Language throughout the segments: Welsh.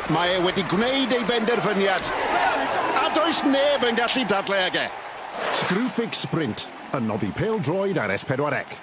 Mae e wedi gwneud ei benderfyniad. A does neb yn gallu dadle ag e. Screwfix Sprint, yn noddi pêl-droed ar S4C.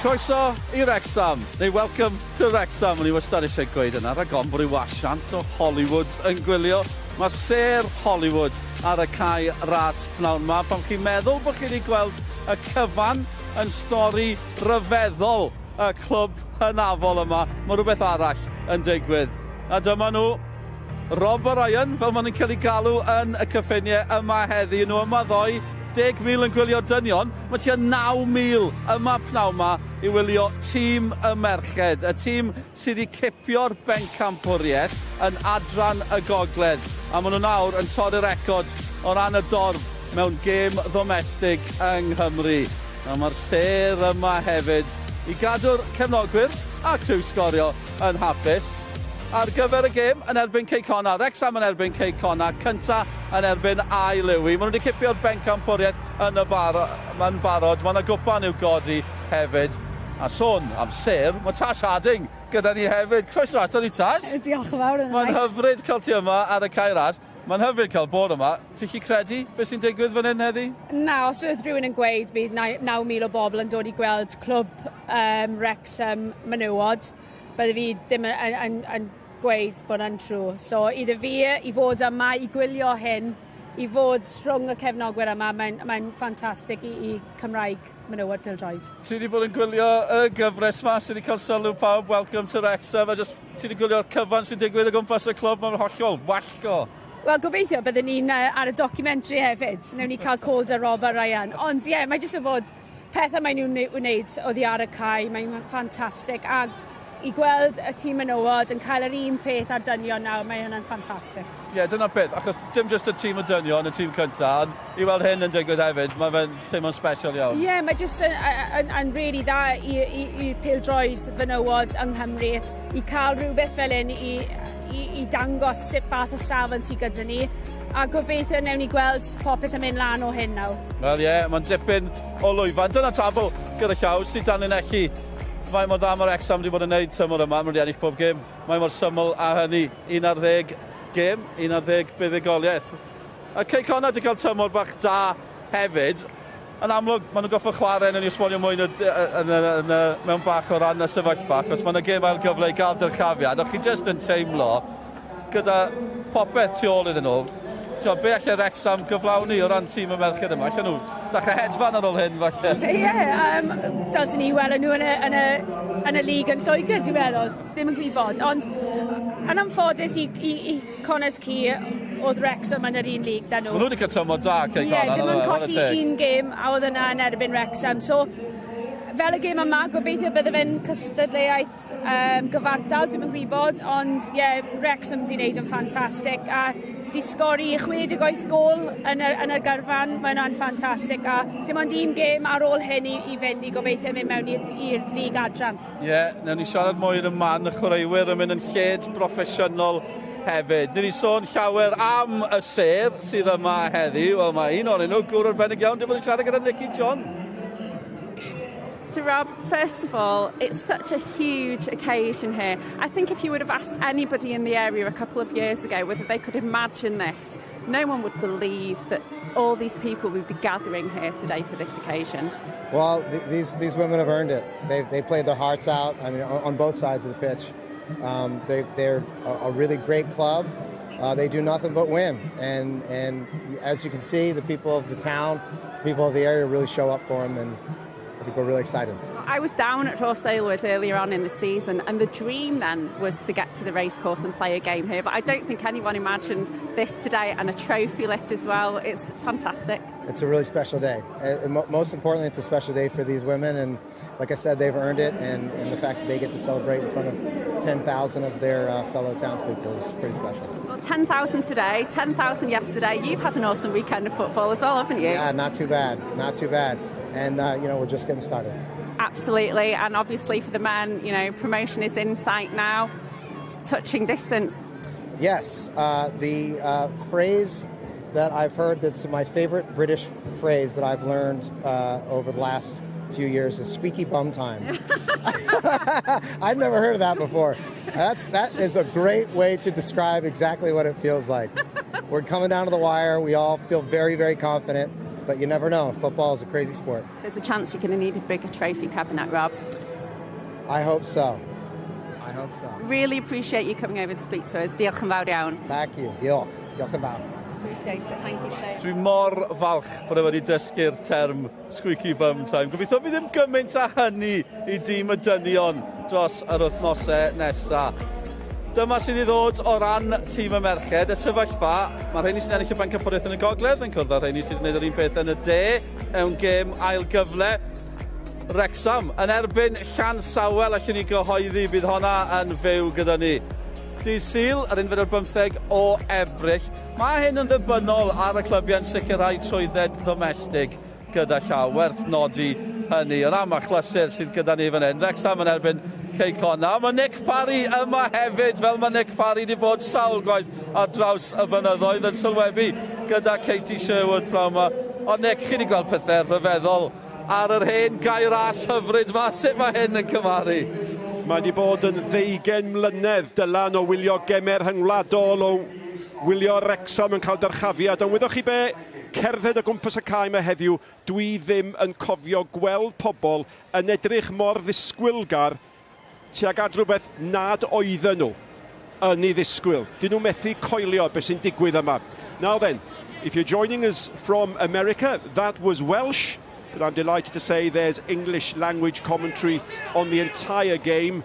Croeso i Wrecsam, neu welcome to Wrecsam, o'n i wastad eisiau gweud yna, rhag ofn bod ryw asiant o Hollywood yn gwylio. Mae sêr Hollywood ar y cae ras pnawn 'ma, pan chi'n meddwl bod chi wedi gweld y cyfan yn stori ryfeddol y clwb hynafol yma, mae rhywbeth arall yn digwydd. A dyma nhw, Rob a Ryan, fel maen nhw'n cael eu galw yn y cyffiniau yma heddi. Nhw yma ddoe, 10,000 yn gwylio dynion, mae tua 9,000 yma pnawn 'ma i wylio tîm y merched, y tîm sydd wedi cipio'r bencampwriaeth yn adran y gogledd, a maen nhw nawr yn torri'r record o ran y dorf mewn gêm ddomestig yng Nghymru. A mae'r sêr yma hefyd i gadw'r cefnogwyr a criw Sgorio yn hapus ar gyfer y gêm yn erbyn Cei Connah. Wrecsam yn erbyn Cei Connah, cynta yn erbyn ail yw hi. Maen nhw wedi cipio'r bencampwriaeth yn y bar yn barod. Mae yna gwpan i'w godi hefyd. A sôn am sêr, mae Tash Harding gyda ni hefyd. Croeso ato ni, Tash. Diolch yn fawr. Mae'n hyfryd cael ti yma ar y cae ras. Mae'n hyfryd cael bod yma. Ti'n gallu credu beth sy'n digwydd fan hyn heddi? Na, os oedd rhywun yn gweud bydd 9,000 o bobl yn dod i gweld clwb um, Wrexham menywod, bydde fi ddim yn, yn, yn, yn gweud bod yn true. So iddo fi i fod yma, i gwylio hyn, i fod rhwng y cefnogwyr yma, mae'n mae ffantastig i, i Cymraeg menywod pêl-droed. Ti wedi bod yn gwylio y gyfres ma sydd wedi cael sylw pawb, Welcome to Wrexham, a just ti wedi gwylio'r cyfan sy'n digwydd o gwmpas y clwb, mae'n hollol wallgo. Wel, gobeithio byddwn ni'n ar y documentary hefyd. Newn ni cael call 'da Rob a Ryan. Ond ie, yeah, mae jyst yn fod pethau maen nhw'n wneud oddi ar y cae, mae'n ffantastig. A i gweld y tîm menywod yn cael yr un peth â'r dynion nawr, mae hynna'n ffantastig. Ie, yeah, dyna'r peth, achos dim jyst y tîm y dynion, y tîm cyntaf, ond i weld hyn yn digwydd hefyd, mae fe'n teimlo'n special iawn. Ie, yeah, mae jyst yn, yn, yn really dda i, i, i pêl-droed fenywod yng Nghymru, i cael rhywbeth fel hyn i, i, i dangos sut fath o safon sydd gyda ni, a gobeithio newn ni gweld popeth yn mynd lan o hyn nawr. Wel ie, yeah, mae'n dipyn o lwyfan. Dyna tabl gyda llaw sydd danlinellu faint mor dda mae'r Wrecsam wedi bod yn neud tymor yma. Maen nhw wedi ennill pob gêm. Mae mor syml â hynny. 11 gêm, 11 buddugoliaeth. A Cei Connah wedi cael tymor bach da hefyd. Yn amlwg, maen nhw'n gorfod chwarae, newn ni esbonio mwy yn y, yn y, yn y, mewn bach o ran y sefyllfa, achos mae yna gêm ail gyfle i gael dyrchafiad. O'ch chi jyst yn teimlo gyda popeth tu ôl iddyn nhw, Tio, be allai Wrecsam gyflawni o ran tîm y merched yma? Allan nhw ddechrau hedfan ar ôl hyn, falle? Ie, yeah, um, dylswn ni weld nhw yn y, yn y, yn y lig yn Lloegr, dwi'n meddwl. Ddim yn gwybod, ond yn anffodus i, i, i Connah's Quay, oedd Wrexham yn yr un lig da nhw. Maen nhw wedi cael tymor da, Cei Connah. Ie, yeah, dim ond colli un gêm a oedd yna yn erbyn Wrexham. So, fel y gêm yma, gobeithio bydde fe'n cystadleuaeth um, gyfartal, dwi'm yn gwybod, ond ie, yeah, Wrexham di wneud yn ffantastig a di sgori 68 gol yn y, yn y gyrfan, mae hwnna'n ffantastig a dim ond un gêm ar ôl hyn i, i fynd i gobeithio mynd mewn i'r lig adran. Ie, yeah, newn ni siarad mwy yn y man, y chwaraewyr yn mynd yn lled broffesiynol hefyd. Ni wedi sôn llawer am y sêr sydd yma heddi. Wel, mae un o'r nhw, gŵr arbennig iawn, di bod yn siarad gyda Nicky John. So Rob, first of all, it's such a huge occasion here. I think if you would have asked anybody in the area a couple of years ago whether they could imagine this, no one would believe that all these people would be gathering here today for this occasion. Well, th these, these women have earned it. They, they played their hearts out, I mean, on both sides of the pitch. Um, they, they're a, a really great club. Uh, they do nothing but win. And, and as you can see, the people of the town, people of the area really show up for them, and I think we're really excited. I was down at Rhos Aylward earlier on in the season, and the dream then was to get to the racecourse and play a game here. But I don't think anyone imagined this today, and a trophy lift as well. It's fantastic. It's a really special day. And most importantly, it's a special day for these women, and like I said, they've earned it, and, and the fact that they get to celebrate in front of 10,000 of their fellow townspeople is pretty special. Well, 10,000 today, 10,000 yesterday. You've had an awesome weekend of football as well, haven't you? Yeah, not too bad, not too bad. And, you know, we're just getting started. Absolutely, and obviously for the men, you know, promotion is in sight now, touching distance. Yes, the phrase that I've heard that's my favorite British phrase that I've learned over the last few years is squeaky bum time. I've never heard of that before. That is a great way to describe exactly what it feels like. We're coming down to the wire. We all feel very, very confident, but you never know. Football is a crazy sport. There's a chance you're going to need a bigger trophy cabinet, Rob. I hope so. I hope so. Really appreciate you coming over to speak to us. Diolch yn fawr iawn. Thank you. Diolch. Diolch yn fawr. Appreciate it. Thank you so much. Dwi mor falch bod e wedi dysgu'r term squeaky bum time. Gobeithio bydd ddim gymaint â hynny i dîm y dynion dros yr wythnosau nesaf. Dyma sydd i ddod o ran tîm y merched, y sefyllfa, mae'r rheini sy'n ennill y bencampwriaeth yn y gogledd yn cwrdd â'r rheini sydd yn gwneud yr un peth yn y de mewn gêm ail gyfle. Wrexham yn erbyn Llansawel, allwn ni gyhoeddi bydd honna yn fyw gyda ni. Dydd Sul, yr 11 o Ebrill. Mae hyn yn ddibynnol ar y clybiau'n sicrhau trwydded ddomestig gyda llaw. Werth nodi hynny. Ond am achlysur sydd gyda ni fan hyn. Wrexham yn erbyn Cei Connah. Mae Nick Parry yma hefyd, fel mae Nick Parry wedi bod sawl gwaith ar draws y blynyddoedd yn sylwebu gyda Katie Sherwood pnawn yma. Ond Nick, chi wedi gweld pethau rhyfeddol ar yr hen gae ras hyfryd ma. Sut mae hyn yn cymharu? Mae wedi bod yn 20 mlynedd, Dylan, o wylio gemau rhyngwladol, o wylio Wrexham yn cael dyrchafiad. Ond wyddoch chi be? Cerdded o gwmpas y cae yma heddiw, dwi ddim yn cofio gweld pobl yn edrych mor ddisgwylgar tuag at rhywbeth nad oedden nhw yn ei ddisgwyl. Dyn nhw methu coelio beth sy'n digwydd yma. Now then, if you're joining us from America, that was Welsh. But I'm delighted to say there's English language commentary on the entire game.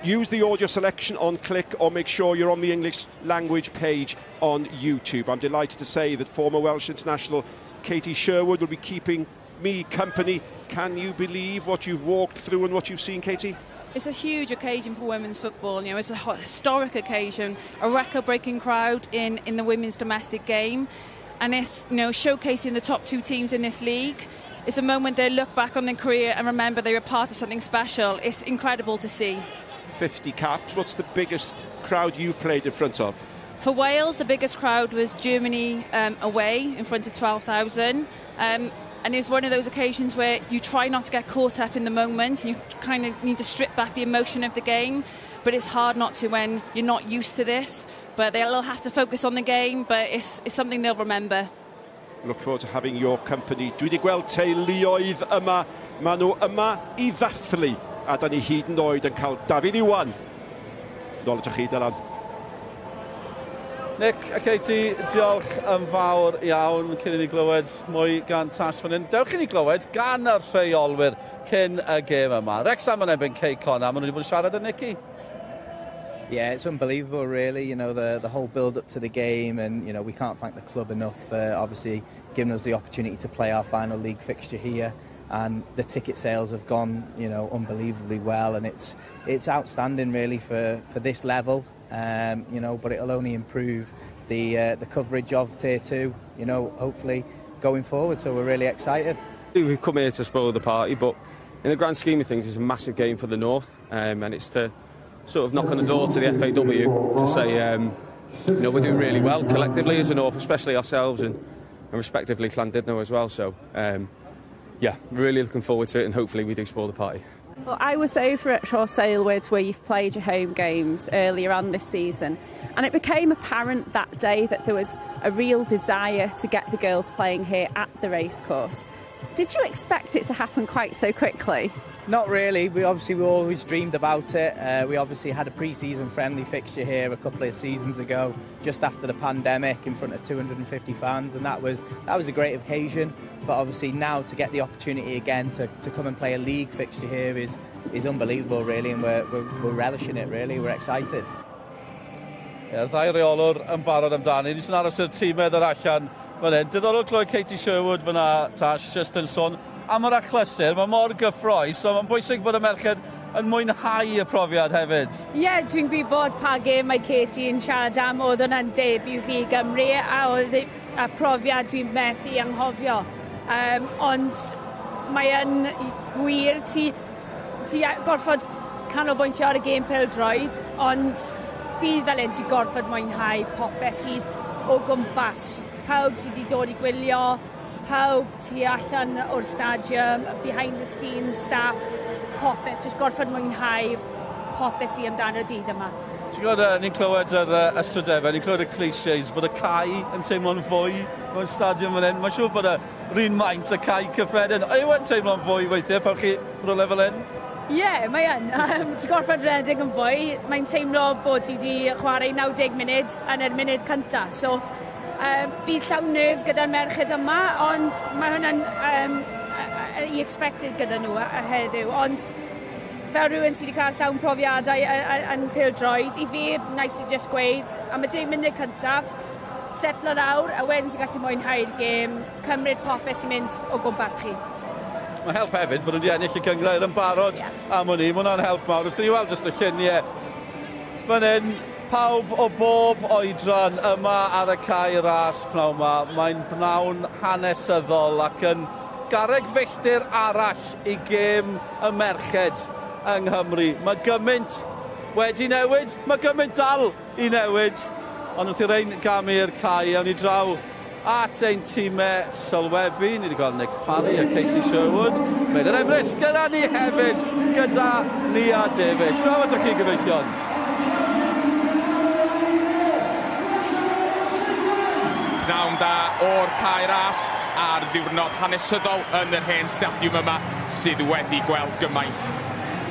Use the audio selection on Clic or make sure you're on the English language page on YouTube. I'm delighted to say that former Welsh international Katie Sherwood will be keeping me company. Can you believe what you've walked through and what you've seen, Katie? It's a huge occasion for women's football. It's a historic occasion, a record-breaking crowd in the women's domestic game. And it's showcasing the top two teams in this league. It's a moment they look back on their career and remember they were part of something special. It's incredible to see. 50 caps. What's the biggest crowd you've played in front of? For Wales, the biggest crowd was Germany away in front of 12,000. And it's one of those occasions where you try not to get caught up in the moment and you kind of need to strip back the emotion of the game. But it's hard not to when you're not used to this. But they'll have to focus on the game, but it's something they'll remember. Look forward to having your company. Dwi wedi gweld teuluoedd yma. Maen nhw yma i ddathlu. A da ni hyd yn oed yn cael Dafydd Iwan. Nôl atoch chi, Dylan. Nick a Katie, diolch yn fawr iawn cyn i ni glywed mwy gan Tash fan hyn. Dewch i ni glywed gan y rheolwyr cyn y gêm yma. Wrexham yn erbyn Cei Connah, maen nhw wedi bod yn siarad â Nicky. Yeah, it's unbelievable, really. The whole build-up to the game, and we can't thank the club enough for obviously giving us the opportunity to play our final league fixture here. And the ticket sales have gone unbelievably well, and it's outstanding, really, for this level. But it'll only improve the coverage of Tier 2, hopefully going forward. So we're really excited. We've come here to spoil the party, but in the grand scheme of things, it's a massive game for the North, and it's to sort of knock on the door to the FAW to say, we're doing really well collectively as a North, especially ourselves and respectively Llandudno as well. So, yeah, really looking forward to it, and hopefully we do spoil the party. Well, I was over at Rhos Aelwyd where you've played your home games earlier on this season, and it became apparent that day that there was a real desire to get the girls playing here at the racecourse. Did you expect it to happen quite so quickly? Not really. We always dreamed about it. We obviously had a pre-season friendly fixture here a couple of seasons ago, just after the pandemic, in front of 250 fans, and that was a great occasion. But obviously now to get the opportunity again to come and play a league fixture here is unbelievable, really, and we're relishing it. Really, we're excited. Ie, ddau reolwr yn barod amdani. Ni sy'n aros i'r tîmau ddod allan fan hyn. Diddorol clywed Katie Sherwood fyna, Tash, just yn sôn am yr achlysur. Mae mor gyffrous, so mae'n bwysig bod y merched yn mwynhau y profiad hefyd. Ie, yeah, dwi'n gwybod pa gêm mae Katie yn siarad am. Oedd hwnna'n debut fi i Gymru a oedd a profiad dwi'n methu anghofio. Ond mae yn gwir ti gorfod canolbwyntio ar y gêm pêl-droed, ond dydd fel hyn ti'n gorfod mwynhau popeth sydd o gwmpas. Pawb sydd wedi dod i gwylio, pawb tu allan o'r stadiwm, behind the scenes staff, popeth, jyst gorfod mwynhau popeth sydd amdano'r dydd yma. Ti'n gwybod, ni'n clywed yr ystrydebau, ni'n clywed y clichés, bod y cae yn teimlo'n fwy mewn stadiwm fan hyn. Mae'n siŵr bod yr un maint y cae cyffredin. Yw e'n teimlo'n fwy weithiau pan chi rhywle fel hyn? Ie, yeah, mae yn. Ti'n gorfod redeg yn fwy. Mae'n teimlo bod ti wedi chwarae 90 munud yn yr munud cyntaf. So, bydd llawn nerves gyda'r merched yma, ond mae hwnna'n i expected gyda nhw heddiw. Ond fel rhywun sydd wedi cael llawn profiadau yn pêl-droed, i fi, nice i just gweud, am y 10 munud cyntaf, setlo lawr, a wedyn ti'n gallu mwynhau'r gêm, cymryd popeth sy'n mynd o gwmpas chi. Mae help hefyd bod nhw wedi ennill y gynghrair yn barod, yeah, am hwnni. Mae hwnna'n help mawr. Wrth i ni weld jyst y lluniau fan hyn, pawb o bob oedran yma ar y cae ras pnawn yma. Mae'n bnawn hanesyddol ac yn garreg filltir arall i gêm y merched yng Nghymru. Mae gymaint wedi newid, mae gymaint dal i newid, ond wrth i rein gamu i'r cae, awn ni draw at ein tîmau sylwebu. Ni wedi gweld Nick Parry a Katie Sherwood. Meilir Emrys gyda ni hefyd, gyda Nia Davies. Draw atoch chi, gyfeillion. Pnawn da o'r cae ras ar ddiwrnod hanesyddol yn yr hen stadiwm yma sydd wedi gweld gymaint.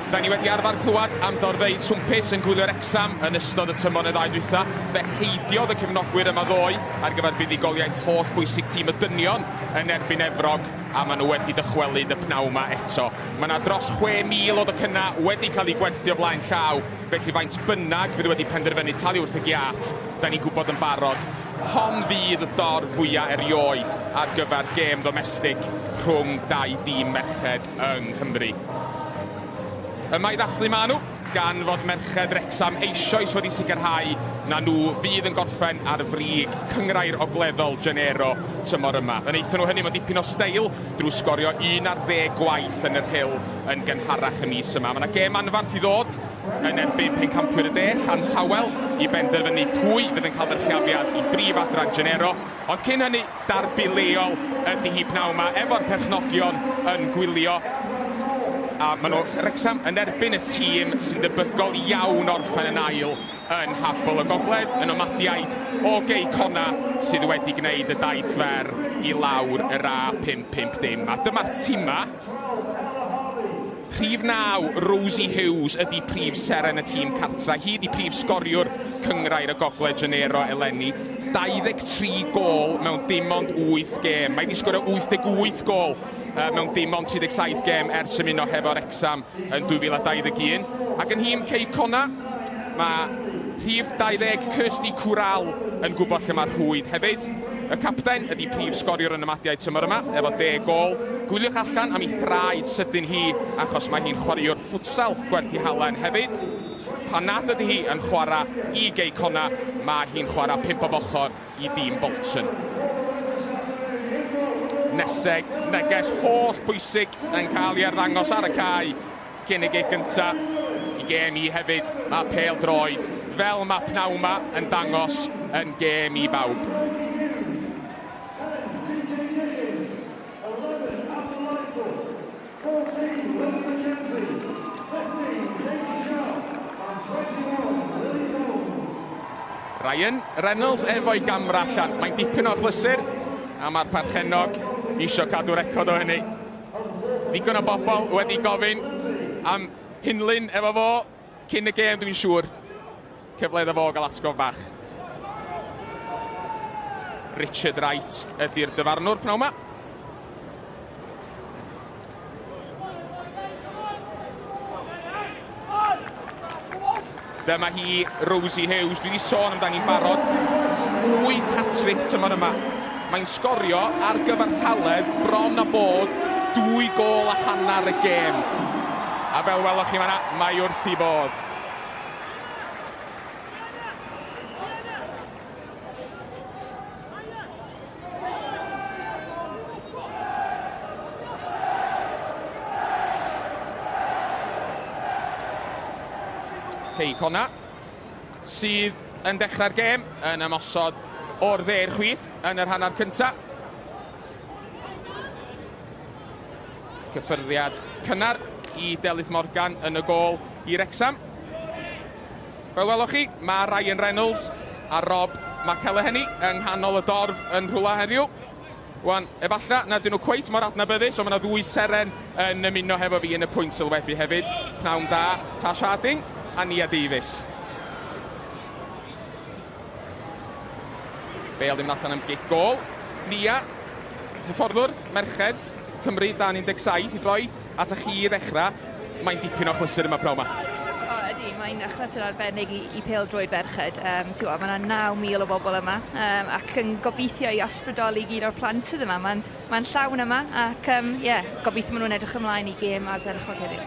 Da ni wedi arfer clywed am dorfeydd swmpus yn gwylio Wrecsam yn ystod y tymor y ddau dwytha. Fe heidiodd y cefnogwyr yma ddoe ar gyfer buddugoliaeth holl bwysig tîm y dynion yn erbyn Efrog, a maen nhw wedi dychwelyd y pnawn yma eto. Mae yna dros 6,000 o docynnau wedi cael eu gwerthu o flaen llaw, felly faint bynnag fydd wedi penderfynu talu wrth y giât, da ni'n gwybod yn barod. Hon fydd y dorf fwyaf erioed ar gyfer gêm domestig rhwng dau dîm merched yng Nghymru. Yma i ddathlu maen nhw, gan fod merched Wrecsam eisoes wedi sicrhau na nhw fydd yn gorffen ar frig cynghrair ogleddol Genero tymor yma. Fe wnaethon nhw hynny mewn dipyn o steil drwy sgorio 11 gwaith yn y Rhyl yn gynharach y mis yma. Mae yna gêm anfarth i ddod yn erbyn pencampwyr y de, Llansawel, i benderfynu pwy fydd yn cael dyrchafiad i brif adran Genero. Ond cyn hynny, darbi leol ydy hi pnawn yma efo'r perchnogion yn gwylio. A maen nhw, Wrecsam, yn erbyn y tîm sy'n debygol iawn orffen yn ail yn Nhabl y Gogledd, y Nomadiaid o Gei Connah sydd wedi gwneud y daith fer i lawr yr A550. A dyma'r tîma. Rhif 9, Rosie Hughes ydy prif seren y tîm cartra. Hi ydy prif sgoriwr cynghrair y Gogledd Genero eleni. 23 gôl mewn dim ond 8 gêm. Mae wedi sgorio 88 gôl mewn dim ond 37 gêm ers ymuno hefo Wrecsam yn 2021. Ac yn nhîm Cei Connah, mae rhif 20 Kirsty Cwral yn gwybod lle mae'r rhwyd hefyd. Y capten ydy prif sgoriwr y Nomadiaid tymor yma, efo 10 gôl. Gwyliwch allan am ei thraed sydyn hi, achos mae hi'n chwaraewr futsal gwerth ei halen hefyd. Pan nad ydy hi yn chwarae i Gei Connah, mae hi'n chwarae 5 o ochr i dîm Bolton. Neseg, neges holl bwysig yn cael ei arddangos ar y cae cyn y gic gynta. I gêm i hefyd, mae pêl droed, fel mae pnawn 'ma yn dangos, yn gêm i bawb. Ryan Reynolds efo'i gamra allan. Mae'n dipyn o achlysur, a mae'r perchennog isio cadw record o hynny. Digon o bobl wedi gofyn am hunlun efo fo cyn y gêm, dwi'n siŵr. Cyfle iddo fo gael atgof bach. Richard Wright ydy'r dyfarnwr pnawn 'ma. Dyma hi, Rosie Hughes. Dwi wedi sôn amdani'n barod. 8 hat-trick tymor yma. Mae'n sgorio ar gyfartaledd bron a bod 2 gôl a hanner y gêm. A fel welwch chi fanna, mae wrth i bodd. Cei Connah sydd yn dechrau'r gêm yn ymosod o'r dde i'r chwith yn yr hanner cynta. Cyffyrddiad cynnar i Delyth Morgan yn y gôl i Wrecsam. Fel welwch chi, mae Ryan Reynolds a Rob McElhenney yng nghanol y dorf yn rhywle heddiw. Wan, efallai nad ydyn nhw cweit mor adnabyddus, ond mae yna ddwy seren yn ymuno hefo fi yn y pwynt sylwebu hefyd. Pnawn da, Tash Harding a Nia Davies. Bale ddim allan am gic gôl. Nia, hyfforddwr, merched, Cymru dan 17 i droi at y chi i ddechrau. Mae'n dipyn o achlysur yma pnawn 'ma. O, ydy, mae'n achlysur arbennig i, i pêl-droed ferched. Um, mae yna 9,000 o bobl yma ac yn gobeithio i ysbrydoli gyd o'r plant sydd yma. Mae'n mae llawn yma ac um, yeah, gobeithio maen nhw'n edrych ymlaen i gêm ardderchog heddiw.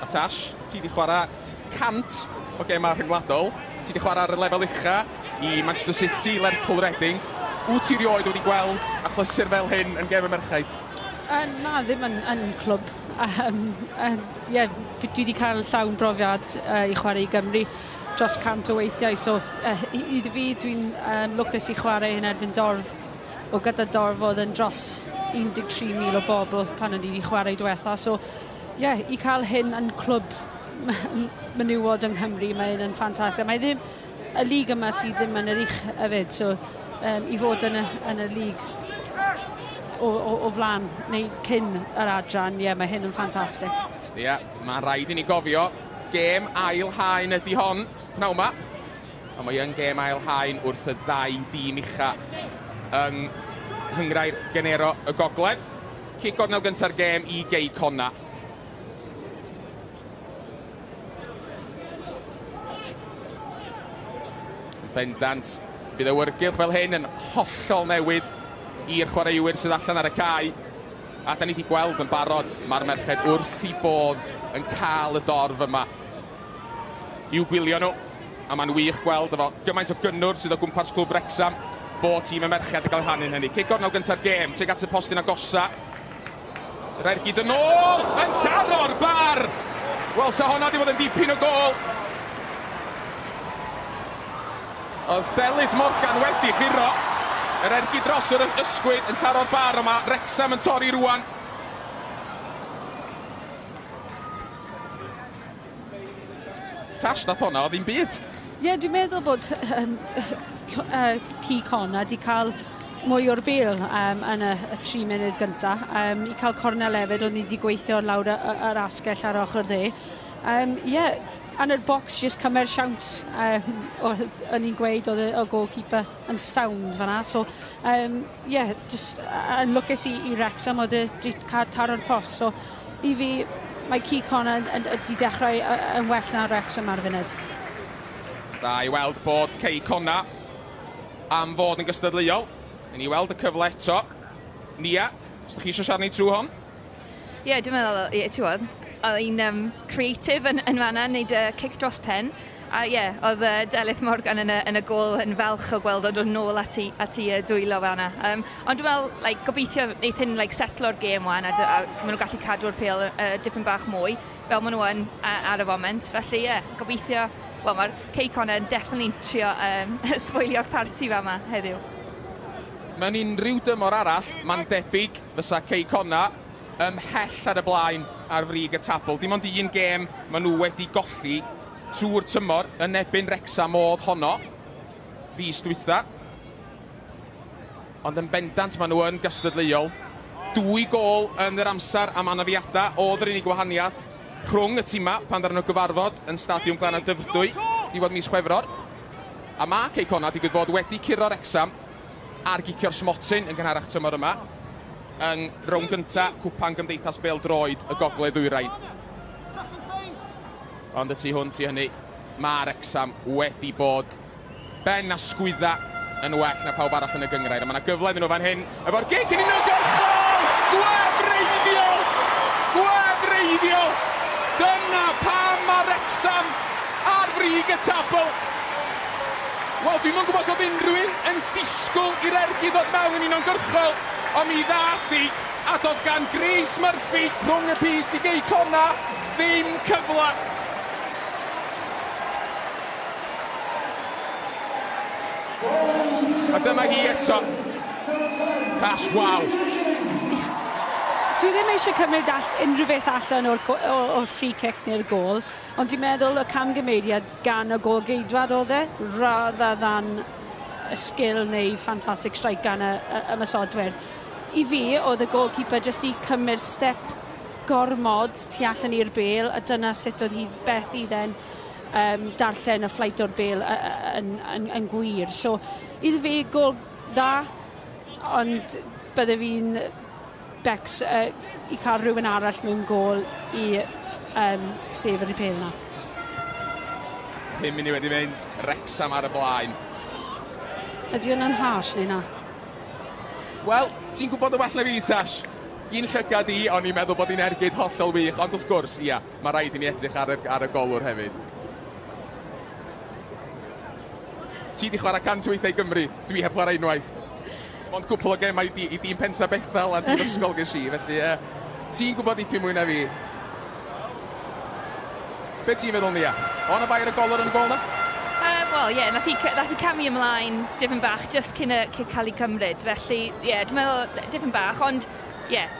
A Tash, ti wedi chwarae 100 o gemau rhyngwladol, ti wedi chwarae ar y lefel ucha i Manchester City, Lerpwl, Reading. Wyt ti rioed wedi gweld achlysur fel hyn yn gêm y merchaid? Na, ddim yn, yn clwb. Yeah, dwi wedi cael llawn brofiad i chwarae i Gymru dros 100 o weithiau, so i fi dwi'n lwcus i chwarae yn erbyn dorf o gyda dorf oedd yn dros 13,000 o bobl pan o'n i wedi chwarae diwetha. So, yeah, i cael hyn yn clwb menywod yng Nghymru, mae hyn yn ffantastig. Mae ddim y lig yma sydd ddim yn yr uch hefyd, so i fod yn y, yn y lig o, o, o flan neu cyn yr adran, ie, yeah, mae hyn yn ffantastig. Ie, yeah, mae'n rhaid i ni gofio, gêm ail haen ydy hon, pnawn ma. Ond mae yn gêm ail haen wrth y ddau dîm ucha yng Nghynghrair Genero y Gogledd. Cic gornel gynta'r gêm i Gei Connah. Bendant, bydd awyrgylch fel hyn yn hollol newydd i'r chwaraewyr sydd allan ar y cae. A da ni wedi gweld yn barod, mae'r merched wrth i bodd yn cael y dorf yma i'w gwylio nhw. A mae'n wych gweld efo gymaint o gynnwrf sydd o gwmpas clwb Wrecsam bod tîm y merched yn cael rhannu'n hynny. Cic gornel gynta'r gêm, tuag at y postyn agosa. Yr ergyd yn ôl, yn taro'r bar! Wel, sa honna di fod yn dipyn o gôl. Oedd Delyth Morgan wedi churo. Yr ergyd dros yr ysgwydd yn taro'r bar, ond mae Wrecsam yn torri rwan. Tash, nath honna o ddim byd. Ie, yeah, dwi'n meddwl bod Cei Connah wedi cael mwy o'r bêl yn y 3 munud gynta. I cael cornel hefyd, o'n i wedi gweithio lawr yr asgell ar ochr dde. Yeah, yn yr box, just cymer siawns. O'n i'n gweud oedd y goalkeeper yn sound fanna. So, yeah, just yn lwcus i Wrexham oedd wedi cael taro'r post. So, i fi, mae Cei Connah wedi dechrau yn well na Wrexham ar y funud. Da i weld bod Cei Connah am fod yn gystadleuol. I ni weld y cyfle eto. Nia, os ydych chi eisiau siarad ni trwy hon? Ie, yeah, dwi'n meddwl, ie, ti'n gwybod, oedd hi'n creative yn fanna, wneud y cic dros pen. A ie, yeah, oedd Delyth Morgan yn y gôl yn falch o gweld o'n dod nôl at i dwylo fanna. Ond dwi'n meddwl, like, gobeithio wneith hyn like, setlo'r gêm wan a maen nhw'n gallu cadw'r pêl dipyn bach mwy, fel maen nhw yn ar y foment. Felly ie, yeah, gobeithio, wel, mae'r Cei Connah yn definitely trio sboilio'r parti fa heddiw. Mewn unrhyw dymor arall, mae'n debyg fysa Cei Connah ymhell ar y blaen ar frig y tabl. Dim ond un gêm maen nhw wedi golli trwy'r tymor yn erbyn Wrecsam oedd honno fis dwytha. Ond yn bendant maen nhw yn gystadleuol. 2 gôl yn yr amser am anafiadau oedd yr unig wahaniaeth rhwng y tîma pan ddaru nhw gyfarfod yn Stadiwm Glannau Dyfrdwy diwedd mis Chwefror. A mae Cei Connah digwydd bod wedi curo Wrecsam ar gicio'r smotyn yn gynharach tymor yma yng rownd gynta Cwpan Gymdeithas Bêl-droed y Gogledd Ddwyrain. Ond y tu hwnt i hynny, mae Wrecsam wedi bod ben a sgwydda yn well na pawb arall yn y gynghrair. A mae yna gyfle iddyn nhw fan hyn efo'r gic yn uniongyrchol! Gwefreiddiol! Gwefreiddiol! Dyna pam mae Wrecsam ar frig y tabl. Wel, dwi'm yn gwybod os oedd unrhyw un yn disgwyl i'r ergyd ddod mewn yn uniongyrchol, ond mi ddath hi, a doedd gan Grace Murphy rhwng y pyst i Gei Connah ddim cyfle. A dyma hi eto. Tash, waw. Dwi ddim eisiau cymryd all, unrhyw beth allan o'r, o'r free kick neu'r gôl, ond dwi'n meddwl y camgymeriad gan y gôl geidwad oedd e, rather than y sgil neu fantastic strike gan y, y, y ymosodwyr. I fi, oedd y goalkeeper jyst i cymryd step gormod tu allan i'r bêl, a dyna sut oedd hi beth i then darllen y flight o'r bêl yn gwir. So, iddo fi, gôl dda, ond bydde fi'n becs i cael rhywun arall mewn gôl i sef yr bêl 'na. 5 munud wedi mynd, Wrexham ar y blaen. Ydy hwnna'n harsh neu na? Wel, ti'n gwybod yn well na fi, Tash. Un llygad i, o'n i'n meddwl bod hi'n ergyd hollol wych, ond wrth gwrs, ia, mae rhaid i ni edrych ar y golwr hefyd. Ti di chwarae 108 i Gymru, dwi heb chwarae unwaith. Ond cwpl o gemau i dîm Pentre Bethel a dîm ysgol ges i, felly ti'n gwybod dipyn mwy na fi. Be ti'n meddwl, Nia? O na bai ar y golwr yn y gôl na? Wel, ie, yeah, nath hi camu ymlaen dipyn bach just cyn y cic cael ei cymryd. Felly, ie, yeah, dwi'n meddwl dipyn bach, ond ie, yeah,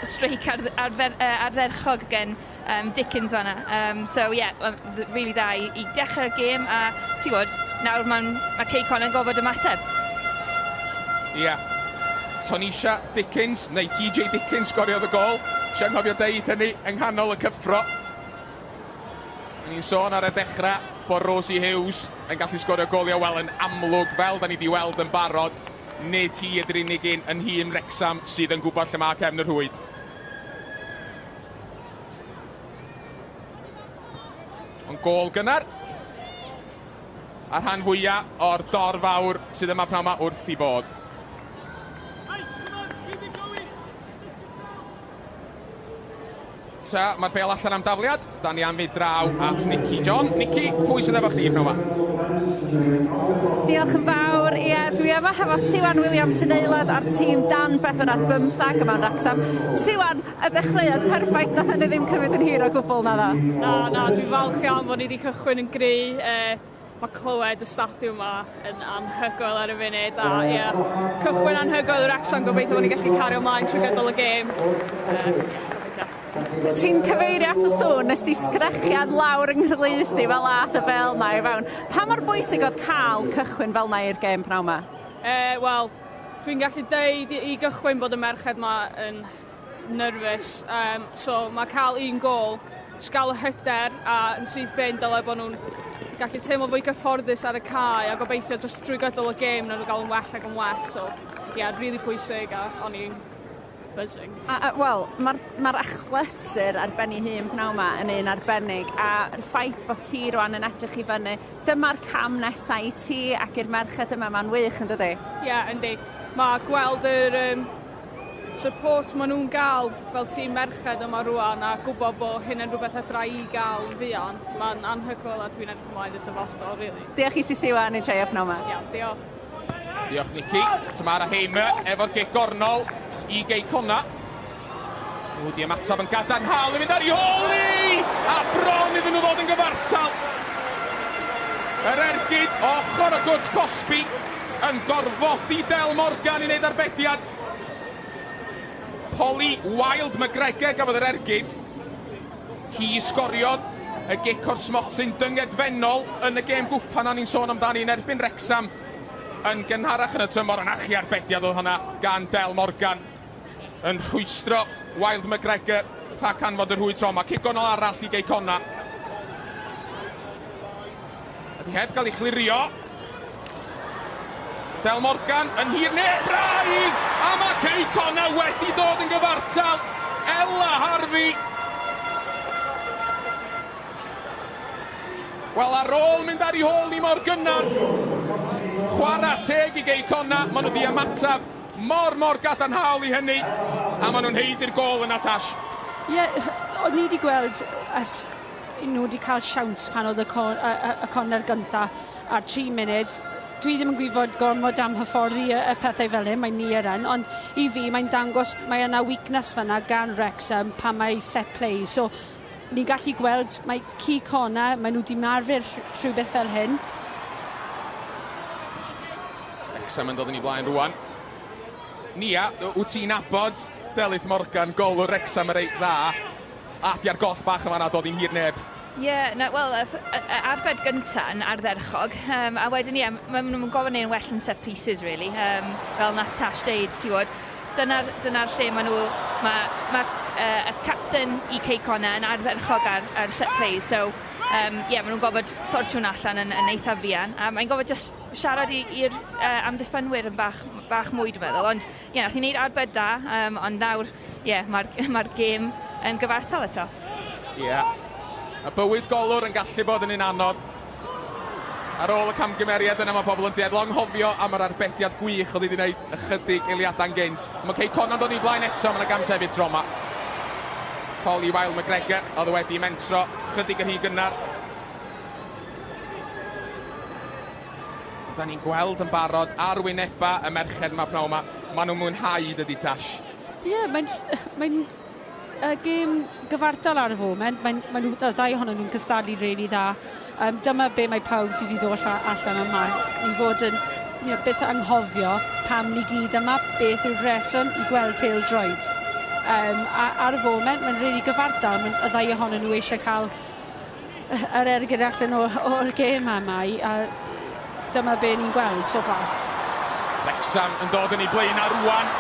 streic ardderchog gen Dickens fanna. So, ie, yeah, really dda i dechrau'r gêm a, ti'n gwybod, nawr mae Cei Connah yn gorfod ymateb. Ie. Yeah. Tonisha Dickens, neu TJ Dickens, sgoriodd y gôl. Sian nghofio deud hynny yng nghanol y cyffro. Ni'n sôn ar y dechrau bod Rosie Hughes yn gallu sgorio goliau, wel, yn amlwg, fel da ni wedi weld yn barod, nid hi ydy'r unig un yn nhîm Wrexham sydd yn gwybod lle mae cefn y rhwyd. Ond gôl gynnar. A rhan fwyaf o'r dor fawr sydd yma pnawn yma wrth i bodd. Ta, mae'r bêl allan am dafliad. Da ni am fynd draw at Nicky John. Nicky, pwy sydd efo chdi pnawn yma? Diolch yn fawr. Ie, dwi yma hefo Siwan Williams sy'n aelod ar tîm dan 4 ar 15 yma yn Wrexham. Siwan, y dechreuad perffaith, nath hynny ddim cymryd yn hir o gwbl na dda. Na, na, dwi'n falch iawn bod ni wedi cychwyn yn gry. Mae clywed y stadiwm yma yn anhygoel ar y funud a ie, cychwyn anhygoel yr Wrexham, gobeithio bod ni'n gallu cario ymlaen trwy gydol y gêm. Gobeithio. Ti'n cyfeirio at y sŵn, nes ti sgrechian lawr yng nghlust di fel ath y bêl na i fewn. Pa mor bwysig oedd cael cychwyn fel na i'r gêm pnawn ma? Wel, dwi'n gallu deud i gychwyn bod y merched ma yn nervous. So mae cael un gôl, jyst gael y hyder a yn syth bin dyle bod nhw'n gallu teimlo fwy gyfforddus ar y cae a gobeithio jyst drwy gydol y gêm nawn nhw gael yn well ac yn well. So, ie, yeah, really pwysig a o'n i'n buzzing. A wel, mae'r ma achlysur ar ben ei hun pnawn ma yn un arbennig a'r ffaith bod ti rwan yn edrych i fyny, dyma'r cam nesa i ti ac i'r merched yma, mae'n wych yn dydi? Ie, yeah, yndi. Mae gweld yr support maen nhw'n gael fel tîm merched yma rwan a gwybod bod hyn yn rhywbeth fedra i gael yn fuan, mae'n anhygoel a dwi'n edrych ymlaen i'r dyfodol, really. Diolch i ti, Siwan, i treio pnawn ma. Iawn, diolch. Diolch, Nicky. Tamara Heimer efo'r gic gornol i Gei Connah. Nhw wedi ymateb yn gadarnhaol i fynd ar ei hôl hi! A bron iddyn nhw ddod yn gyfartal. Yr ergyd o ochr y gwrt cosbi yn gorfodi Del Morgan i wneud arbediad. Polly Wild McGregor gafodd yr ergyd. Hi sgoriodd y gic o'r smotyn dyngedfennol yn y gêm gwpan o'n i'n sôn amdani yn erbyn Wrexham yn gynharach yn y tymor, yn achu arbediad oedd hwnna gan Del Morgan yn rhwystro Wild McGregor rhag canfod y rhwyd tro. Mae cic gornel arall i Gei Connah. Ydy heb gael ei chlirio. Del Morgan yn hir neu braidd! A mae Cei Connah wedi dod yn gyfartal. Ella Harvey. Wel, ar ôl mynd ar ei hôl ni mor gynnar, chwarae teg i Gei Connah, maen nhw wedi ymateb mor, mor gadarnhaol i hynny, a maen nhw'n haeddu'r gôl yna, Tash. Ie, yeah, o'n i wedi gweld as nhw wedi cael siawns pan oedd y corner gynta ar 3 munud. Dwi ddim yn gwybod gormod am hyfforddi y pethau fel hyn, mae ni ar yn, ond i fi mae'n dangos mae yna weakness fyna gan Wrexham pan mae set play. So ni'n gallu gweld mae Cei Connah, mae nhw wedi marfer rhywbeth fel hyn. Wrexham Wrecsam yn dod yn ei blaen rwan. Nia, wyt ti'n nabod Delyth Morgan, golwr Wrecsam yn reit dda. Ath hi ar goll bach yn fanna, doedd hi'n hir neb. Ie, yeah, na, wel, y arbed gynta yn ardderchog, a wedyn, ie, yeah, maen nhw'n gofyn neu'n well yn set pieces, really. Fel nath Tash deud, ti'n gwybod, dyna'r dyna lle maen nhw, mae ma, y captain i Cei Connah yn ardderchog ar set plays, so, ie, yeah, maen nhw'n gofod sortio hwnna allan yn eitha fuan, a mae'n gofod just siarad i'r amddiffynwyr yn bach mwy, dwi'n meddwl, ond, ie, yeah, nath hi wneud arbed da, ond nawr, ie, yeah, mae'r ma gêm yn gyfartal eto. Ie. Yeah. A bywyd golwr yn gallu bod yn un anodd. Ar ôl y camgymeriad yna mae pobl yn dueddol anghofio am yr arbediad gwych oedd wedi gwneud ychydig eiliadau'n gynt. Mae Cei Connah'n dod i blaen eto, mae'n gam sefyll tro yma. Polly Wilde McGregor oedd wedi mentro chydig yn rhy gynnar. Da ni'n gweld yn barod ar wyneba y merched yma pnawn yma. Maen nhw'n mwynhau, dydy Tash. Ie, yeah, mae'n gêm gyfartal ar y foment. Mae nhw, y ddau ohonyn nhw'n cystadlu really dda. Dyma be mae pawb sydd wedi dod allan yma i fod yn byth anghofio pam ni gyd yma, beth yw'r reswm i gweld pêl droed. A ar y foment, mae'n really gyfartal. Mae y ddau ohonyn nhw eisiau cael yr ergyd allan o'r gêm yma. A dyma be ni'n gweld so far. Wrexham yn dod yn ei blaen ar rwan.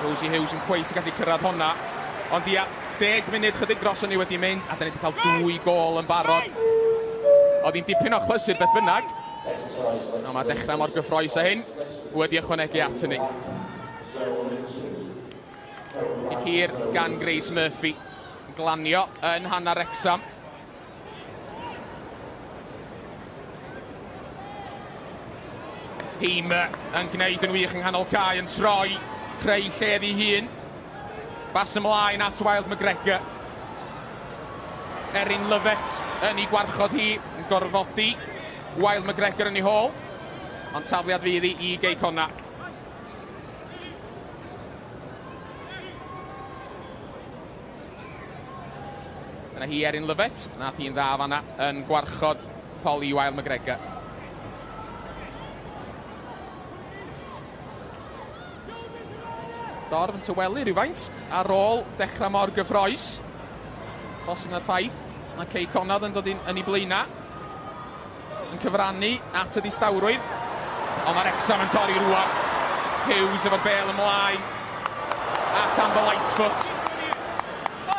Rosie Hughes yn cweit yn gallu cyrraedd honna. Ond ia, 10 munud chydig dros ni wedi mynd, a da ni wedi cael 2 gôl yn barod. Oedd hi'n dipyn o chlysur beth bynnag. Ond mae dechrau mor gyffroes a hyn wedi ychwanegu at hynny. Cic hir gan Grace Murphy. Glanio yn hanner Wrexham. Hamer yn gwneud yn wych yng nghanol cae, yn troi, creu lle iddi hun. Bas ymlaen at Wilde McGregor. Erin Lovett yn ei gwarchod hi, yn gorfodi Wilde McGregor yn ei hôl. Ond tafliad fydd hi i Gei Connah. Dyna hi Erin Lovett, nath hi'n dda fanna yn gwarchod Polly Wilde McGregor. Dorf yn tawelu rhywfaint ar ôl dechrau mor gyffroes. Bosib na'r ffaith mae Cei Connah yn dod yn ei blaenau, yn cyfrannu at y distawrwydd. Ond mae'r Wrexham yn torri rwan. Hughes efo'r bêl ymlaen at Amber Lightfoot.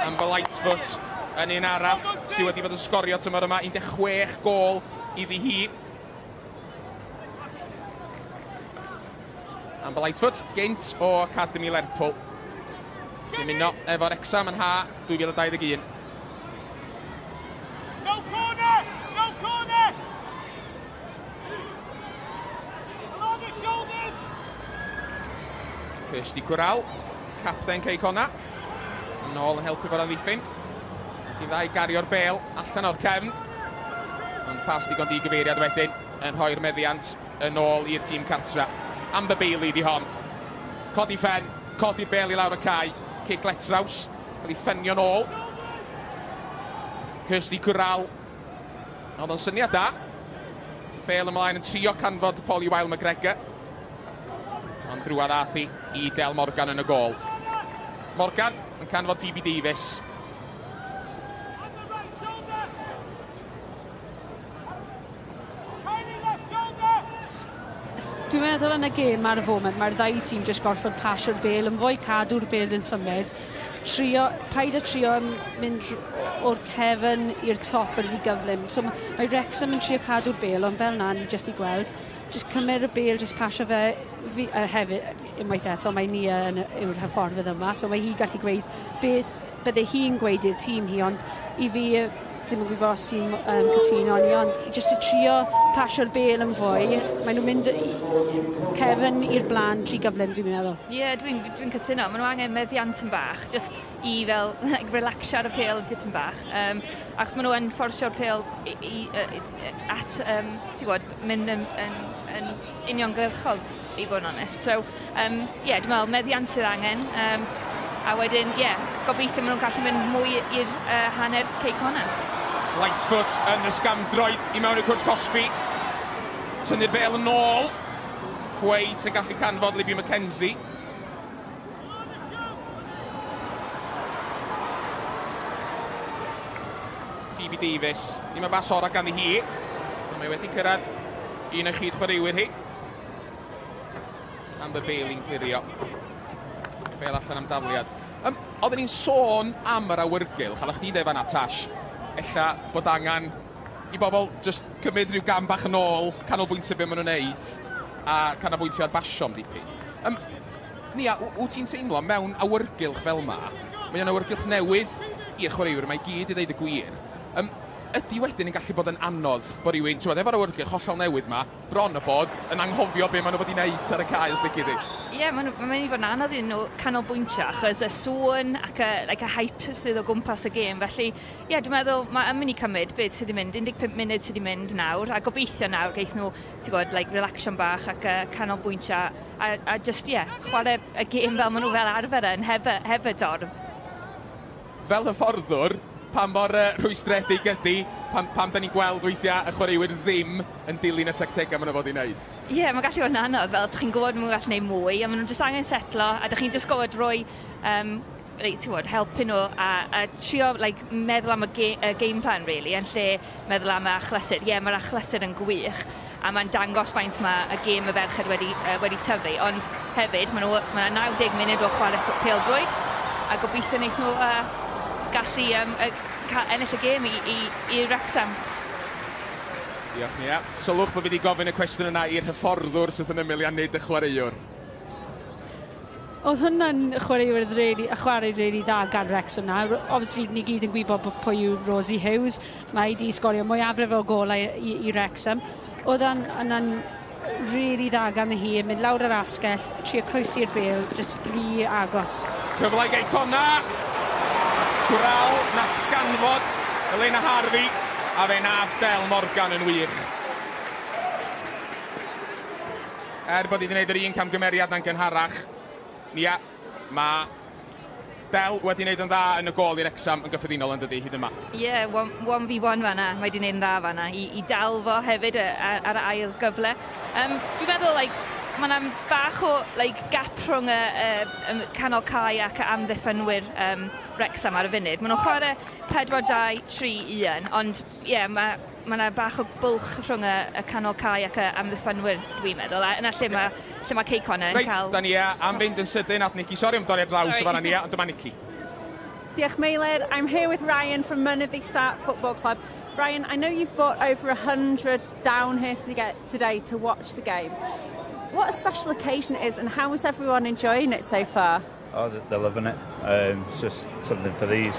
Amber Lightfoot yn un arall sydd wedi bod yn sgorio tymor yma, 16 gôl iddi hi. Amber Lightfoot, gynt o Academy Lerpwl. Ymuno efo'r Wrexham yn ha 2021. No corner! No corner! Along the shoulders! Kirsty Currell, capten Cei Connah. Yn ôl yn helpu fo'r amddiffyn. Ti'n dda i gario'r bêl allan o'r cefn. Ond pas digon digyfeiriad wedyn yn rhoi'r meddiant yn ôl i'r tîm cartra. Amber Bailey di hon. Codi ffen, codi'r bêl i lawr y cae. Cic letraws, cael ei ffenio'n ôl. Kirsty Currell. Oedd o'n syniad da. Bêl ymlaen yn trio canfod Polly Wilde McGregor. Ond drwadd ath hi i Del Morgan yn y gôl. Morgan yn canfod Phoebe Davies. Dwi'n meddwl yn y gêm ar y foment, mae'r ddau tîm jyst gorfod pasio'r bêl yn fwy, cadw'r bêl yn symud. Trio, paid â trio mynd o'r cefn i'r top yn rhy gyflym. So mae Wrexham yn trio cadw'r bêl, ond fel na ni jyst i gweld, jyst cymryd y bêl, jyst pasio fe fi, hefyd, unwaith eto, mae Nia yw'r hyfforddwr yma, so mae hi gallu gweud beth bydde hi'n gweud i'r tîm hi, ond i fi ddim yn gwybod os ti'n cytuno ni, ond jyst i trio pasio'r bêl yn fwy, maen nhw'n mynd cefn i'r blaen rhy gyflym, dwi'n meddwl. Ie, yeah, dwi'n dwi cytuno. Maen nhw angen meddiant yn bach, jyst i fel like, relaxio ar y pêl dipyn bach. Achos maen nhw yn fforsio'r pêl at, ti'n gwybod, mynd yn uniongyrchol, i fod yn onest. So, yeah, dwi'n meddwl meddiant sydd angen. A wedyn, ie, yeah, gobeithio maen nhw'n gallu mynd mwy i'r hanner Cei Connah. cweit yn gallu canfod Libby McKenzie. Phoebe Davies. Ddim yn bas ora ganddi hi. Ond mae wedi cyrraedd un o'i chyd chwaraewyr hi. Amber Bailey'n clirio. Bel allan am dafliad. Oedden ni'n sôn am yr awyrgylch, a chdi dweud fan'na, Tash, ella bod angen i bobl just cymryd rhyw gam bach yn ôl, canolbwyntio be maen nhw'n neud, a canolbwyntio ar basio am dipyn. Nia, wyt ti'n teimlo mewn awyrgylch fel ma, mae o'n awyrgylch newydd i'r chwaraewyr, mae gyd i ddeud y gwir. Ydy wedyn yn gallu bod yn anodd bod rhywun, ti'n efo'r awyrgylch hollol newydd ma, bron y bod yn anghofio be maen nhw fod i wneud ar y cae os lici di? Ie, yeah, mae'n mynd i fod yn anodd iddyn nhw canolbwyntio achos y sŵn ac y hype sydd o gwmpas y gêm. Felly, ie, yeah, dwi'n meddwl mae'n mynd i cymryd beth sydd wedi mynd, 15 munud sydd wedi mynd nawr, a gobeithio nawr geith nhw, ti'n gwybod, like, relaxion bach ac canolbwyntio a just, ie, yeah, chwarae y gêm fel maen nhw fel arfer yn, heb y dorf. Fel hyfforddwr, pa mor rhwystredig ydy pam da ni'n gweld weithiau y chwaraewyr ddim yn dilyn y tactegau maen nhw fod i wneud? Ie, yeah, mae'n gallu bod yn anodd, fel ydych chi'n gwybod maen nhw'n gallu gwneud mwy, a maen nhw'n jyst angen setlo, a ydych chi'n jyst gwybod rhoi, ti'n gwybod, helpu nhw a trio like, meddwl am y game plan, really, yn lle meddwl am y achlysur. Ie, yeah, mae'r achlysur yn gwych, a mae'n dangos faint mae y gêm y ferched wedi tyfu, ond hefyd, mae 90 munud o chwarae pêl-droed, a gobeithio wneith nhw gallu ennill y gêm i Wrexham. Diolch, Nia. Sylwch bod fi wedi gofyn y cwestiwn yna i'r hyfforddwr sydd yn ymyl i a nid y chwaraewr. Oedd hwnna'n chwaraewyr really, chwarae really dda gan Wrexham na. Obviously, ni gyd yn gwybod bod pwy yw Rosie Hughes. Mae wedi sgorio mwyafrif o golau i Wrexham. Oedd hwnna'n really dda gan hi, yn mynd lawr yr asgell, trio croesi'r bêl, just rhy agos. Cyfle i Gei Connah! Gwral nath ganfod Elena Harvey, a fe nath Del Morgan yn wych. Er bod hi wedi gwneud yr un camgymeriad na'n gynharach, Nia, mae Del wedi gwneud yn dda yn y gôl i'r Wrexham yn gyffredinol yn dydy hyd yma. Ie, yeah, 1v1 fanna, mae wedi gwneud yn dda fanna, i dal fo hefyd ar y ail gyfle. Dwi'n meddwl, like, mae yna bach o like, gap rhwng y canol cae ac y amddiffynwyr Wrexham ar y funud. Maen nhw'n chwarae 4-2-3-1, ond ie, yeah, mae yna bach o bwlch rhwng y canol cae ac y amddiffynwyr, dwi'n meddwl. A yna lle mae Cei Connah yn cael... Reit, da ni am fynd yn sydyn at Nicky. Sori am dorri ar draws o fanna Nia, ond dyma Nicky. Diolch, Meilir. I'm here with Ryan from Mynydd Isa Football Club. Ryan, I know you've brought over 100 down here to get today to watch the game. What a special occasion it is, and how is everyone enjoying it so far? Oh, they're loving it. It's just something for the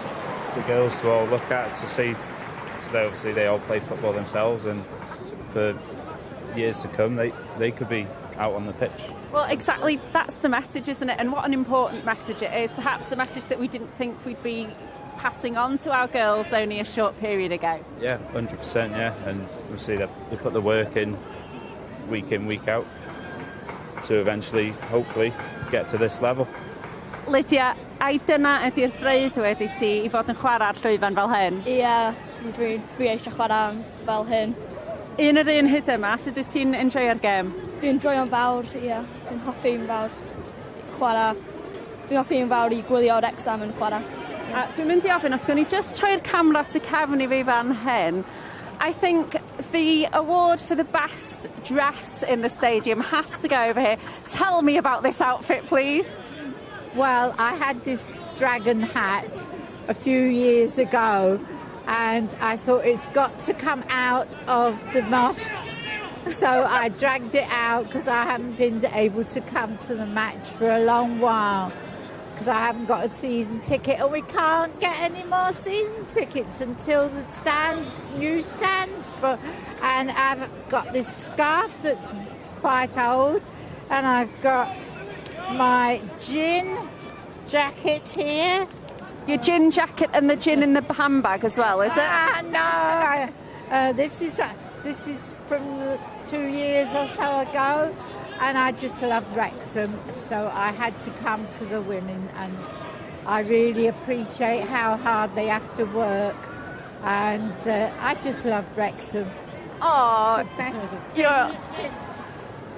girls to all look at, to see. So they obviously they all play football themselves, and for years to come, they could be out on the pitch. Well, exactly. That's the message, isn't it? And what an important message it is. Perhaps a message that we didn't think we'd be passing on to our girls only a short period ago. Yeah, 100%, yeah. And obviously they put the work in week in, week out to eventually, hopefully, get to this level. Lydia, ai dyna ydy'r freuddwyd i ti i fod yn chwarae ar llwyfan fel hyn? Ie, yeah, dwi eisiau chwarae fel hyn. Un yr un hyd yma, sut wyt ti'n enjoyo'r gêm? Dwi'n enjoyo'n fawr, ie. Yeah. Dwi'n hoffi'n fawr chwarae. Dwi'n hoffi'n fawr i gwylio Wrexham yn chwarae. A dwi'n mynd i ofyn, os gwni just troi'r camera at y cefn i fi fan hyn. I think the award for the best dress in the stadium has to go over here. Tell me about this outfit, please. Well, I had this dragon hat a few years ago, and I thought it's got to come out of the moths. So I dragged it out because I haven't been able to come to the match for a long while because I haven't got a season ticket, and we can't get any more season tickets until the stands, new stands. And I've got this scarf that's quite old, and I've got my gin jacket here. Your gin jacket and the gin in the handbag as well, is it? No, this is from 2 years or so ago, and I just love Wrexham, so I had to come to the women, and I really appreciate how hard they have to work, and I just love Wrexham. Oh, you're...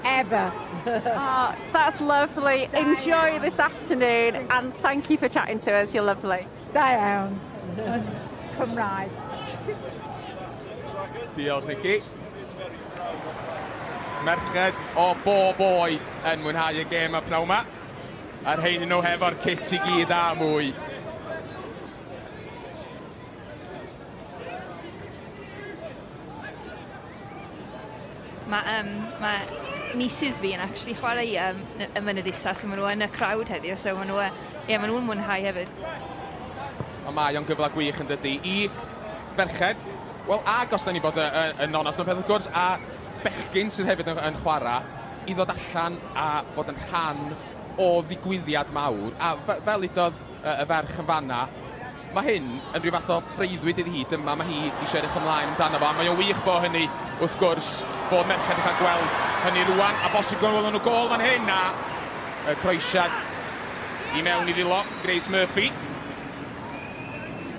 ever. Oh, that's lovely. Enjoy this afternoon and thank you for chatting to us. You're lovely. Diane. Cymraeg. Diolch, Nicky. Merched o bob oed yn mwynhau y gêm y pnawn 'ma. A'r rhein nhw hefo'r kit i gyd a mwy. Mae nieces fi yn actually chwarae y Mynydd Isa, so maen nhw yn y crowd heddiw, so maen nhw, ie, maen nhw'n mwynhau hefyd. Ond mae o'n gyfle gwych yn dydy i ferched, wel, ag os da ni bod yn onast o'n peth wrth gwrs, a bechgyn sydd hefyd yn chwarae, i ddod allan a fod yn rhan o ddigwyddiad mawr. A fel udodd y ferch yn fanna, mae hyn yn rhyw fath o freuddwyd iddi hi. Dyma mae hi eisiau edrych ymlaen amdano fo. A mae o'n wych bo hynny, wrth gwrs, bod merched yn cael gweld hynny rwan. A bosib gweld nhw gôl fan hyn, a y croesiad i mewn i ddwylo Grace Murphy.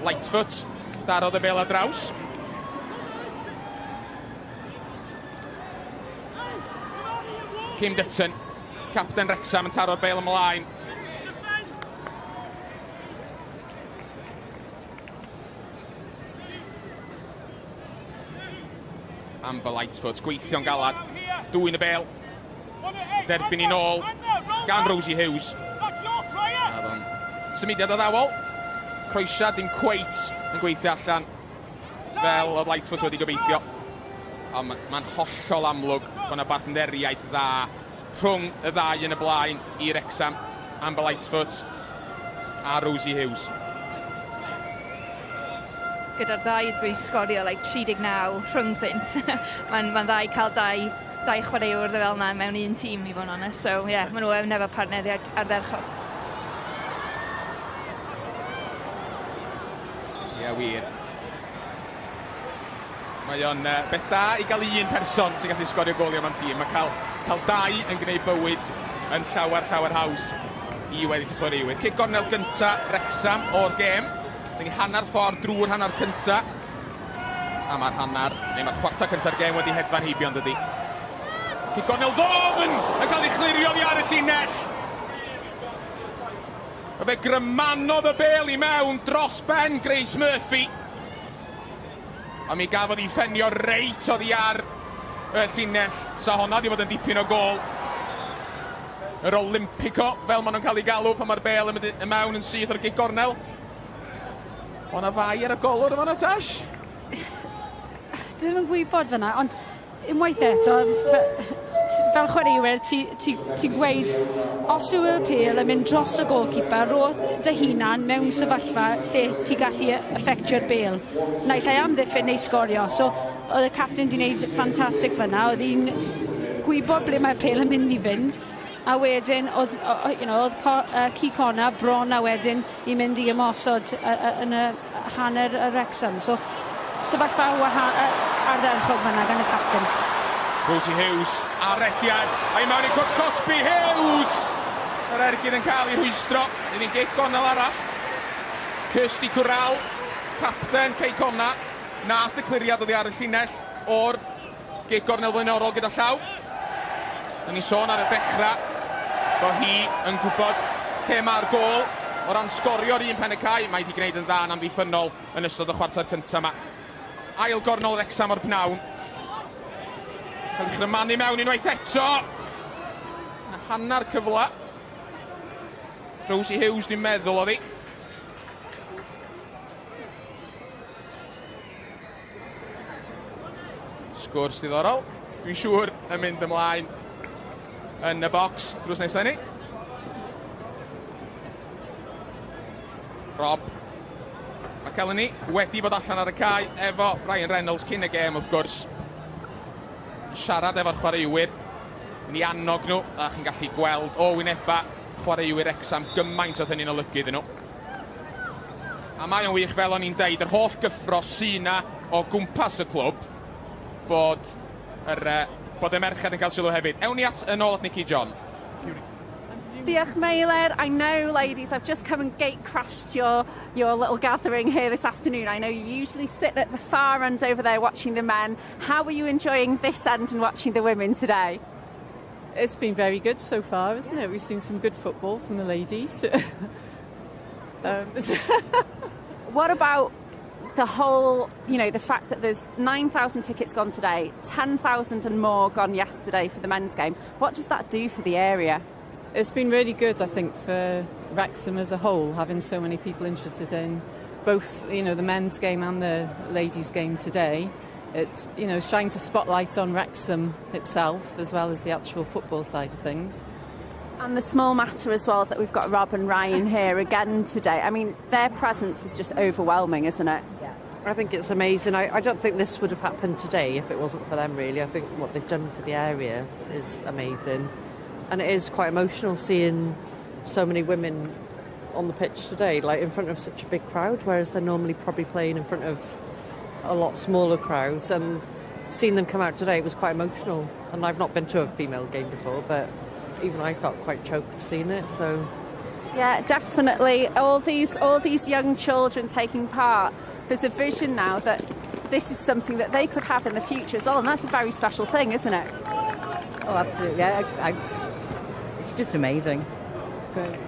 Lightfoot darodd y bel ar draws. Kim Dutton, capten Wrexham, yn taro'r bel ymlaen. Amber Lightfoot, gweithio'n galad, dwyn y bel, derbyn i nôl gan Rosie Hughes. Symudiad addawol, croesiad dim cweit yn gweithio allan fel oedd Lightfoot wedi gobeithio. Ond mae'n hollol amlwg bod yna bartneriaeth dda rhwng y ddau yn y blaen i Wrexham, Amber Lightfoot a Rosie Hughes. Gyda'r ddau wedi sgorio like 39 rhyngddynt. Mae'n dda i cael dau chwaraewr fel yna mewn un tîm, i fod yn onest. So, ie, yeah, maen nhw yn efo partneriaid ardderchog. Ie, yeah, wir. Mae o'n beth da i gael un person sy'n gallu sgorio goliau mewn tîm. Mae cael dau yn gwneud bywyd yn llawer, llawer haws i weddill y chwaraewyr. Cic gornel gynta Wrexham o'r gêm. Dyn ni hanner ffordd drwy'r hanner cynta. A mae'r hanner, neu mae'r chwarter cynta'r gêm wedi hedfan heibio yn dydi. Cic gornel ddofn yn cael ei chlirio oddi ar y llinell. A fe grymanodd y bel i mewn dros ben Grace Murphy. A mi gafodd ei ffenio reit oddi ar y llinell. Sa honna di fod yn dipyn o gôl. Yr Olympico, fel maen nhw'n cael ei galw pan mae'r bel yn mynd i mewn yn syth o'r gic gornel. O na fai ar y golwr yma, Tash? Dwi ddim yn gwybod fyna, ond unwaith eto, fel chwaraewyr, ti gweud, os yw y pêl yn mynd dros y goalkeeper, rho dy hunan mewn sefyllfa lle ti gallu effectio'r bêl. Naill ai amddiffyn neu sgorio. So, oedd y captain di wneud ffantastig fyna, oedd hi'n gwybod ble mae'r pêl yn mynd i fynd, a wedyn oedd, oedd Cei Connah bron a wedyn i mynd i ymosod yn y hanner y Wrexham. So, sefyllfa ardderchog fyna gan y captain. Rosie Hughes ar rediad, a i mewn i cwrt cosbi, Hughes! Yr ergyd yn cael ei rhwystro, un i'n gic gornel arall. Kirsty Currell, capten Cei Connah, nath y cliriad oddi ar y llinell o'r gic gornel flaenorol gyda llaw. Yn ni sôn ar y dechrau bod hi yn gwybod lle mae'r gôl o ran sgorio'r un pen y cae. Mae wedi gwneud yn dda yn amddiffynnol yn ystod y chwarter cyntaf yma. Ail gornel Wrexham o'r pnawn. Cael ei chrymanu mewn unwaith eto. Na hanner cyfle. Rosie Hughes dwi'n meddwl oedd hi. Sgwrs diddorol. Dwi'n siŵr yn mynd ymlaen yn y bocs drws nesaf ni. Rob McElhenney wedi bod allan ar y cae efo Ryan Reynolds cyn y gêm wrth gwrs. Siarad efo'r chwaraewyr, yn i annog nhw, a chi'n gallu gweld o wyneba chwaraewyr Wrexham gymaint oedd hynny'n olygu iddyn nhw. A mae o'n wych, fel o'n i'n deud, yr holl gyffro sy 'na o gwmpas y clwb, bod y merched yn cael sylw hefyd. Ewn ni at yn ôl at Nicky John. Diolch, Meilir. I know, ladies, I've just come and gate-crashed your little gathering here this afternoon. I know you usually sit at the far end over there watching the men. How are you enjoying this end and watching the women today? It's been very good so far, isn't it? We've seen some good football from the ladies. What about the whole, you know, the fact that there's 9,000 tickets gone today, 10,000 and more gone yesterday for the men's game? What does that do for the area? It's been really good, I think, for Wrexham as a whole, having so many people interested in both, you know, the men's game and the ladies' game today. It's, you know, shines a spotlight on Wrexham itself as well as the actual football side of things. And the small matter as well that we've got Rob and Ryan here again today. I mean, their presence is just overwhelming, isn't it? Yeah. I think it's amazing. I don't think this would have happened today if it wasn't for them, really. I think what they've done for the area is amazing. And it is quite emotional seeing so many women on the pitch today, like in front of such a big crowd, whereas they're normally probably playing in front of a lot smaller crowds. And seeing them come out today was quite emotional. And I've not been to a female game before, but even I felt quite choked seeing it. So yeah, definitely. All these young children taking part. There's a vision now that this is something that they could have in the future as well, and that's a very special thing, isn't it? Oh, absolutely. It's just amazing. It's great.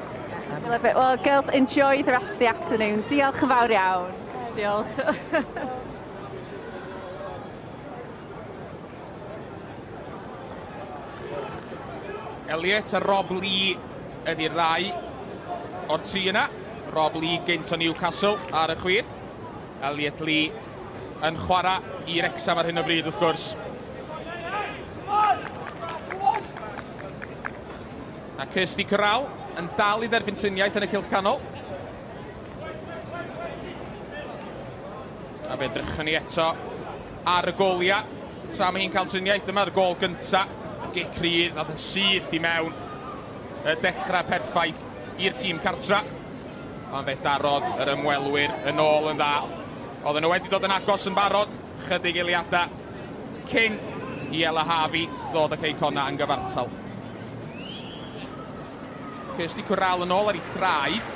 I love it. Well, girls, enjoy the rest of the afternoon. Diolch yn fawr iawn. Diolch. Elliot a Rob Lee ydy'r ddau o'r tri yna. Rob Lee gynt o Newcastle ar y chwith. Elliot Lee yn chwarae i Wrexham ar hyn o bryd, wrth gwrs. A Kirsty Corral yn dal i dderbyn triniaeth yn y cylch canol. A fe drychwn ni eto ar y goliau. Tra mae hi'n cael triniaeth, dyma'r gol gynta. Gic rydd, oedd yn syth i mewn. Y dechrau perffaith i'r tîm cartra. Ond fe darodd yr ymwelwyr yn ôl yn dda. Oedden nhw wedi dod yn agos yn barod, chydig eiliadau cyn i Ella Harvey ddod â Cei Connah yn gyfartal. Kirsty Corral yn ôl ar ei thraed.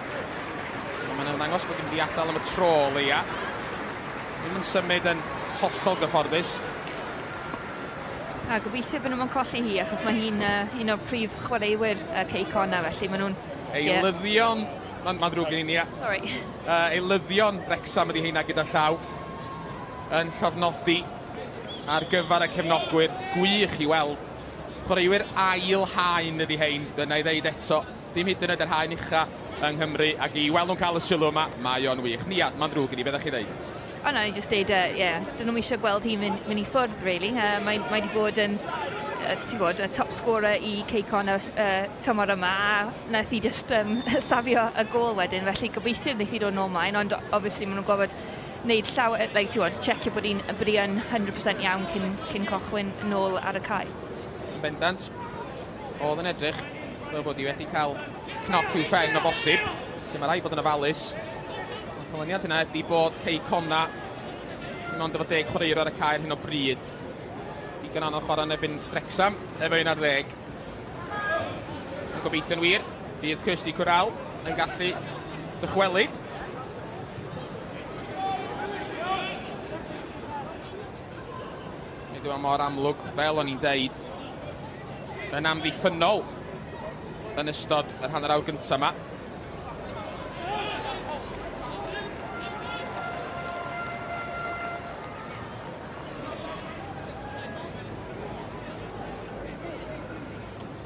Mae'n ymddangos bod hi'n mynd i adael am y tro o leia. Ddim yn symud yn hollol gyfforddus. A gobeithio bod nhw'n colli hi, achos mae hi'n un o'r prif chwaraewyr Cei Connah, felly maen nhw'n... Eilyddion, mae'n ddrwg gen i ni. Sorry. Eilyddion Wrexham ydy heina gyda llaw yn llofnodi ar gyfer y cefnogwyr. Gwych i weld. Chwaraewyr ail haen ydy hein, dyna i ddeud eto. Dim hyd yn oed yr haen ucha yng Nghymru, ac i weld nhw'n cael y sylw yma, mae o'n wych. Nia, mae'n ddrwg gen i, beth ydych chi ddeud? O na, i just deud, yeah, dyn nhw'n eisiau gweld hi'n mynd i ffwrdd, really. Mae wedi bod yn, ti'n gwybod, y top scorer i Cei Connah tymor yma, a nath hi just safio y gôl wedyn, felly gobeithio wneith hi dod nôl mlaen, ond obviously maen nhw'n gorfod wneud llawer, like, ti'n gwybod, checio bod hi'n 100% iawn cyn cychwyn nôl ar y cae. Yn bendant, oedd yn edrych fel bod hi wedi cael cnoc i'w phen o bosib, lle mae rhaid bod yn ofalus. Y canlyniad yna ydy bod Cei Connah dim ond efo 10 chwaraewr ar y cae ar hyn o bryd. Digon anodd chwarae yn erbyn Wrexham efo 11. Yn gobeithio'n wir, bydd Kirsty Corral yn gallu dychwelyd. Nid yw o mor amlwg, fel o'n i'n deud, yn amddiffynnol yn ystod yr hanner awr gyntaf yma.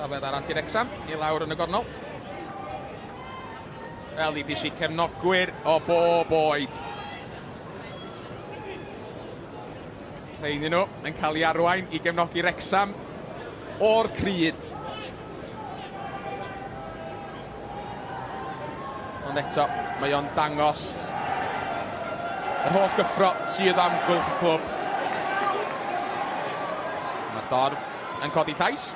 Tafled arall i Wrexham, i lawr yn y gornol. Fel i ddisi cefnogwyr o bob oed. Rhein nhw yn cael ei arwain i gefnogi Wrexham o'r cryd. Ond eto, mae o'n dangos yr holl gyffro sydd amgylch y clwb. Mae'r dorf yn codi llais.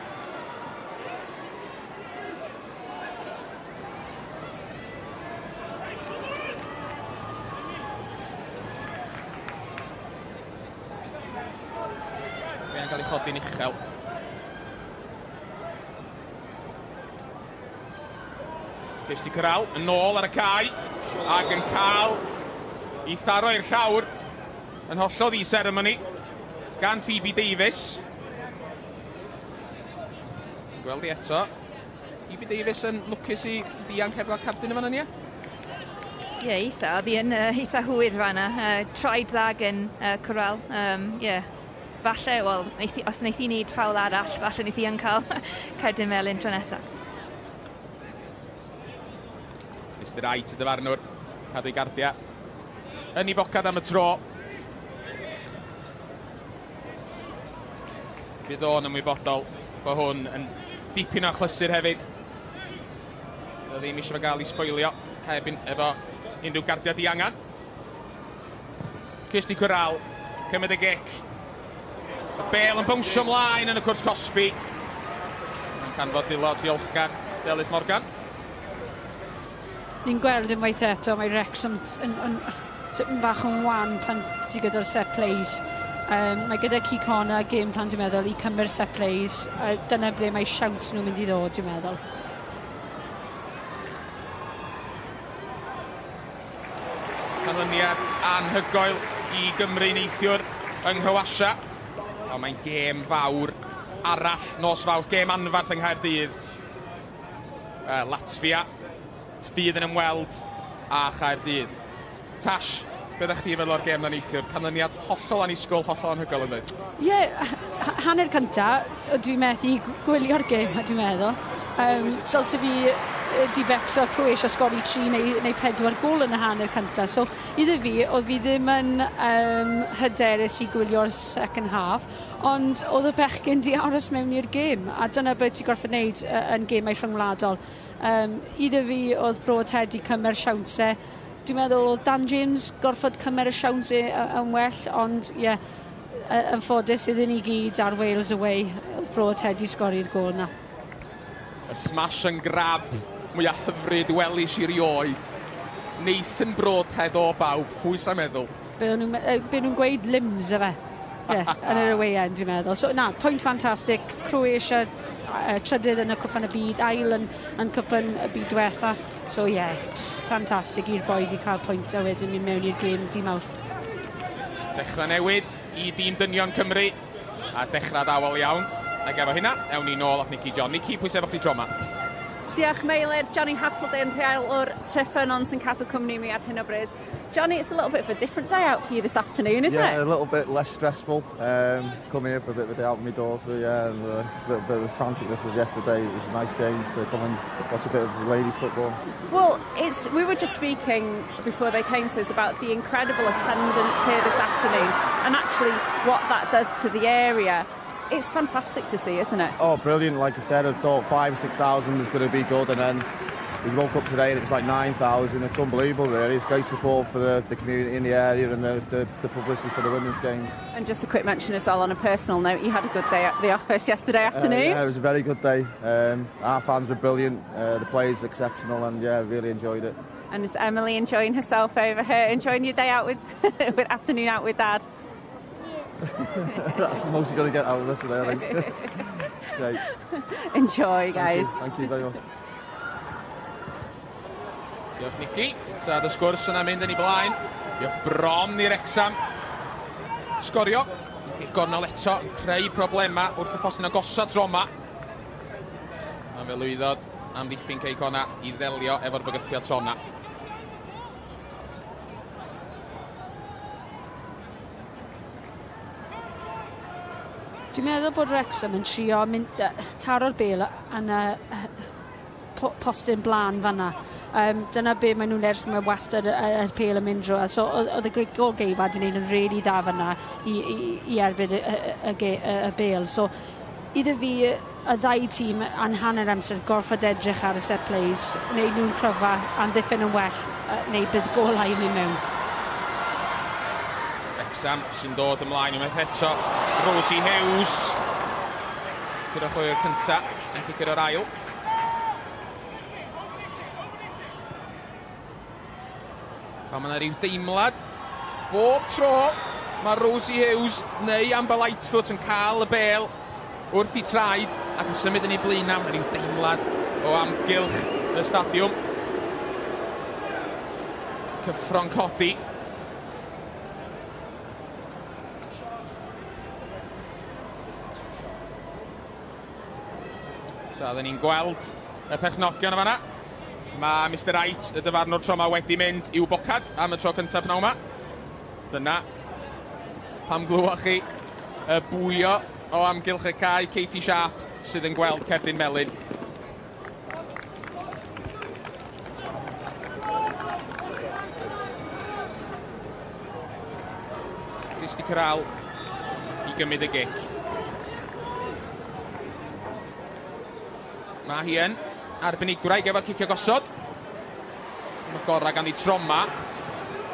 Mae'n cael ei chodi'n uchel. Kirsty Corral yn ôl ar y cae ac yn cael ei tharo i'r llawr yn hollol ddi-seremoni gan Phoebe Davies. Ni'n gweld hi eto. Evie Davies yn lwcus i ddianc heb gael cardyn yma, ie? Ie, yeah, eitha. Oedd hi yn eitha hwyr fanna. Traed dda gen Corral. Yeah. Falle, wel, os wneith hi wneud ffawl arall, falle wneith hi yn cael cerdyn melyn tro nesaf. Mr Wright y dyfarnwr, cadw ei gardia yn ei bocad am y tro. Bydd o'n ymwybodol bod hwn yn dipyn o achlysur hefyd. Oedd ddim eisiau fo gael ei sboilio heb efo unrhyw gardia diangan. Kirsty Corral, cymryd y gic. Y bel yn bownsio ymlaen yn y cwrt cosbi. Yn canfod dwylo diolchgar Delyth Morgan. Ni'n gweld unwaith eto, mae Wrexham yn tipyn bach yn wan pan ti gyda'r set plays. Mae gyda Cei Connah game plan, dwi'n meddwl, i cymryd set plays. Dyna ble mae siawns nhw'n mynd i ddod, dwi'n meddwl. Canlyniad anhygoel i Gymru neithiwr yng Nghroatia. Ond mae'n gêm fawr arall nos Fawrth, gêm anfarth yng Nghaerdydd. Latvia fydd yn ymweld â Chaerdydd. Tash, be ddech chi feddwl o'r gêm na neithiwr? Canlyniad hollol annisgwyl, hollol anhygoel yn dweud. Ie, yeah, hanner cynta, dwi'n methu gwylio'r gêm, dwi'n meddwl. Dylse fi di becso Croatia sgori 3 neu 4 gôl yn y hanner cynta. So, iddo fi, oedd fi ddim yn hyderus i gwylio'r second half, ond oedd y bechgyn di aros mewn i'r gêm, a dyna beth ti'n gorfod wneud yn gemau rhyngwladol. Iddo fi, oedd Broadhead i cymryd siawnsau. Dwi'n meddwl oedd Dan James gorfod cymryd y siawnsau yn well, ond ie, yeah, yn ffodus iddyn ni gyd ar Wales away, oedd Broadhead i sgori'r gôl na. Y smash and grab mwyaf hyfryd welis i rioed. Nathan Broadhead o bawb, pwy sa'n meddwl? Be nhw'n gweud limbs efe. Ie, yeah, yn yr away end, dwi'n meddwl. So, na, pwynt ffantastig. Croatia trydydd yn y Cwpan y Byd, ail yn Cwpan y Byd diwetha. So, ie, yeah, ffantastig i'r boys i cael pwynt a wedyn mynd mewn i'r gêm di Mawrth. Dechrau newid i dîm dynion Cymru, a dechrau dawel iawn. Ac efo hynna, ewn ni nôl at Nicky John. Nicky, pwy sef o'ch chi tro yma? Diolch, Meilir. Johnny Hasselden, rheolwr Treffynnon sy'n cadw cwmni mi ar hyn o bryd. Johnny, it's a little bit of a different day out for you this afternoon, isn't yeah, it? Yeah, a little bit less stressful. Coming here for a bit of a day out with my daughter, yeah, and a little bit of franticness of yesterday. It was a nice change to come and watch a bit of ladies football. Well, we were just speaking before they came to us about the incredible attendance here this afternoon and actually what that does to the area. It's fantastic to see, isn't it? Oh, brilliant. Like I said, I thought 5,000 or 6,000 was going to be good, and then we woke up today and it was like 9,000. It's unbelievable, really. It's great support for the community in the area and the publicity for the women's games. And just a quick mention as well, on a personal note, you had a good day at the office yesterday afternoon. Yeah, it was a very good day. Our fans were brilliant, the players were exceptional, and yeah, really enjoyed it. And is Emily enjoying herself over here, enjoying your day out with afternoon out with Dad? That's the most you're going to get out of it today, I think. Great. Enjoy, guys. Thank you very much. Diolch, Nicky. Sa y sgwrs yna mynd yn ei blaen. Diolch bron i Wrexham sgorio. Gornel eto yn creu problema wrth y postyn agosod tro yma. A fe lwyddodd amddiffyn Cei Connah i ddelio efo'r bygythiad tro yna. Dwi'n meddwl bod Wrexham yn trio mynd, taro'r bel yn y postyn blaen fanna. Dyna be maen nhw'n edrych, mae wastad y pêl yn mynd drwy. So oedd y golgeifad yn neud yn really dda fanna i erbyn y bel. So iddo fi, y ddau tîm yn hanner amser gorfod edrych ar y set plays, neu nhw'n cryfa a'n ddiffyn yn well, neu bydd golau yn mynd mewn. Wrexham sy'n dod ymlaen unwaith eto. Rosie Hughes. Gyda chwaraewr cynta, ac i gyda'r ail. Wel, mae yna rhyw deimlad. Bob tro mae Rosie Hughes neu Amber Lightfoot yn cael y bel wrth i traed ac yn symud yn ei blaenau. Mae rhyw deimlad o amgylch y stadiwm. Cyffro'n codi. Tra oedden ni'n gweld y perchnogion o fanna, mae Mr Wright, y dyfarnwr tro yma, wedi mynd i'w bocad am y tro cyntaf pnawn yma. Dyna pam glywch chi y bwio o amgylch y cae. Katie Sharp sydd yn gweld cerdyn melyn. Christy Corral i gymryd y gic. Mae hi yn arbenigwraig efo'r cicio gosod. Mae gorau ganddi troma.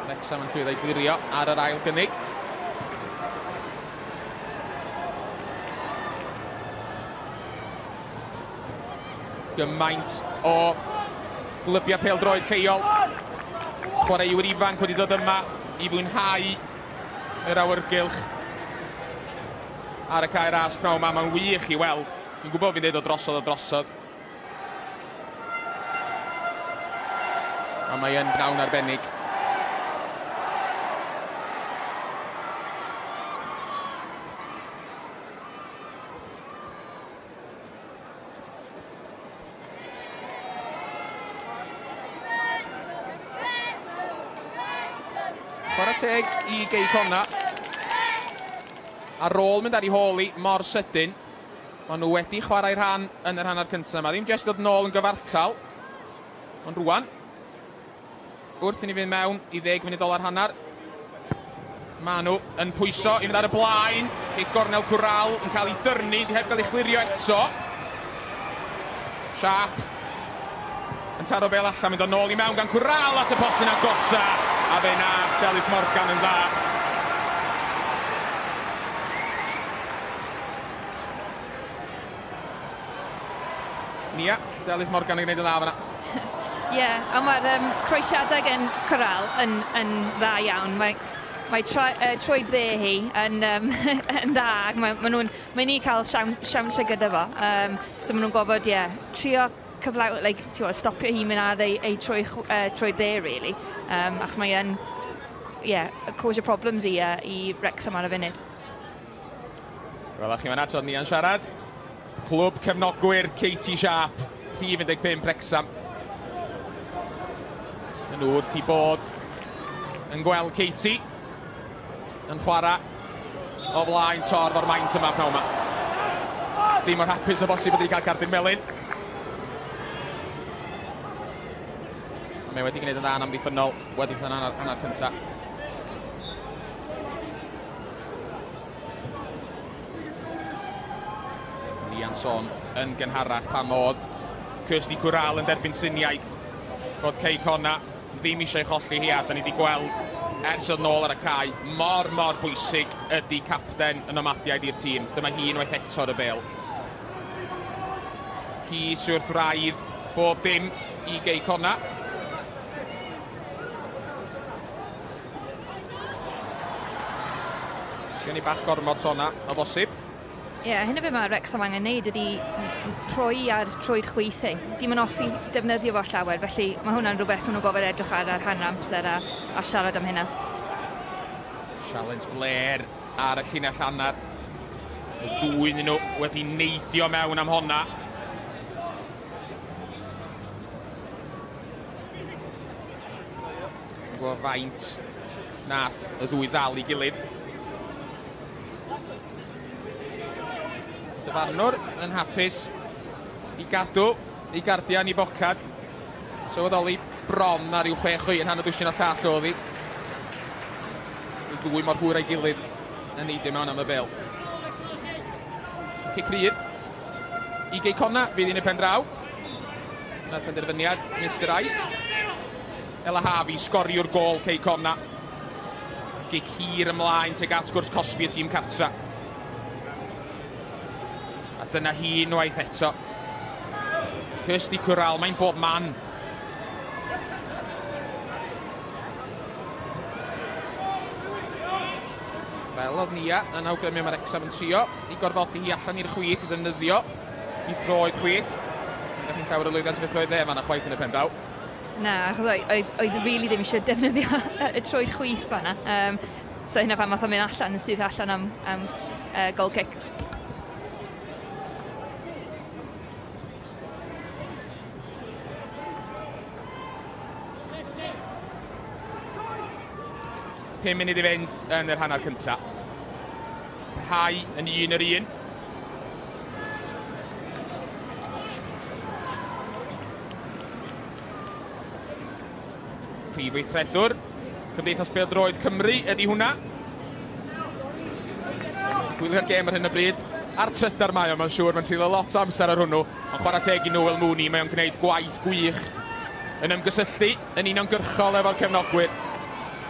Wrexham yn llwyddo i glirio ar yr ail gynnig. Gymaint o glybiau pêl-droed lleol. Chwaraewyr ifanc wedi dod yma i fwynhau yr awyrgylch ar y cae ras pnawn 'ma. Mae'n wych i weld. Dwi'n gwybod fi'n deud o drosodd o drosodd. Ond mae yn bnawn arbennig. Chwarae teg i Gei Connah. Ar ôl mynd ar ei hôl hi mor sydyn, maen nhw wedi chwarae rhan yn yr hanner cyntaf yma. Ddim jyst dod nôl yn gyfartal, ond rwan, wrth i ni fynd mewn i 10 munud ola'r hanner, maen nhw yn pwyso i fynd ar y blaen. Cic gornel Cwral yn cael ei dyrnu, di heb gael ei chlirio eto. Sharp yn taro bel allan, mynd o nôl i mewn gan Cwral at y postyn agosa, a fe nath Delyth Morgan yn dda. Nia, Delyth Morgan yn gwneud yn dda fan'na. Ie, yeah, a mae'r croesiadau gen Corral yn dda iawn. Mae troed dde hi yn dda, ac mae ni cael siawnsau gyda fo. So maen nhw'n gorfod, ie, yeah, trio cyflaw, like, ti'n stopio hi mynd ar ei troed dde, really. Achos mae yn, yeah, cause problems i Wrexham ar y funud. Wel, chi fan'na, tra ni yn siarad. Clwb cefnogwyr Katie Sharp, rhif 15 Wrexham. Yn wrth i bod yn gweld Katie yn chwarae o flaen torf o'r maint yma pnawn yma. Ddim mor hapus o bosib bod wedi cael cardyn melyn. Mae wedi gwneud yn dda yn amddiffynnol wedi yn hanner cyntaf. Nian sôn yn gynharach pam oedd Kirsty Cwral yn derbyn triniaeth. Roedd Cei Connah ddim eisiau ei cholli hi, a da ni wedi gweld ers oedd nôl ar y cae mor bwysig ydy capten y Nomadiaid i'r tîm. Dyma hi unwaith eto ar y bêl. Hi sy'n wrth wraidd bob dim i Gei Connah. Sgen i bach gormod sona o bosib. Ie, yeah, hynny beth mae Wrexham angen neud ydy troi ar troed chwith hi. Dim yn hoffi defnyddio fo llawer, felly mae hwnna'n rhywbeth maen nhw'n gofod edrych ar hanner amser a siarad am hynna. Sialens fler ar y llinell hanner. Y ddwy nhw wedi neidio mewn am honna. Gwybod faint nath y ddwy ddal i gilydd. Dyfarnwr yn hapus i gadw ei gardiau i bocad. Sylweddoli bron ar ryw 6 yn hanner dwsin o llall oedd hi. Y ddwy mor hwyr a'i gilydd yn neidio mewn am y bêl. Cic rydd i Gei Connah fydd un y pen draw. Dyna'r penderfyniad Mr Wright. Ella Harvey sgoriwr gôl Cei Connah. Gic hir ymlaen tuag at gwrs cosbi y tîm cartra. A dyna hi unwaith eto. Kirsty Cwral, mae'n bob man. Fel oedd Nia yn awgrymu, mae'r Wrexham yn trio i gorfodi hi allan i'r chwith i ddefnyddio i throed chwith. Yn gallu llawer o lwyddiant efo throed dde fan'na chwaith yn y pen draw. Na, achos oedd really ddim eisiau defnyddio y troed chwith fan'na. So hynna pan math o'n mynd allan, yn syth allan am goal kick. 5 munud i fynd yn yr hanner cyntaf. Rhai yn 1-1. Prif weithredwr Cymdeithas Bêl-droed Cymru ydy hwnna. Gwylio'r gêm ar hyn o bryd. Ar trydar mae o, mae'n siŵr, mae'n treulio lot o amser ar hwnnw. Ond chwarae teg i Noel Mooney, mae o'n gwneud gwaith gwych yn ymgysylltu yn uniongyrchol efo'r cefnogwyr.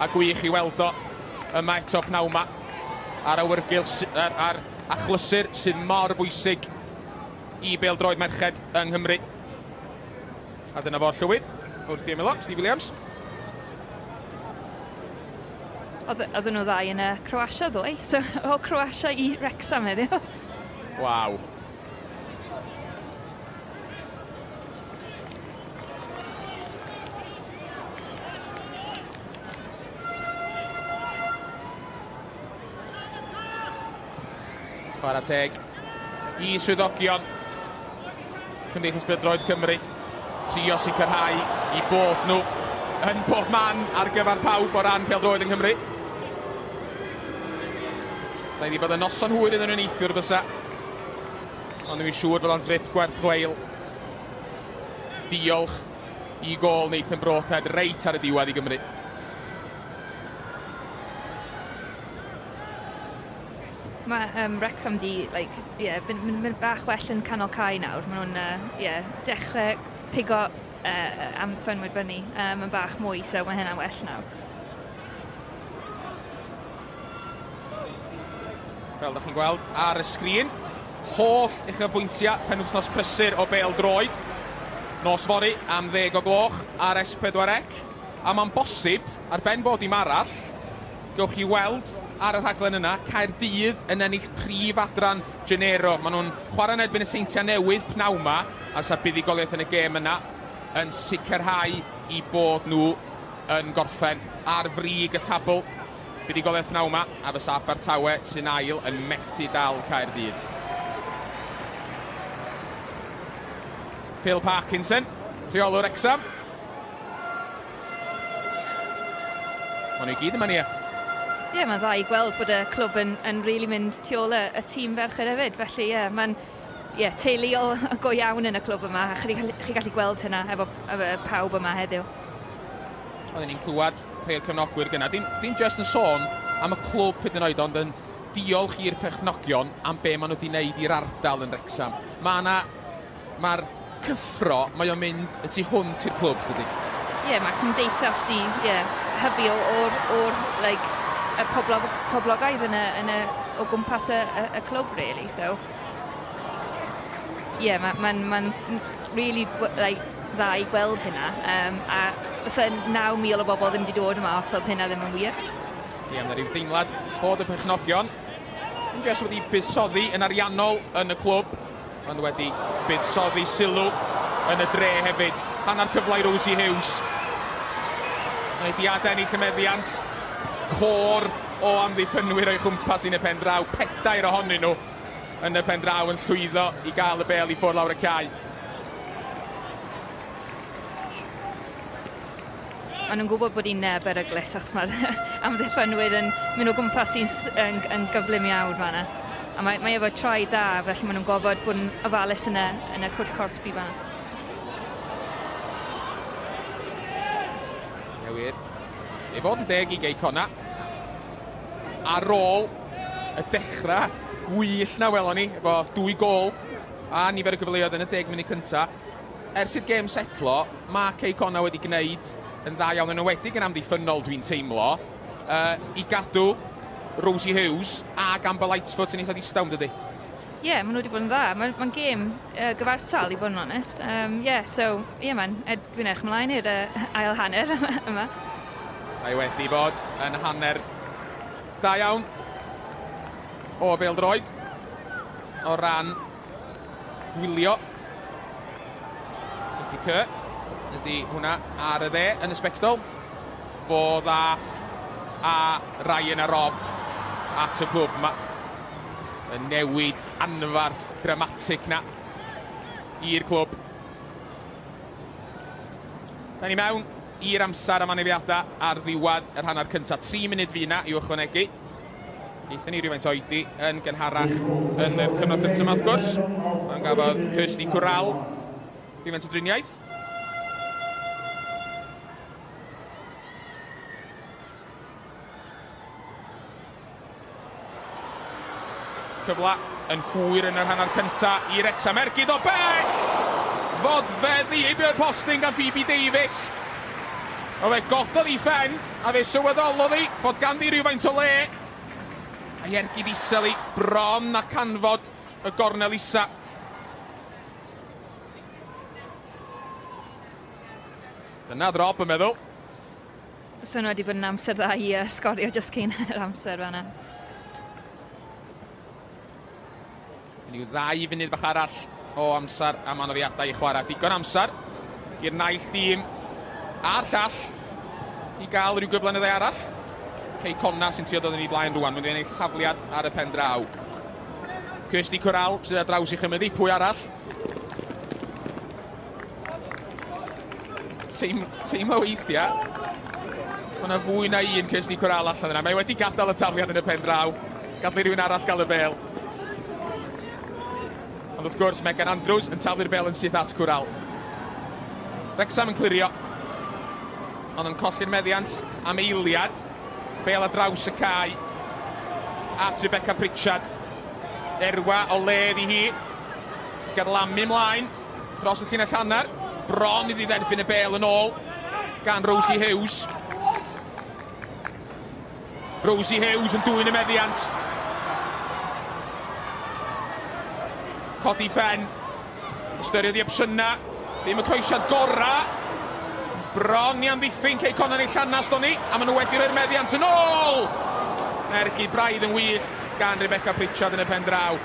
A gwych i weld o yma eto pnawn 'ma ar awyrgylch ar achlysur sydd mor bwysig i bêl-droed merched yng Nghymru. A dyna fo'r llywydd wrth i ymylo, Steve Williams. Oedden nhw ddau yn y Croatia ddoe, so o Croatia i Wrexham heddiw. Waw. Chwarae teg i swyddogion Cymdeithas Bêl-droed Cymru. Trio sicrhau i bod nhw yn bob man ar gyfer pawb o ran pêl-droed yng Nghymru. Sa'i wedi bod yn noson hwyr iddyn nhw neithiwr fysa. Ond dwi'n siŵr bod o'n drip gwerth chweil. Diolch i gôl Nathan Broadhead reit ar y diwedd i Gymru. Mae Wrexham di, like, yeah, mynd mynd bach well yn canol cae nawr. Maen nhw'n yeah, dechrau pigo amddiffynwyr fyny yn bach mwy, so mae hynna'n well nawr. Fel ydych chi'n gweld ar y sgrin, holl uchafbwyntiau penwythnos prysur o bêl droed. Nos fory am 10 o gloch ar S4C. A mae'n bosib, ar ben bod dim arall, gewch chi weld ar y rhaglen yna, Caerdydd yn ennill prif adran Genero. Maen nhw'n chwarae yn erbyn y Seintiau Newydd pnawn 'ma, a sa buddugoliaeth yn y gêm yna yn sicrhau i bod nhw yn gorffen ar frig y tabl. Buddugoliaeth pnawn 'ma, a fysa Abertawe sy'n ail yn methu dal Caerdydd. Phil Parkinson, rheolwr Wrexham. Maen nhw i gyd yma ni. Ie, yeah, mae'n dda i gweld bod y clwb yn really mynd tu ôl y tîm ferched hefyd. Felly, ie, yeah, mae'n yeah, teuluol go iawn yn y clwb yma, a chi gallu gweld hynna efo pawb yma heddiw. Oedden ni'n clywed rhai o'r cefnogwyr gynna. Dim just yn sôn am y clwb hyd yn oed, ond yn diolch i'r perchnogion am be maen nhw wedi wneud i'r ardal yn Wrexham. Mae'r cyffro, mae o'n mynd y tu hwnt i'r clwb, dydy? Ie, yeah, mae cymdeithas di hybu o'r like, y poblogaidd yn y o gwmpas y clwb, really. So, ie, yeah, mae'n really like, dda i gweld hynna. A fysa 9,000 o bobl ddim wedi dod yma os oedd hynna ddim yn wir. Ie, yeah, mae rhyw deimlad bod y perchnogion yn jyst wedi buddsoddi yn ariannol yn y clwb, ond wedi buddsoddi sylw yn y dre hefyd. Hanner cyfle i Rosie Hughes. Mae di adennill y meddiant. Côr o amddiffynwyr o'i chwmpas yn y pen draw. 4 ohonyn nhw yn y pen draw yn llwyddo i gael y bêl i ffwrdd lawr y cae. Maen nhw'n gwybod bod hi'n beryglus achos mae'r amddiffynwyr yn mynd o gwmpas yn gyflym iawn fan'na. A mae efo troi dda, felly maen nhw'n gofod bod yn ofalus yn y cwrt cosbi fan'na. Ie wir. I fod yn deg i Gei Connah, ar ôl y dechrau gwych na welon ni, efo 2 gôl a nifer o gyfleoedd yn y 10 munud cynta. Ers i'r gêm setlo, mae Cei Connah wedi gwneud yn dda iawn, yn enwedig yn amddiffynnol dwi'n teimlo, i gadw Rosie Hughes ac Amber Lightfoot yn eitha distaw, dydy? Ie, yeah, maen nhw wedi bod yn dda. Mae'n gêm gyfartal, i fod yn onest. Yeah, so, yeah, dwi'n edrych ymlaen i'r ail hanner yma. Mae wedi bod yn hanner da iawn o bêl-droed o ran gwylio. Nicky Kerr ydy hwnna ar y dde yn y sbectol. Fo ddath a Ryan a Rob at y clwb yma. Y newid anfarth dramatig na i'r clwb. Da ni mewn i'r amser am anafiadau ar ddiwedd yr hanner cyntaf. 3 munud fi na i'w ychwanegu. Geithon ni rhywfaint oedi yn gynharach yn y cyfnod cyntaf yma, wrth gwrs. Ond gafodd Kirsty Corral rhywfaint o driniaeth. Cyfle yn hwyr yn yr hanner cyntaf i Wrecsam. Ergyd o bell! Fodfeddi heibio'r postyn gan Phoebe Davies. O fe gododd i phen a fe sylweddolodd hi bod ganddi rhywfaint o le. A'i ergyd isel i bron a canfod y gornel isa. Dyna ddrop yn meddwl. So nhw wedi bod yn amser dda i sgorio jyst cyn yr amser fan'na. Ryw 2 funud bach arall o amser am anafiadau i chwarae. Digon amser i'r naill dîm a'r llall i gael rhyw gyfle neu ddau arall. Cei Connah sy'n trio dod yn ei blaen rwan. Mae'n ennill tafliad ar y pen draw. Kirsty Corral sydd ar draws i chymryd i. Pwy arall? Teimlo weithiau. Mae yna fwy na un Kirsty Corral allan yna. Mae wedi gadael y tafliad yn y pen draw. Gadw i rywun arall gael y bel. Ond wrth gwrs, Megan Andrews yn taflu'r bel yn syth at Corral. Wrecsam yn clirio. Ond yn colli'r meddiant am eiliad. Bel ar draws y cae at Rebecca Pritchard. Erwa o le iddi hi. Garlamu ymlaen dros y llinell hanner. Bron iddi dderbyn y bel yn ôl gan Rosie Hughes. Rosie Hughes yn dwyn y meddiant. Codi phen. Ystyried i opsiynau. Ddim y croesiad gora. Bron i amddiffyn Cei Connah neu llanast o'n ni, a maen nhw wedi rhoi'r meddiant yn ôl! Ergyd braidd yn wyllt gan Rebecca Pritchard yn y pen draw.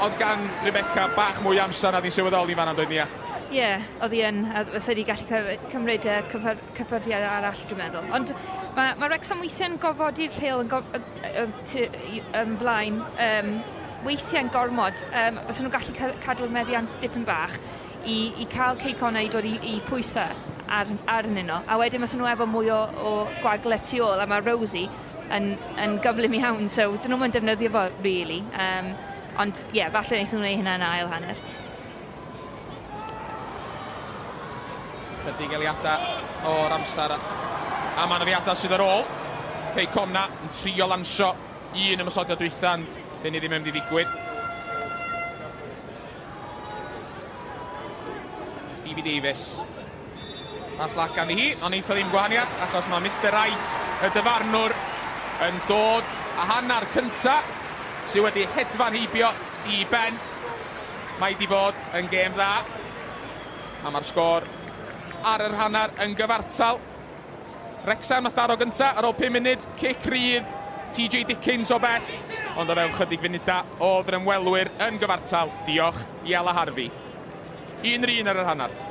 Oedd gan Rebecca bach mwy amser na ddyn sylweddoli fan doedd Nia? Ie, yeah, oedd hi yn, a fysa wedi gallu cymryd cyffyrddiad arall, dwi'n meddwl. Ond mae Wrexham weithiau'n gofodi'r pêl yn, yn blaen, weithiau'n gormod. Fysa nhw'n gallu cadw'r meddiant dipyn bach i cael Cei Connah i dod i pwysau arnyn nhw. A wedyn fysa nhw efo mwy o gwagle tu ôl, a mae Rosie yn gyflym iawn, so dyn nhw'n defnyddio fo, really. Ond ie, yeah, falle wnaethon nhw wneud hynna yn ail hanner. Chydig eiliadau o'r amser am anafiadau sydd ar ôl. Cei Connah yn trio lansio un ymosodiad dwytha, ond dyn ni ddim yn mynd i ddigwydd. Phoebe Davies. Pas lac i hi, ond neith o ddim gwahaniaeth, achos mae Mr Wright, y dyfarnwr, yn dod a hanner cynta sydd wedi hedfan heibio i ben. Mae di bod yn gêm dda, a mae'r sgôr ar yr hanner yn gyfartal. Wrecsam nath daro gynta ar ôl 5 munud, cic rydd TJ Dickens o bell, ond o fewn chydig funudau oedd yr ymwelwyr yn gyfartal. Diolch i Ella Harvey. 1-1 ar yr hanner.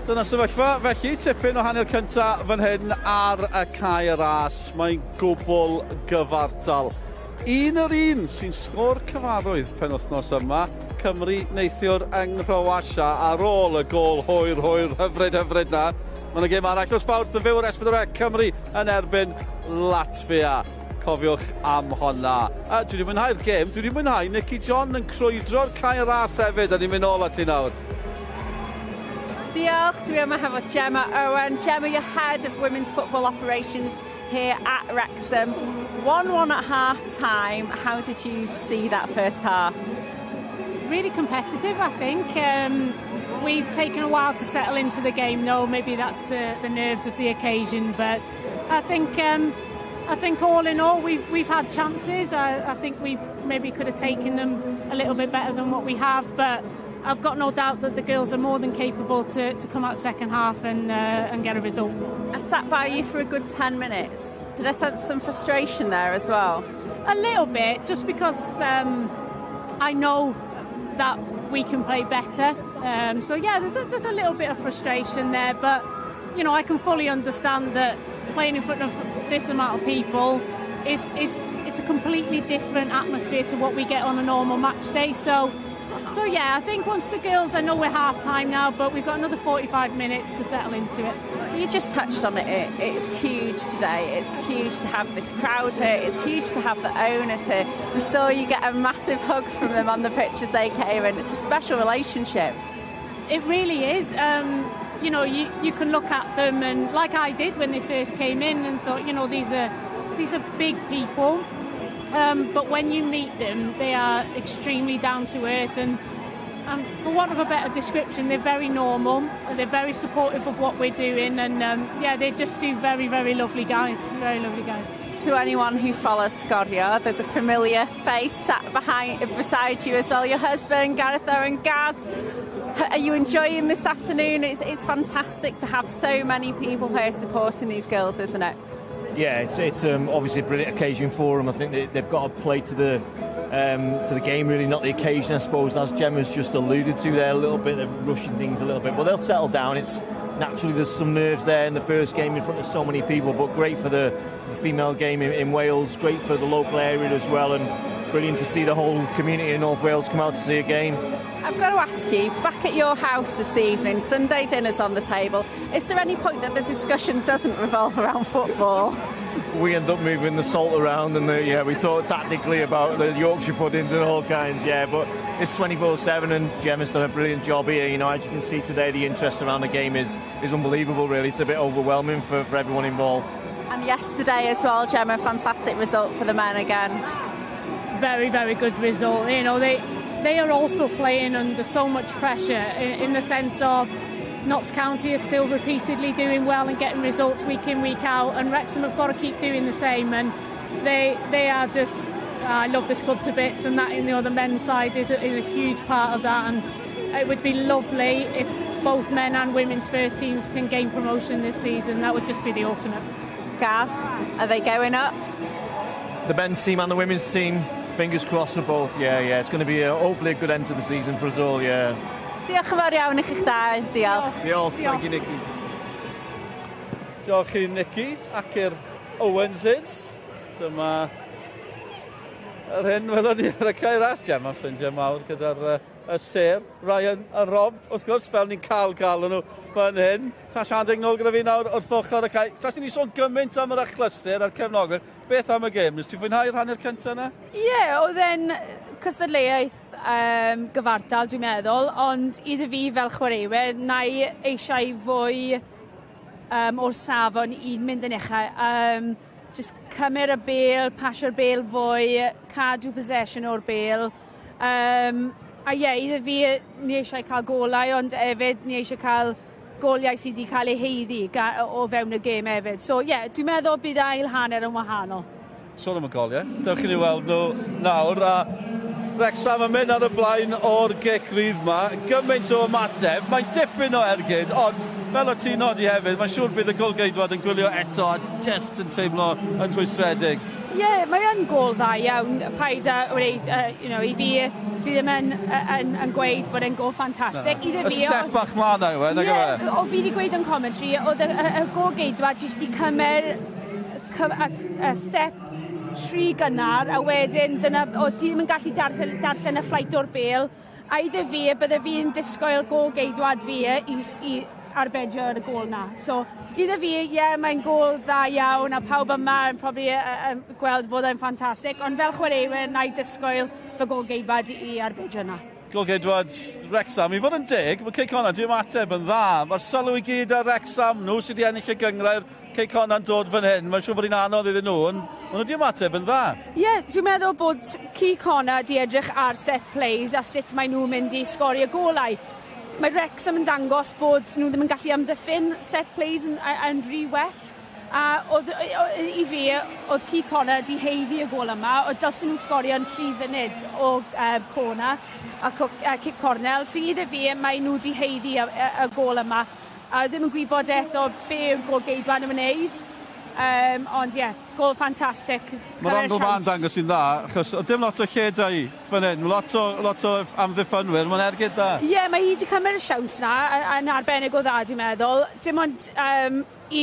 Dyna sefyllfa, felly, tipyn o hanner cynta fan hyn ar y Cae Ras. Mae'n gwbl gyfartal. 1-1 sy'n sgôr cyfarwydd penwythnos yma. Cymru neithiwr yng Nghroatia ar ôl y gôl hwyr hyfryd na. Mae yna gêm arall nos Fawrth yn fyw ar S4C, Cymru yn erbyn Latvia. Cofiwch am honna. Dwi wedi mwynhau'r gêm, dwi wedi mwynhau Nicky John yn crwydro'r Cae Ras hefyd, a ni'n mynd nôl at ti nawr. Diolch, dwi yma hefo Gemma Owen. Gemma, you're head of women's football operations here at Wrexham. 1-1 at half time. How did you see that first half? Really competitive, I think. We've taken a while to settle into the game, though. Maybe that's the nerves of the occasion, but I think all in all we've had chances. I think we maybe could have taken them a little bit better than what we have, but I've got no doubt that the girls are more than capable to come out second half and get a result. I sat by you for a good 10 minutes. Did I sense some frustration there as well? A little bit, just because I know that we can play better. So yeah, there's a little bit of frustration there, but you know, I can fully understand that playing in front of this amount of people is it's a completely different atmosphere to what we get on a normal match day. So So yeah, I think once the girls, I know we're half time now, but we've got another 45 minutes to settle into it. You just touched on it. It's huge today. It's huge to have this crowd here. It's huge to have the owners here. We saw you get a massive hug from them on the pitch as they came in. It's a special relationship. It really is. You can look at them, and like I did when they first came in, and thought, these are big people. But when you meet them, they are extremely down to earth, and for want of a better description, they're very normal. They're very supportive of what we're doing, and they're just two very, very lovely guys. Very lovely guys. To anyone who follows Sgorio, there's a familiar face sat beside you as well. Your husband, Gareth Owen. Gaz, are you enjoying this afternoon? It's fantastic to have so many people here supporting these girls, isn't it? Yeah, it's obviously a brilliant occasion for them. I think they've got to play to the game, really, not the occasion, I suppose, as Gemma's just alluded to there a little bit. They're rushing things a little bit, but they'll settle down. It's naturally there's some nerves there in the first game in front of so many people, but great for the female game in Wales, great for the local area as well, and brilliant to see the whole community in North Wales come out to see a game. I've got to ask you, back at your house this evening, Sunday dinner's on the table. Is there any point that the discussion doesn't revolve around football? We end up moving the salt around, and we talk tactically about the Yorkshire puddings and all kinds, but it's 24/7, and Gemma's done a brilliant job here. As you can see today, the interest around the game is unbelievable, really. It's a bit overwhelming for everyone involved. And yesterday as well, Gemma, fantastic result for the men again. Very, very good result. They are also playing under so much pressure in the sense of Notts County is still repeatedly doing well and getting results week in, week out, and Wrexham have got to keep doing the same, and they are just, I love this club to bits, and that in the other men's side is a huge part of that, and it would be lovely if both men and women's first teams can gain promotion this season. That would just be the ultimate. Gaz, are they going up? The men's team and the women's team. Fingers crossed for both, yeah. It's going to be hopefully a good end to the season for us all, yeah. Diolch yn fawr iawn i chi'ch dau. Diolch. Diolch, thank you, Nicky. Diolch i Nicky ac i'r Owenses. Dyma yr hyn welon ni ar y cae ras. Gemma, ffrindiau mawr gyda'r y sêr, Ryan a Rob, wrth gwrs, fel ni'n cael nhw fan hyn. Tash Harding nôl gyda fi nawr wrth ochr y cae. Tash, ni sôn gymaint am yr achlysur a'r cefnogwyr. Beth am y gêm? Nes ti fwynhau'r hanner cyntaf yna? Ie, yeah, oedd e'n cystadleuaeth gyfartal, dwi'n meddwl, ond iddo fi fel chwaraewyr, na i eisiau fwy o'r safon i mynd yn uchel. Just cymryd y bêl, pasio'r bêl fwy, cadw possession o'r bêl. A ie, iddo fi, ni eisiau cael golau, ond hefyd ni eisiau cael goliau sydd wedi cael eu haeddu o fewn y gêm hefyd. So ie, dwi'n meddwl bydd ail hanner yn wahanol. Sôn am y goliau, dewch i ni weld nhw nawr. A Wrexham yn mynd ar y blaen o'r gic rydd ma. Gymaint o ymateb, mae'n dipyn o ergyd, ond fel o ti'n nodi hefyd, mae'n siŵr bydd y golgeidwad yn gwylio eto a just yn teimlo yn rhwystredig. Ie, yeah, mae yn gôl dda iawn, paid a wneud, i fi, dwi ddim yn gweud bod e'n gôl ffantastig. Y step bach mlaen yw e, nag yw e? O, fi wedi gweud yn commentary, oedd y gôl geidwad jyst i cymryd y step rhy gynnar, a wedyn dyna, o, di ddim yn gallu darllen y flight o'r bêl, a iddo fi, bydde fi'n disgwyl gôl geidwad fi i arbedio ar y gôl na. So, iddo fi, ie, yeah, mae'n gôl dda iawn, a pawb yma yn probably gweld bod e'n ffantastig, ond fel chwaraewyr, na i disgwyl fy gôl geidwad i arbedio na. Gôl geidwad Wrexham, i fod yn deg, mae Cei Connah di ymateb yn dda. Mae'r sylw i gyd ar Wrexham, nhw sydd wedi ennill y gynghrair, Cei Connah'n dod fan hyn. Mae'n siŵr bod hi'n anodd iddyn nhw, ond maen nhw wedi ymateb yn dda. Ie, yeah, dwi'n meddwl bod Cei Connah di edrych ar set plays a sut maen nhw'n mynd i sgorio golau. Mae Wrexham yn dangos bod nhw ddim yn gallu amddiffyn set plays yn rhy well. A oedd, i fi, oedd Cei Connah di haeddu y gôl yma, oedd dylsyn nhw sgorio yn 3 funud o corner a cic cornel. So iddo fi, mae nhw di haeddu y gôl yma. A ddim yn gwybod eto be yw'r gôl geidwad yn wneud. Ond ie, yeah, gôl ffantastig. Mae'r angle ma'n dangos i'n dda, achos oedd dim lot o lle da i fan hyn, lot o amddiffynwyr, mae'n ergyd da. Ie, yeah, mae hi wedi cymryd y siawns na, yn arbennig o dda dwi'n meddwl. Dim ond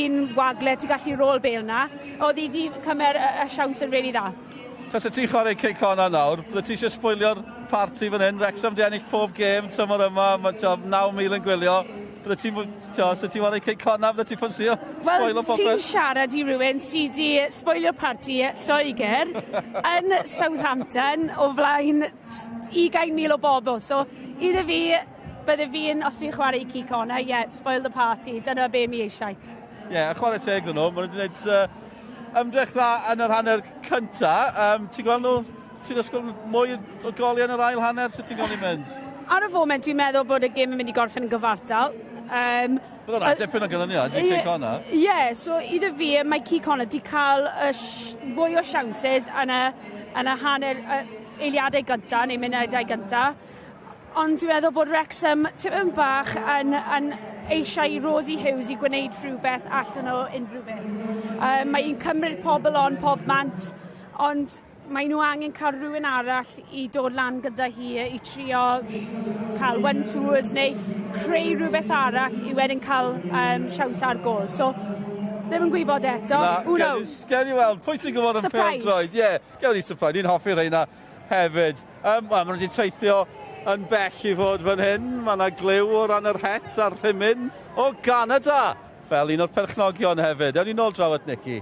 un wagle ti'n gallu rôl bêl na, oedd hi wedi cymryd y siawns yn really dda. Tase ti'n chwarae Cei Connah nawr, bydde ti eisiau sbwylio'r parti fan hyn, Wrexham di ennill pob gêm tymor yma, mae 9,000 yn gwylio. Bydde ti'n, se ti'n chwarae Cei Connah, bydde ti'n ffansio sbwylio popeth? Wel, ti'n siarad i rywun sydd wedi sbwylio parti Lloegr yn Southampton o flaen 20,000 o bobl. So, iddo fi, bydde fi'n, os fi'n chwarae i Cei Connah, yeah, spoil the party, dyna be mi eisiau. Ie, yeah, a chwarae teg iddyn nhw, maen nhw wedi gwneud ymdrech dda yn yr hanner cynta. Ti'n gweld nhw, ti'n ysgol mwy o goliau yn yr ail hanner, sut ti'n gweld ni'n mynd? Ar y foment, dwi'n meddwl bod y gêm yn mynd i gorffen yn gyfartal. Bydd hwnna'n dipyn o ganlyniad i Cei Connah. Ie, yeah, so iddo fi, mae Cei Connah wedi cael fwy o siawnsys yn y, yn y hanner eiliadau gyntaf, neu munudau gyntaf. Ond dwi'n meddwl bod Wrexham tipyn bach yn eisiau i Rosie Hughes i gwneud rhywbeth allan o unrhyw beth. Mae hi'n cymryd pobl on pob mant, ond mae nhw angen cael rhywun arall i dod lan gyda hi i trio cael one-twos neu creu rhywbeth arall i wedyn cael siawns ar gol. So, ddim yn gwybod eto. Na, Who knows? Gewn ni weld. Pwy sy'n gwybod yn pêl-droed? Ie, yeah, gewn ni surprise. Ni'n hoffi rheina hefyd. Wel, maen nhw wedi teithio yn bell i fod fan hyn. Mae yna gliw o ran yr het a'r rhimyn o Ganada, fel un o'r perchnogion hefyd. Ewn ni nôl draw at Nicky.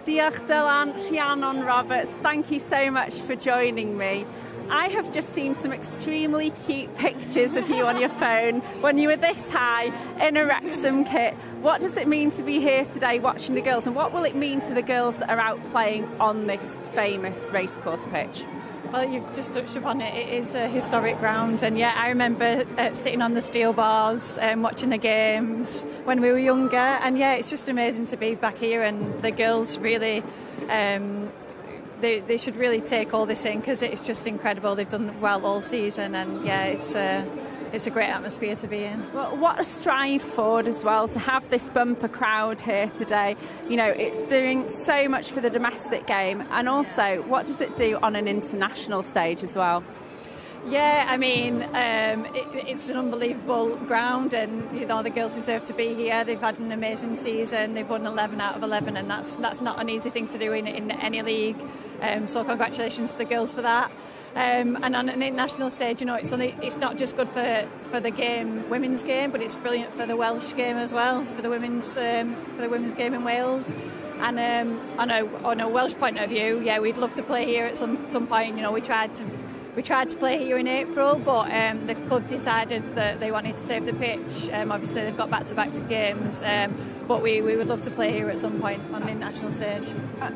Diolch Dylan, Rhiannon Roberts, thank you so much for joining me. I have just seen some extremely cute pictures of you on your phone when you were this high in a Wrexham kit. What does it mean to be here today watching the girls, and what will it mean to the girls that are out playing on this famous racecourse pitch? Well, you've just touched upon it. It is a historic ground, and yeah, I remember sitting on the steel bars and watching the games when we were younger, and yeah, it's just amazing to be back here, and the girls really, they should really take all this in, because it's just incredible. They've done well all season, and yeah, it's a great atmosphere to be in. Well, what a strive forward as well to have this bumper crowd here today. You know, it's doing so much for the domestic game, and also what does it do on an international stage as well? Yeah, I mean, it's an unbelievable ground, and you know the girls deserve to be here. They've had an amazing season. They've won 11 out of 11, and that's not an easy thing to do in any league. So congratulations to the girls for that. And on an international stage, you know, it's not just good for the game, women's game, but it's brilliant for the Welsh game as well, for the women's game in Wales. And on a Welsh point of view, yeah, we'd love to play here at some point. You know, we tried to play here in April, but the club decided that they wanted to save the pitch. Obviously, they've got back-to-back games, but we would love to play here at some point on the international stage.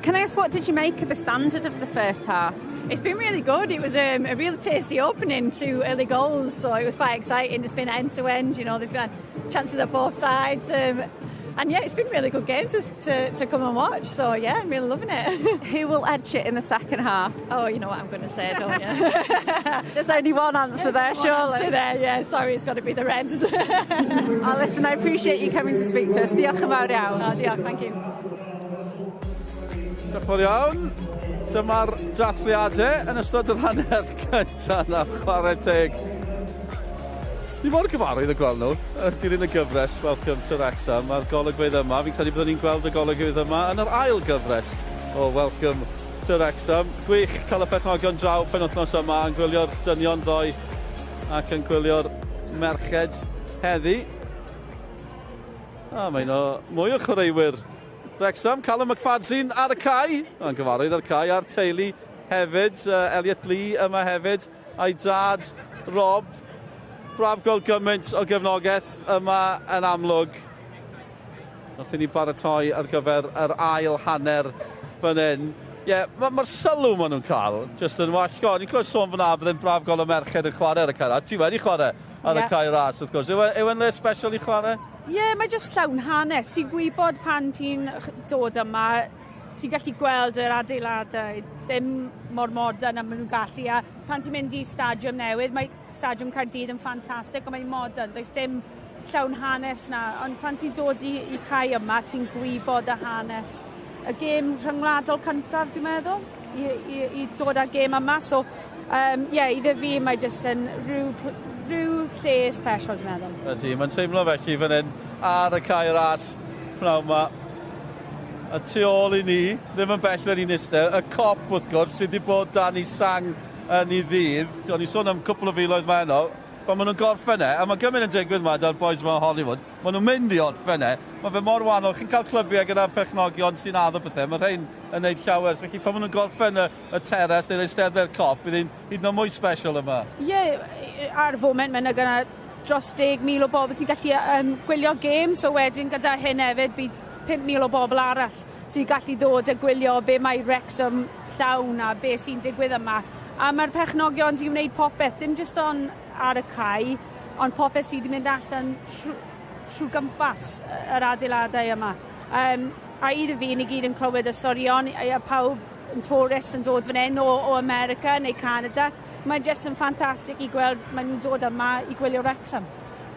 Can I ask, what did you make of the standard of the first half? It's been really good. It was a really tasty opening to early goals, so it was quite exciting. It's been end-to-end, you know, they've had chances at both sides. And yeah, it's been a really good game to come and watch. So yeah, I'm really loving it. Who will edge it in the second half? Oh, you know what I'm going to say, don't you? There's only one answer there, surely. Answer there, yeah. Sorry, it's got to be the Reds. Oh, listen, I appreciate you coming to speak to us. Diolch yn fawr iawn. Oh, diolch, thank you. Diolch yn fawr iawn. Dyma'r dathliadau yn ystod yr hanner cyntaf na, chwarae teg. Ni mor gyfarwydd y gweld nhw, dilyn y gyfres Welcome to Wrexham, mae'r golygfeydd yma, fi'n credu byddwn ni'n gweld y golygfeydd yma yn yr ail gyfres o Welcome to Wrexham. Gwych cael y perchnogion draw penwythnos yma yn gwylio'r dynion ddoe ac yn gwylio'r merched heddi. A mae yno mwy o chwaraewyr Wrexham, Callum McFadzean ar y cae, yn gyfarwydd ar y cae, a'r teulu hefyd, Elliot Lee yma hefyd, a'i dad Rob. Braf gweld gymaint o gefnogaeth yma yn amlwg. Wrth i ni baratoi ar gyfer yr ail hanner fan hyn. Ie, yeah, mae'r sylw maen nhw'n cael jyst yn wallgo. Ni'n clywed sôn fyna bydd braf gweld y merched yn chwarae ar y cae ras. Ti wedi chwarae ar y cae ras, wrth gwrs. Yw e'n le special i chwarae? Ie, yeah, mae jyst llawn hanes. Ti'n gwybod pan ti'n dod yma, ti'n gallu gweld yr adeiladau ddim mor modern a maen nhw'n gallu. A pan ti'n mynd i stadiwm newydd, mae Stadiwm Caerdydd yn ffantastig, ond mae'n modern. Does dim llawn hanes na. Ond pan ti'n dod i cae yma, ti'n gwybod y hanes. Y gêm rhyngwladol cyntaf, dwi'n meddwl, i dod â'r gêm yma. So, yeah, iddo fi, mae jyst yn rhyw lle special, dwi'n meddwl. Ydy, mae'n teimlo felly fan hyn ar y cae ras pnawn yma. A tu ôl i ni, ddim yn bell yn ni'n eistedd, y Kop wrth gwrs sydd wedi bod dan ei sang yn ei ddydd. O'n i'n sôn am cwpl o filoedd mae yno, pan maen nhw'n gorffen e, a mae gymaint yn digwydd ma da'r boys ma o Hollywood, maen nhw'n mynd i orffen e, mae fe mor wahanol, chi'n cael clybiau gyda perchnogion sy'n addo pethau, mae rhain yn neud llawer, felly pan maen nhw'n gorffen y, y teras neu'r eisteddau'r Kop, bydd hi'n hyd yn oed mwy special yma. Ie, yeah, ar y foment mae yna gyda dros 10,000 o bobl sy'n gallu um, gwylio gêm, so wedyn gyda hyn hefyd bydd 5,000 o bobl arall sy'n gallu ddod a gwylio be mae Wrexham llawn a be sy'n digwydd yma. A mae'r perchnogion 'di wneud popeth, dim jyst on ar y cae, ond popeth sydd wedi mynd allan trw, trw gwmpas yr adeiladau yma. Um, a iddo fi, ni gyd yn clywed y storion, a pawb yn tourists yn dod fan hyn o, o America neu Canada. Mae'n jyst yn ffantastig i gweld maen nhw'n dod yma i gwylio Wrexham.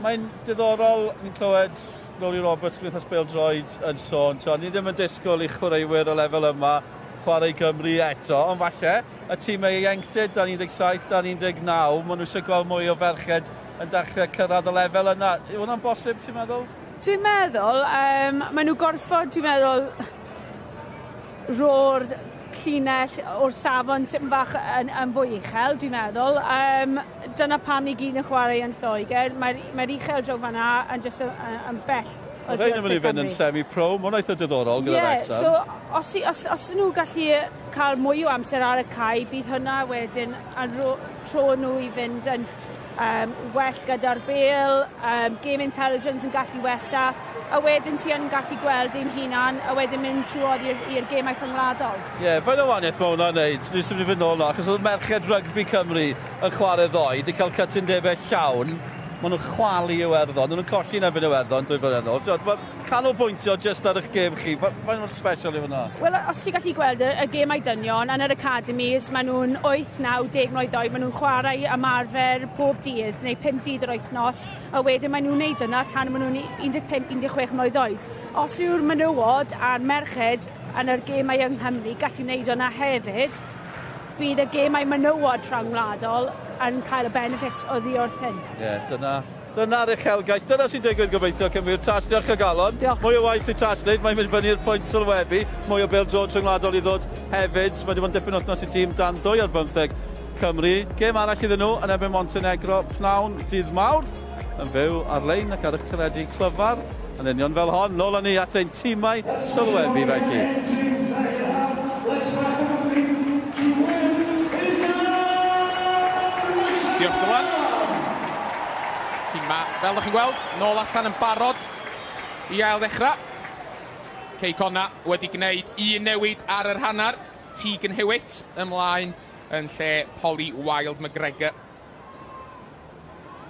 Mae'n diddorol, ni'n clywed Lowri Roberts, Cymdeithas Bêl-droed yn sôn, t'o, ni ddim yn disgwyl i chwaraewyr o lefel yma chwarae i Gymru eto, ond falle y tîmau ieuenctid dan 17, dan 19, maen nhw eisiau gweld mwy o ferched yn dechrau cyrraedd y lefel yna. Yw hwnna'n bosib, ti'n meddwl? Dwi'n meddwl, um, maen nhw gorfod, dwi'n meddwl, ro'r llinell o'r safon tipyn bach yn, yn fwy uchel, dwi'n meddwl. Um, dyna pam ni gyd yn chwarae yn Lloegr. Mae'r mae uchel draw fan'na yn jyst yn, yn, yn bell. Mae rhain yn mynd i fynd yn semi-pro, mae hwnna eitha diddorol gyda'r yeah, Wrexham. So, os, os, os nhw gallu cael mwy o amser ar y cae, bydd hynna wedyn yn ro, tro nhw i fynd yn um, well gyda'r bel, um, game intelligence yn gallu wella, a wedyn ti yn gallu gweld ein hunan, a wedyn mynd trwodd i'r gemau rhyngwladol. Ie, yeah, faint o wahaniaeth mae hwnna'n neud? Dwi'n symud i fynd nôl 'na, achos oedd merched rygbi Cymru yn chwarae ddoe, 'di cael cytundebau llawn, maen nhw'n chwalu Iwerddon, maen nhw'n colli yn erbyn Iwerddon dwy flynedd nôl. T'wod, ma' canolbwyntio jyst ar eich gêm chi, faint mor special yw hwnna? Wel, os ti'n gallu gweld y, y gemau dynion yn yr academies, maen nhw'n 8, 9, 10 mlwydd oed, maen nhw'n chwarae ymarfer pob dydd, neu 5 dydd yr wythnos, a wedyn maen nhw'n neud yna tan maen nhw'n 15, 16 mlwydd oed. Os yw'r menywod a'r merched yn yr gemau yng Nghymru gallu wneud hwnna hefyd, bydd y gemau menywod rhyngwladol yn cael y benefits oddi wrth hyn. Ie, yeah, dyna Dyna'r uchelgais, dyna sy'n digwydd gobeithio Cymru. Tash, diolch o galon. Diolch. Mwy o waith i Tash wneud, mae'n mynd fyny i'r pwynt sylwebu. Mwy o bêl-droed rhyngwladol i ddod hefyd. Mae wedi bod yn dipyn o wythnos i tîm dan 2 ar bymtheg Cymru. Gêm arall iddyn nhw yn erbyn Montenegro pnawn dydd Mawrth. Yn fyw ar-lein ac ar eich teledu clyfar. Yn union fel hon, nôl â ni at ein tîmau sylwebu felly. Diolch Dylan. Tîma, fel ydych chi'n gweld, nôl allan yn barod i ail ddechrau. Cei Connah wedi gwneud un newid ar yr hanner. Tegan Hewitt ymlaen yn lle Polly Wild McGregor.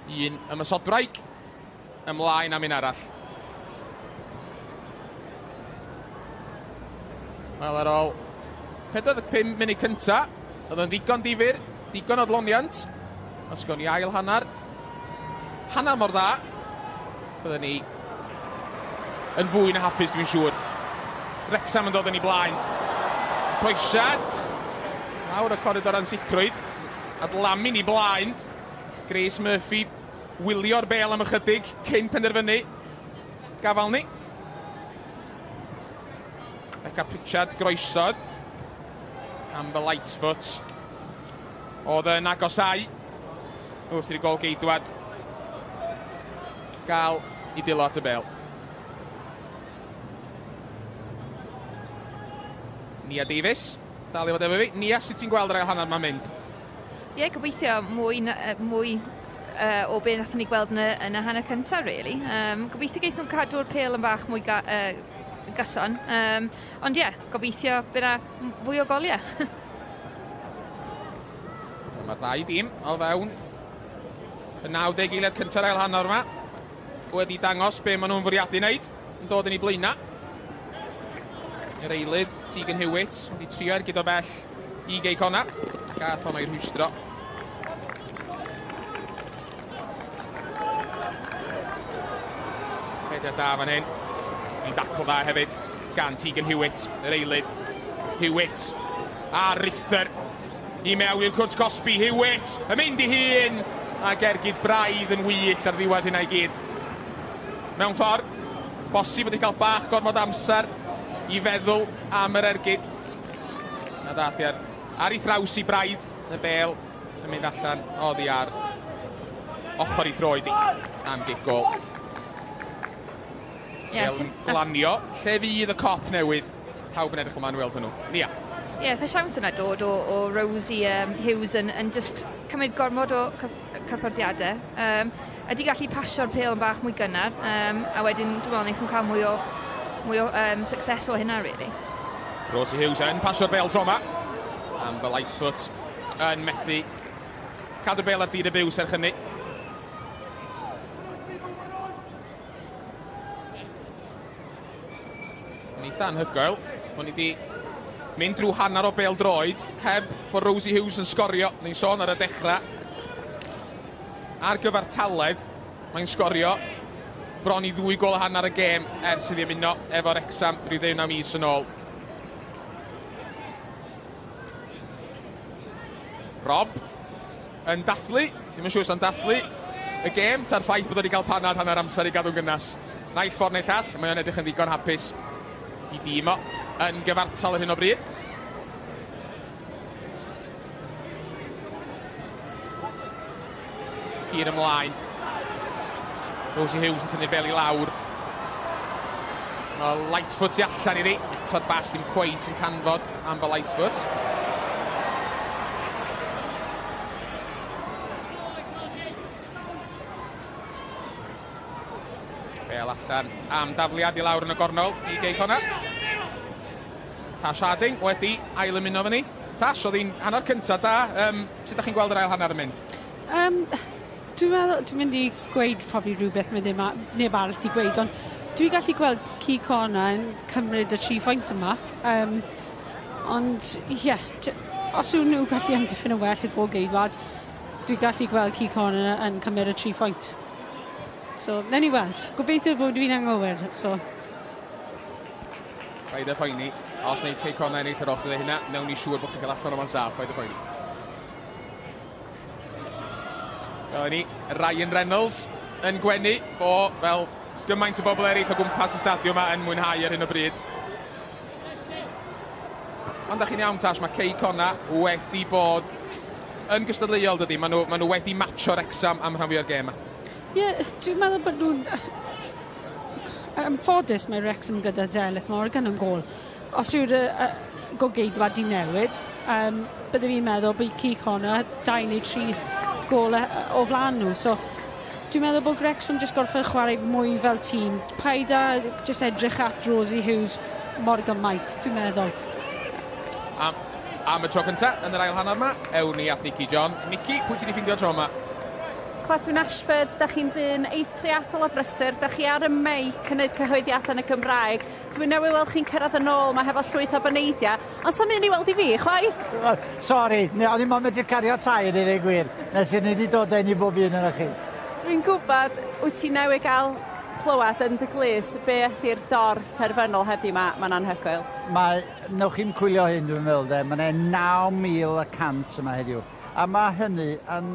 Un ymosodwraig ymlaen am un arall. Wel, ar ôl 45 munud cynta, oedd yn ddigon difyr, digon o adloniant. Os gawn ni ail hanner, hanner mor dda, byddwn ni yn fwy na hapus dwi'n siŵr. Wrexham yn dod yn ei blaen. Croesiad, lawr y coridor ansicrwydd, adlamu'n ei blaen. Grace Murphy wylio'r bel am ychydig cyn penderfynu. Gafal ni. Beca Pritchard groesodd. Amber Lightfoot. Oedd yn agosau wrth i'r gol geidwad gael i dilo at y bel. Nia Davies, dal i fod efo fi. Nia, sut ti'n gweld yr ail hanner ma'n mynd? Ie, yeah, gobeithio mwy, mwy o be nathon ni gweld yn y, yn y hanner cyntaf, really. Gobeithio geith nhw'n cadw'r pêl yn bach mwy ga, gyson. Ond ie, yeah, gobeithio bydd 'na fwy o goliau. Mae'r ddau dîm o fewn y 90 eiliad cynta'r ail hanner yma wedi dangos be maen nhw'n fwriadu wneud yn dod yn ei blaenau. Yr eilydd, Tegan Hewitt, wedi trio ergyd o bell i Gei Connah. Gath honno i rhwystro. Rhediad da fan hyn. Un dacl dda hefyd gan Tegan Hewitt, yr eilydd. Hewitt a Rither i mewn i'r cwrt cosbi. Hewitt yn mynd i hun ac ergyd braidd yn wych ar ddiwedd hynna i gyd. Mewn ffordd, bosib wedi cael bach gormod amser i feddwl am yr ergyd. Na ddath i ar ei thraws i braidd, y bel yn mynd allan oddi ar ochr i droed i am gic gol. Yeah, Bel yn glanio. Lle fydd y cop newydd? Pawb yn edrych ymlaen i weld hwnnw. Nia. Ie, yeah, siawns yna dod o Rosie Hughes yn just cymryd gormod o cyffyrddiadau. Ydy gallu pasio'r pêl yn bach mwy gynnar, a wedyn dwi'n meddwl wnaethon nhw cael mwy o success o hynna, really. Rosie Hughes yn pasio'r bel tro yma. Amber Lightfoot yn methu cadw'r bel ar dir y byw serch hynny. Yn eitha anhygoel bod ni wedi mynd drwy hanner o bel droed heb bod Rosie Hughes yn sgorio. Ni'n sôn ar y dechrau. Ar gyfartaledd, mae'n sgorio bron i ddwy gol a hanner y gêm ers iddi ymuno efo Wrexham rhyw 19 mis yn ôl. Rob yn dathlu, ddim yn siŵr os yn dathlu y gêm, ta'r ffaith bod wedi cael panad hanner amser i gadw'n gynnas. Naill ffordd neu llall, mae o'n edrych yn ddigon hapus i dîm o yn gyfartal ar hyn o bryd. Hir ymlaen. Rosie Hughes yn tynnu'r bel i lawr. Mae Lightfoot i allan iddi. Eto'r bas ddim cweit yn canfod Amber Lightfoot. Bel allan am dafliad i lawr yn y gornel i Gei Connah. Tash Harding wedi ail ymuno fyny. Tash, oedd hi'n hanner cyntaf da. Sut ydych chi'n gweld yr ail hanner yn mynd? Dwi'n meddwl, dwi'n mynd i gweud probably rhywbeth mae ddim neb arall di gweud, ond dwi'n gallu gweld Cei Connah yn cymryd y 3 pwynt yma. Ond, ie, yeah, os yw nhw gallu amddiffyn yn well y gol geidwad, dwi'n gallu gweld Cei Connah yn cymryd y 3 pwynt. So, newn ni weld. Gobeithio bod dwi'n anghywir. So. Paid â phoeni. Os wneud Cei Connah ennill yr ochr hynna, newn ni siŵr bod chi'n cael allan o'n saff. Paid â phoeni. Fel ni, Ryan Reynolds yn gwenu, fo fel gymaint o bobl eraill o gwmpas y stadiwm yma yn mwynhau ar hyn o bryd. Ond da chi'n iawn, Tash, mae Cei Connah wedi bod yn gystadleuol, dydy. Maen nhw wedi matcho Wrexham am rhan fwy o'r gêm. Ie, yeah, dwi'n meddwl bod nhw'n... Yn ffodus mae Wrexham gyda Delyth Morgan yn gol. Os yw'r golgeidwad di newid, bydde fi'n meddwl bod Cei Connah 2 neu 3 gol o flaen nhw. So, dwi'n meddwl bod Wrexham jyst gorfod chwarae mwy fel tîm. Paid â jyst edrych at Rosie Hughes mor gymaint, dwi'n meddwl. Am y tro cyntaf yn yr ail hanner yma, ewn ni at Nicky John. Nicky, pwy ti wedi ffeindio tro yma? Cledwyn Ashford, da chi'n ddyn eithriadol o brysur, da chi ar y meic yn gwneud cyhoeddiadau yn y Gymraeg. Dwi'n newydd weld chi'n cyrraedd yn ôl, mae hefo llwyth o baneidia, ond sa'm un i weld i fi, chwaith? Sori, o'n i'n medru cario tair i ddweud gwir. Nes i ni wedi dod en i bob un yna chi. Dwi'n gwybod, wyt ti newydd gael clywed yn dy glust be ydy'r dorf terfynol heddiw yma, mae'n anhygoel. Mae, newch chi'n cwylio hyn, dwi'n meddwl, de, mae'n 9,100 yma heddiw. A mae hynny yn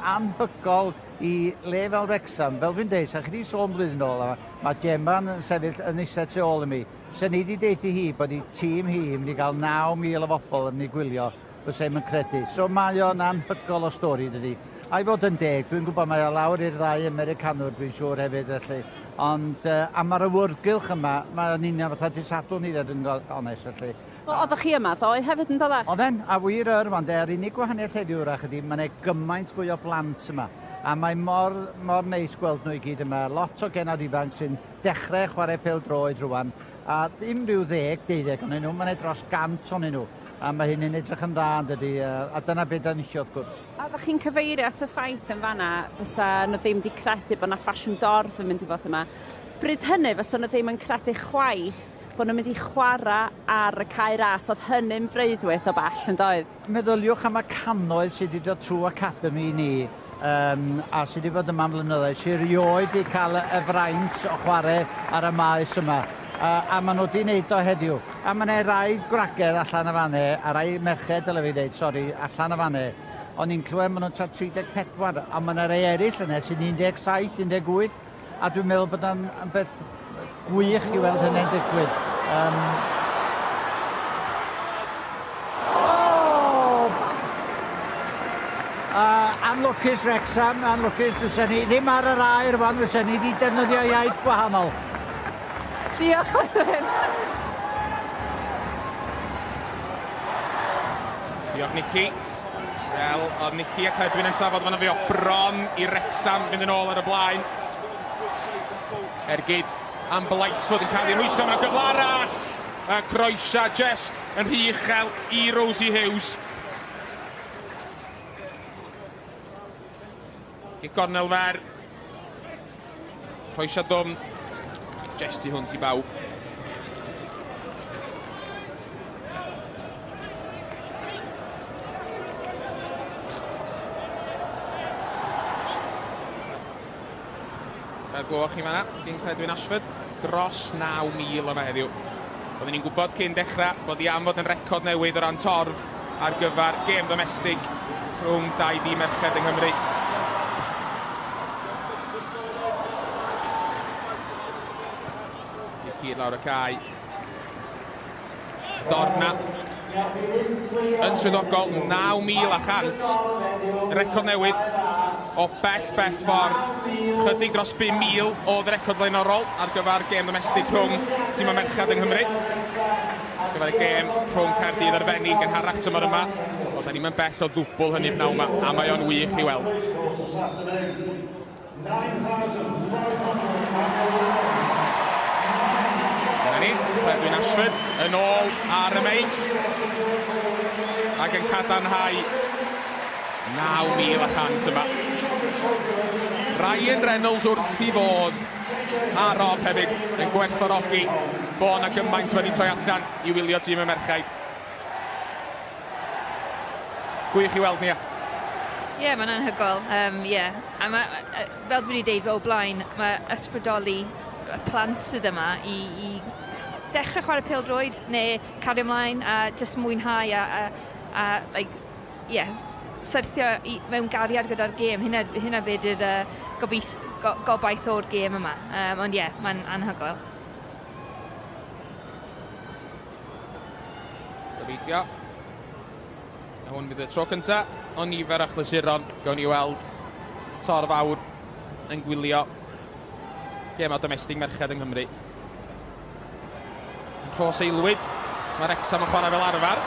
anhygoel i le fel Wrexham. Fel dwi'n deud, sa chi wedi sôn blwyddyn ôl, mae Gemma'n sefyll yn eistedd tu ôl i mi. Se ni wedi deud i hi bod i tîm hi yn mynd i gael 9,000 o bobl yn mynd i gwylio, fysa hi'm yn credu. So mae o'n anhygoel o stori, dydy. A i fod yn deg, dwi'n gwybod mae o lawr i'r ddau Americanwr, dwi'n siŵr hefyd, felly. Ond, a mae'r awyrgylch yma, mae'n union fatha dydd Sadwrn i ddod yn onest, felly. Wel, oeddech chi yma ddoe hefyd yn dod? Oedden, a wir yr wan, de, yr unig gwahaniaeth heddiw wrach ydy, mae'n gymaint fwy o blant yma. A mae mor, mor neis gweld nhw i gyd yma. Lot o genod ifanc sy'n dechrau chwarae pêl-droed rwan. A ddim rhyw 10, 12 ohonyn nhw, mae'n dros 100 ohonyn nhw. A mae hyn yn edrych yn dda, yn dydy, a dyna beth da ni isio, wrth gwrs. A oeddech chi'n cyfeirio at y ffaith yn fanna, fysa nhw ddim wedi credu bod yna ffasiwn dorf yn mynd i fod yma. Bryd hynny, fysa nhw ddim yn credu chwaith bod nhw'n mynd i chwarae ar y cae ras. Oedd hynny'n freuddwyd o bell, yn doedd? Meddyliwch am y cannoedd sydd wedi dod trwy academy ni a sydd wedi bod yma am flynyddoedd, sydd erioed wedi cael y fraint o chwarae ar y maes yma. A maen nhw wedi wneud o heddiw. A mae yna rai gwragedd allan y fanne, a rai merched, dyle fi dweud, sori, allan y fanne. O'n i'n clywed maen nhw'n tua 34, a mae yna rai eraill yna sy'n 17, 18, a dwi'n meddwl bod o'n beth gwych i weld hynny'n digwydd. Anlwcus Wrexham, anlwcus, fysa ni ddim ar yr air fan, fysa ni wedi defnyddio iaith gwahanol. Diolch, Edwin. Diolch, Nicky. Wel, oedd Nicky ac Edwin yn trafod fan fi o bron i Wrexham fynd yn ôl ar y blaen. Ergyd am Blightfoot yn cael ei rwystro, mae'n gyfle arall. Y croesa just yn rhy uchel i Rosie Hughes. Gic gornel fer. Croesa dwm. Just i hwnt i bawb. Fel glywch chi fanna, dim Cledwyn Ashford, dros 9,000 yma heddiw. Oedden ni'n gwybod cyn dechrau bod hi am fod yn record newydd o ran torf ar gyfer gêm domestig rhwng dau dîm merched yng Nghymru. I cyd lawr y cae. Dorf na. Yn swyddogol, 9,100. Record newydd o bell, bell ffordd. Chydig dros 5,000 oedd y record flaenorol ar gyfer gêm domestig rhwng tîm o merched yng Nghymru. Ar gyfer y gêm rhwng Caerdydd a'r Fenni gynharach tymor yma. Oedden ni'n bell o ddwbl hynny pnawn yma, a mae o'n wych i weld. Dyna ni, Edwin Ashford yn ôl ar y meic ac yn cadarnhau 9,100 yma. Ryan Reynolds wrth i fod a Rob hefyd yn gwerthfawrogi bod yna gymaint wedi troi allan i wylio tîm y merchaid. Gwych i weld ni. Ie, yeah, mae'n anhygoel. Yeah. A ma, fel dwi wedi deud o blaen, mae ysbrydoli y plant sydd yma i dechrau chwarae pêl-droed neu cario ymlaen a just mwynhau a like, yeah, syrthio mewn gariad gyda'r gêm. Hynna fe ydy'r gobaith o'r gêm yma. Ond ie, yeah, mae'n anhygoel. Gobeithio. A hwn fydd y tro cyntaf o nifer achlysuron. Gawn ni weld torf fawr yn gwylio gemau domestig merched yng Nghymru. Yn Rhos Aelwyd, mae Wrexham yn chwarae fel arfer.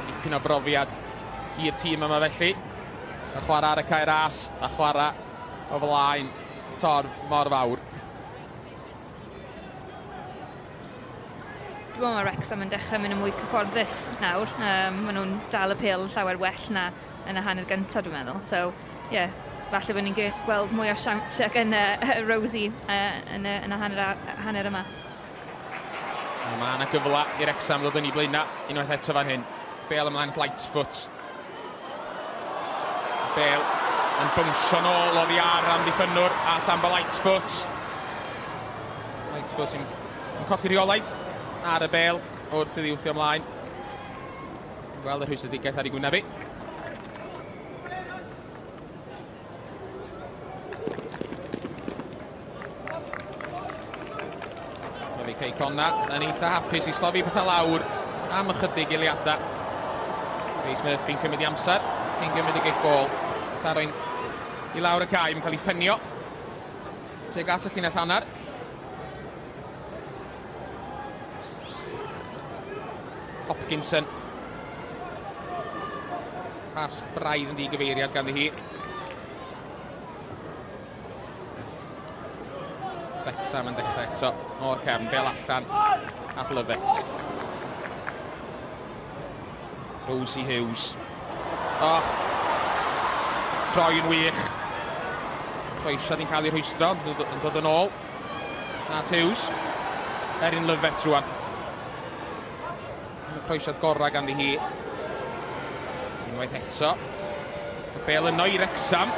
Dipyn o brofiad i'r tîm yma felly. A chwarae ar y Cae Ras, a chwarae o flaen torf mor fawr. Dwi'n meddwl mae Wrexham yn dechrau mynd yn mwy cyfforddus nawr. Maen nhw'n dal y pêl llawer well na yn y hanner gyntaf, dwi'n meddwl. So, ie, yeah, falle bod ni'n gweld mwy o siawns yn Rosie yn y hanner yma. Mae yna gyfle i'r Wrexham ddod yn ei blaenau unwaith eto fan hyn. Bale ymlaen Lightfoot. Bale yn bwnsio nôl oddi ar amddiffynnwr at Amber Lightfoot. Lightfoot yn colli rheolaeth ar y bêl wrth iddi wthio ymlaen. Gweld y rhwystredigaeth ar ei gwyneb hi. Roedd Cei Connah yn eitha hapus i slofi pethau lawr am ychydig eiliadau. Rhys Murphy'n cymryd i amser cyn gymryd y gic gôl. Tharo'n i lawr y cae, yn cael ei ffenio tuag at y llinell hanner. Hopkinson. Pas braidd yn ddigyfeiriad ganddi hi. Wrexham yn dechrau eto o'r cefn, bel allan at Lovett. Rosie Hughes. Oh, troi yn wych. Croesiad yn cael ei rhwystro, yn dod yn ôl. At Hughes. Erin Lovett rwan. Y croesiad gorau ganddi hi. Unwaith eto. Y bel yno i Wrexham.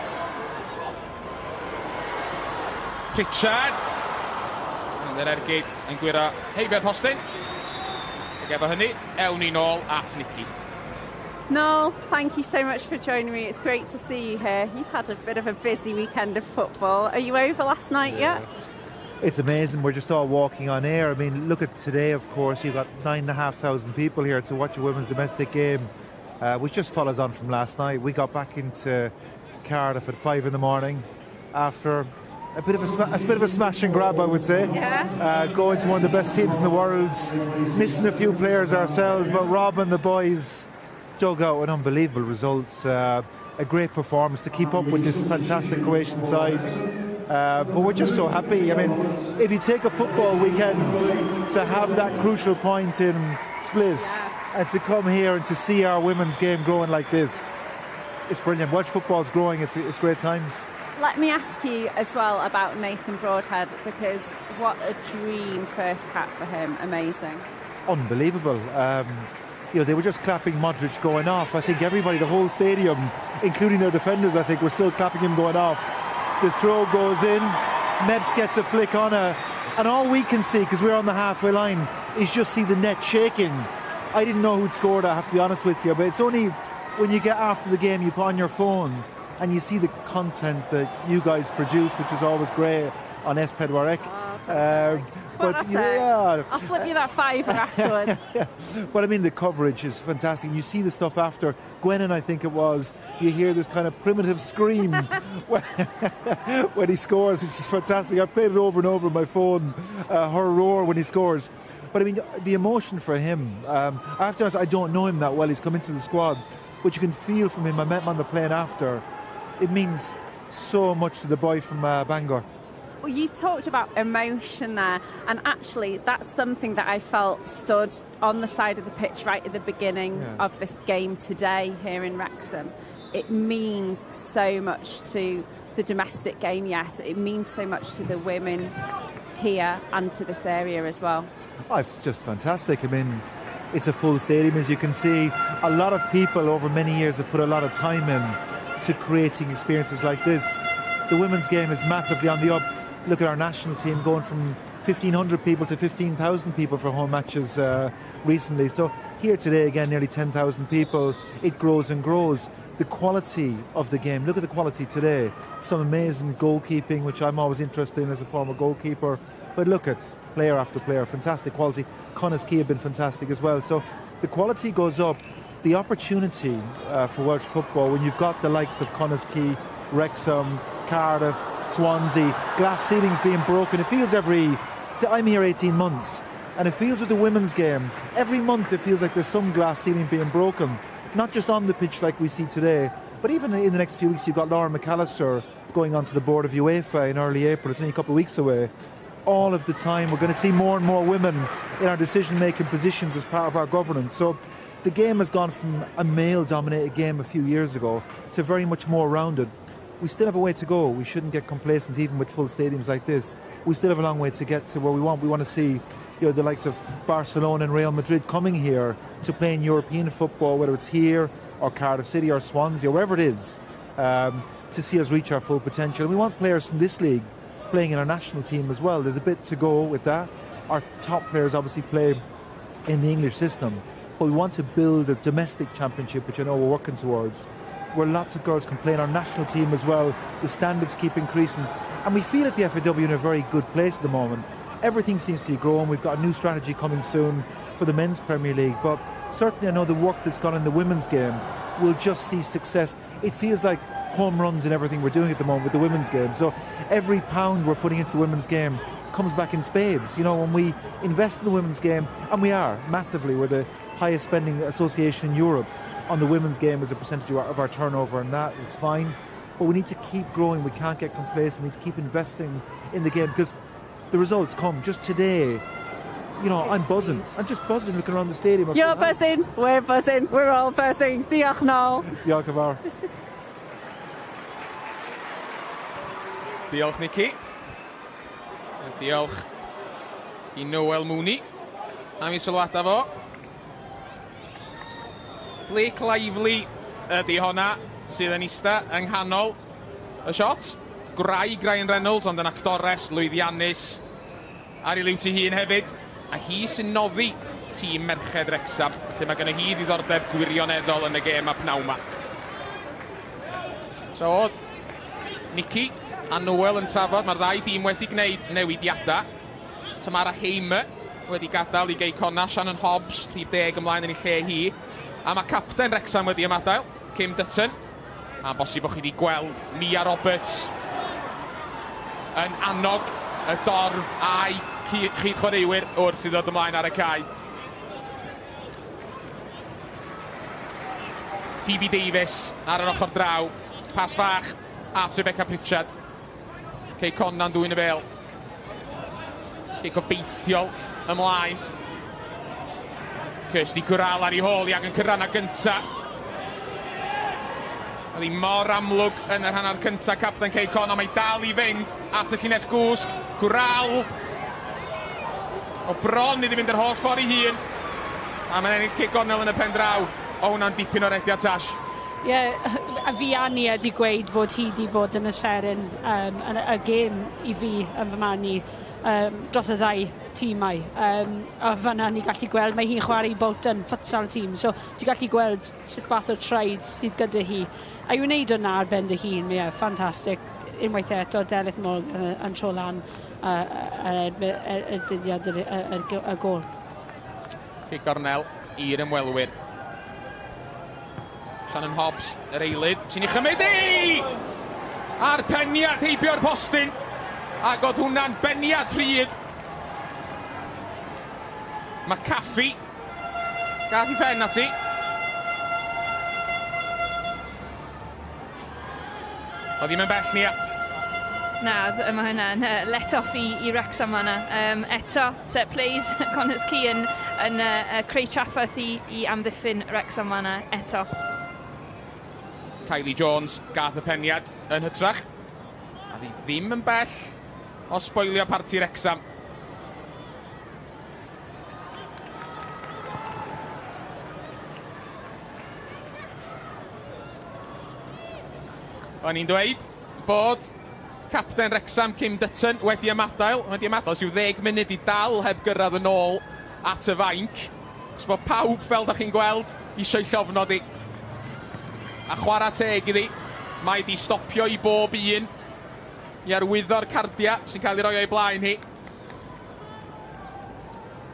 Pritchard. Yn yr ergyd yn gwyro heibio'r postyn. Ac efo hynny, ewn ni nôl at Nicky. Noel, thank you so much for joining me. It's great to see you here. You've had a bit of a busy weekend of football. Are you over last night yet? It's amazing. We're just all walking on air. I mean, look at today, of course. You've got 9,500 people here to watch a women's domestic game. which just follows on from last night. We got back into Cardiff at 5 in the morning after a bit of a smash and grab, I would say. Yeah. Going to one of the best teams in the world, missing a few players ourselves, but Rob and the boys dug out an unbelievable result. A great performance to keep up with this fantastic Croatian side. But we're just so happy. I mean, if you take a football weekend to have that crucial point in Split and to come here and to see our women's game growing like this, it's brilliant. Welsh football's growing. It's great times. Let me ask you as well about Nathan Broadhead, because what a dream first cap for him. Amazing. Unbelievable. You know, they were just clapping Modric going off. I think everybody, the whole stadium, including their defenders, I think, were still clapping him going off. The throw goes in, Mebs gets a flick on her, and all we can see, because we're on the halfway line, is just see the net shaking. I didn't know who'd scored, I have to be honest with you, but it's only when you get after the game, you put on your phone and you see the content that you guys produce, which is always great on S4C. But yeah, I'll flip you that fiver afterwards. Yeah. But I mean, the coverage is fantastic. You see the stuff after. Gwennan, I think it was, you hear this kind of primitive scream when he scores, which is fantastic. I've played it over and over on my phone, her roar when he scores. But I mean, the emotion for him, I have to ask, I don't know him that well. He's come into the squad, but you can feel from him. I met him on the plane after. It means so much to the boy from Bangor. Well, you talked about emotion there, and actually that's something that I felt stood on the side of the pitch right at the beginning of this game today here in Wrexham. It means so much to the domestic game, yes. It means so much to the women here and to this area as well. Oh, it's just fantastic. I mean, it's a full stadium, as you can see. A lot of people over many years have put a lot of time in to creating experiences like this. The women's game is massively on the up. Look at our national team going from 1,500 people to 15,000 people for home matches recently. So here today, again, nearly 10,000 people. It grows and grows. The quality of the game, look at the quality today. Some amazing goalkeeping, which I'm always interested in as a former goalkeeper. But look at player after player, fantastic quality. Connah's Quay have been fantastic as well. So the quality goes up. The opportunity for Welsh football, when you've got the likes of Connah's Quay, Wrexham, Cardiff, Swansea, glass ceilings being broken. It feels every... See, I'm here 18 months, and it feels with the women's game, every month it feels like there's some glass ceiling being broken. Not just on the pitch like we see today, but even in the next few weeks, you've got Lauren McAllister going onto the board of UEFA in early April. It's only a couple of weeks away. All of the time, we're going to see more and more women in our decision-making positions as part of our governance. So the game has gone from a male-dominated game a few years ago to very much more rounded. We still have a way to go. We shouldn't get complacent even with full stadiums like this. We still have a long way to get to where we want. We want to see, you know, the likes of Barcelona and Real Madrid coming here to play in European football, whether it's here or Cardiff City or Swansea or wherever it is, to see us reach our full potential. And we want players from this league playing in our national team as well. There's a bit to go with that. Our top players obviously play in the English system, but we want to build a domestic championship, which I know we're working towards, where lots of girls can play in our national team as well. The standards keep increasing. And we feel at the FAW in a very good place at the moment. Everything seems to be growing. We've got a new strategy coming soon for the men's Premier League. But certainly I know the work that's gone in the women's game will just see success. It feels like home runs in everything we're doing at the moment with the women's game. So every pound we're putting into the women's game comes back in spades. You know, when we invest in the women's game, and we are massively, we're the highest spending association in Europe on the women's game as a percentage of our turnover, and that is fine. But we need to keep growing. We can't get complacent. We need to keep investing in the game because the results come. Just today, you know, I'm buzzing. I'm just buzzing looking around the stadium. You're buzzing. We're buzzing. We're all buzzing. Diolch nôl. Diolch yn fawr. Diolch, Nicky. Diolch i Noel Mooney am ei sylwadau fo. Blake Lively ydy honna sydd yn ista yng nghanol y shot. Gwraig Ryan Reynolds, ond yn actores lwyddiannus ar ei liwt ei hun hefyd. A hi sy'n noddi tîm Merched Wrecsam, felly mae genna hi ddiddordeb gwirioneddol yn y gêm a pnawn 'ma. So oedd Nicky a Noel yn trafod, mae'r ddau dîm wedi gwneud newidiadau. Tamara Hamer wedi gadael i Gei Connah, Shannon Hobbs, rhif 10 ymlaen yn ei lle hi. A mae capten Wrecsam wedi ymadael, Kim Dutton. A bosib bod chi wedi gweld Mia Roberts yn annog y dorf a'i cyd-chwaraewyr wrth i ddod ymlaen ar y cae. Phoebe Davies ar yr ochr draw. Pas fach at Rebecca Pritchard. Cei Connah'n dwyn y bêl. Cic obeithiol ymlaen. Kirsty Curral ar ei hôl i ag yn cyrraedd na gynta. Oedd hi mor amlwg yn yr hanner cynta, capten Cei Connah, mae dal i fynd at y llinell gwsg. Curral o bron iddi fynd yr holl ffordd i hun. A mae'n ennill cic gornel yn y pen draw. O hwnna'n dipyn o rediad, Tash. Ie, yeah, a fi a Nia 'di gweud bod hi 'di bod yn y seren yn y gêm i fi yn fy marn i dros y ddau tîmau. A fan'na ni gallu gweld mae hi'n chwarae i Bolton futsal team, so ti gallu gweld sut fath o traed sydd gyda hi. A i wneud hwnna ar ben dy hun, ie, ffantastig. Unwaith eto, Delyth Morgan yn tro lan y dyddiad y gôl. Cic gornel i'r ymwelwyr. Shannon Hobbs, yr eilydd, sy'n ei chymryd i! A'r peniad heibio'r postyn. Ac oedd hwnna'n beniad rhydd. McAfee. Gath i pen ati. Oedd ddim yn bell, Nia. Na, mae hynna'n let off i Wrexham fan'na. Eto, set plays, Connah's Quay yn creu trafferth i amddiffyn Wrexham fan'na eto. Kylie Jones gath y peniad yn hytrach. A ddi ddim yn bell o sboilio parti Wrexham. O'n i'n dweud bod capten Wrexham Kim Dutton wedi ymadael. Wedi ymadael sy'w 10 munud i dal heb gyrraedd yn ôl at y fainc. Chos bod pawb, fel da chi'n gweld, eisiau llofnod i. A chwarae teg iddi, mae di stopio i bob un i arwyddo'r cardia sy'n cael ei roi o'i blaen hi.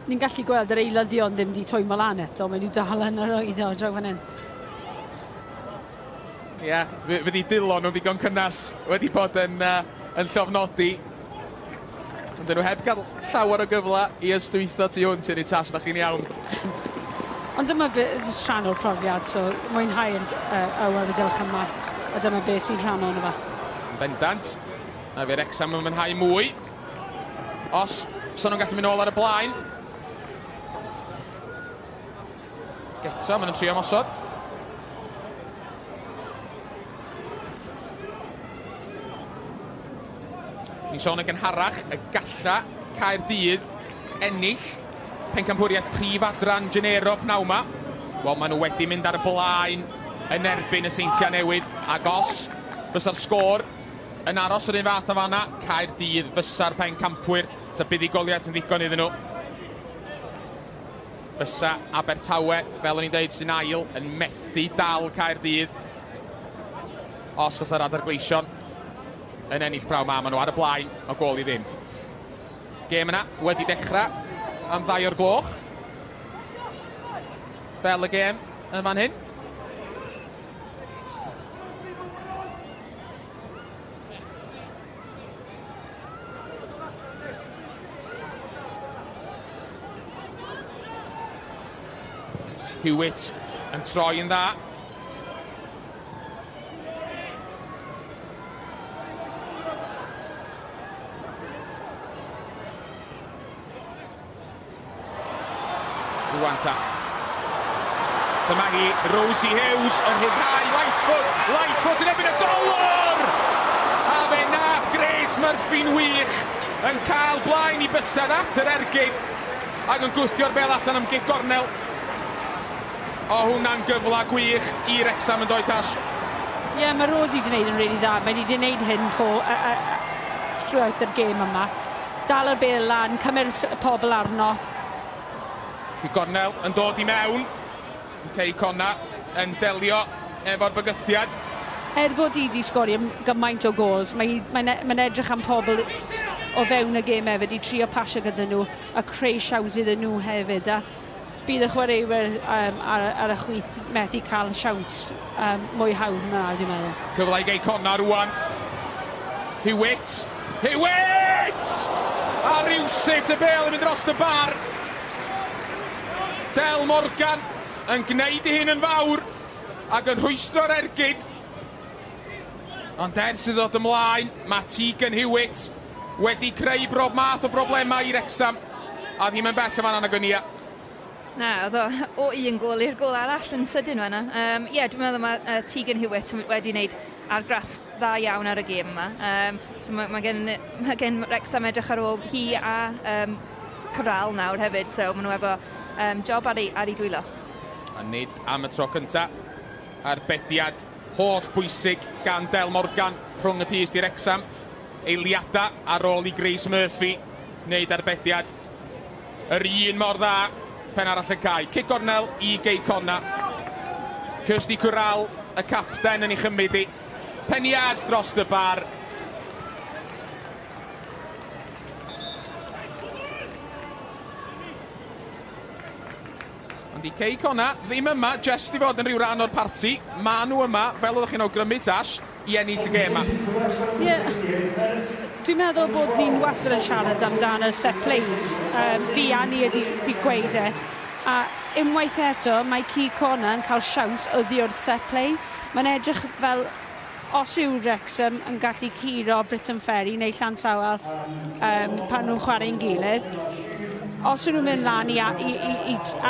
Ni'n gallu gweld yr eilyddion ddim di twymo lan eto, maen nhw dal yn yr oeddo draw fan hyn. Ie, yeah, fydd i dwylo nhw'n ddigon cynnas wedi bod yn llofnodi. Ond nhw heb gael llawer o gyfle i ystwytho tu hwnt i'r Tash, da chi'n iawn. Ond dyma rhan o'r profiad, so mwynhau'r awyrgylch yma, a dyma beth sy'n rhan ohono fe. Bendant, a fe Wrexham yn mwynhau mwy. Os so nhw'n gallu mynd nôl ar y blaen. Eto, maen nhw'n trio ymosod. Ni'n sôn yn gynharach y galla Caerdydd ennill pencampwriaeth prif adran Genero pnawn 'ma. Wel, maen nhw wedi mynd ar y blaen yn erbyn y Seintiau Newydd, ac os fysa'r sgôr yn aros yr un fath o fanna, Caerdydd fysa'r pencampwyr, sa buddugoliaeth yn ddigon iddyn nhw. Fysa Abertawe, fel o'n i'n deud, sy'n ail, yn methu dal Caerdydd. Os fysa'r Adar Gleision yn ennill pnawn 'ma, maen nhw ar y blaen o gôl i ddim. Gêm yna wedi dechrau am 2 o'r gloch. Fel y gêm yn fan hyn. Hewitt yn troi yn dda. Rwan ta. Dyma hi, Rosie Hughes yn rhyddhau Lightfoot. Lightfoot yn erbyn y golwr! A fe nath Grace Murphy'n wych yn cael blaen i bysedd at yr ergyd ac yn gwthio'r bel allan am gic gornel. O, hwnna'n gyfle gwych i Wrexham yn doi, Tash. Ie, yeah, mae Rosie wedi gwneud yn really dda. Mae wedi gwneud hyn throughout yr gêm yma. Dal y bel lan, cymryd pobl arno. Cic gornel yn dod i mewn. Cei Connah yn delio efo'r bygythiad. Er bod hi wedi sgorio gymaint o gols, mae'n mae edrych am pobl o fewn y gêm hefyd i trio pasio gyda nhw a creu siawns iddyn nhw hefyd. A Bydd y chwaraewyr ar y chwith methu cael siawns mwy hawdd na, dwi'n meddwl. Cyfle i Gei Connah rwan. Hewitt! Hewitt! A rywsut y bêl yn mynd dros y bar. Del Morgan yn gwneud ei hun yn fawr ac yn rhwystro'r ergyd. Ond ers iddo ddod ymlaen, mae Tegan Hewitt wedi creu brob math o broblemau i Wrecsam, a ddim yn bell o fan'na nag o'n i. Na, oedd o o un gôl i'r gôl arall yn sydyn fan'na. Ie, dwi'n meddwl mae Tegan Hewitt wedi wneud argraff dda iawn ar y gêm yma. So mae gen Wrexham edrych ar ôl hi a Corral nawr hefyd, so maen nhw efo job ar ei dwylo. A nid am y tro cynta. Arbediad holl bwysig gan Del Morgan rhwng y pyst i Wrecsam. Eiliadau ar ôl i Grace Murphy wneud arbediad yr un mor dda pen arall y cae. Cic gornel i Gei Connah. Kirsty Corral, y capten, yn ei chymryd i. Peniad dros y bar. Ond i Cei Connah ddim yma jyst i fod yn rhyw ran o'r parti. Ma nhw yma, fel oeddech chi'n awgrymu, Tash, i ennill y gêm yma. Ie. Yeah. Dwi'n meddwl bod ni'n wastad yn siarad amdano set plays. Fi a ni wedi di gweud e. A unwaith eto, mae Cei Connah yn cael siawns oddi wrth set play. Mae'n edrych fel os yw Wrexham yn gallu curo Briton Ferry neu Llansawel pan nhw'n chwarae'n gilydd, os ydyn nhw'n mynd lan i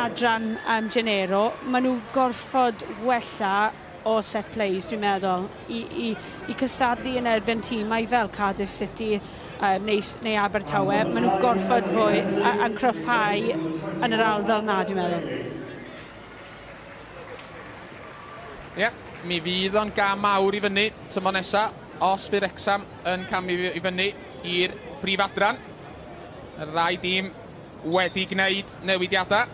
adran Genero, maen nhw gorfod wella o set plays, dwi'n meddwl, i cystadlu yn erbyn tîmau fel Cardiff City neu Abertawe. Maen nhw gorfod fwy yn cryfhau yn yr ardal na, dwi'n meddwl. Ie, yeah, mi fydd o'n gam mawr i fyny tymor nesa, os fydd Wrexham yn camu i fyny i'r brif adran. Y ddau dîm wedi gwneud newidiadau.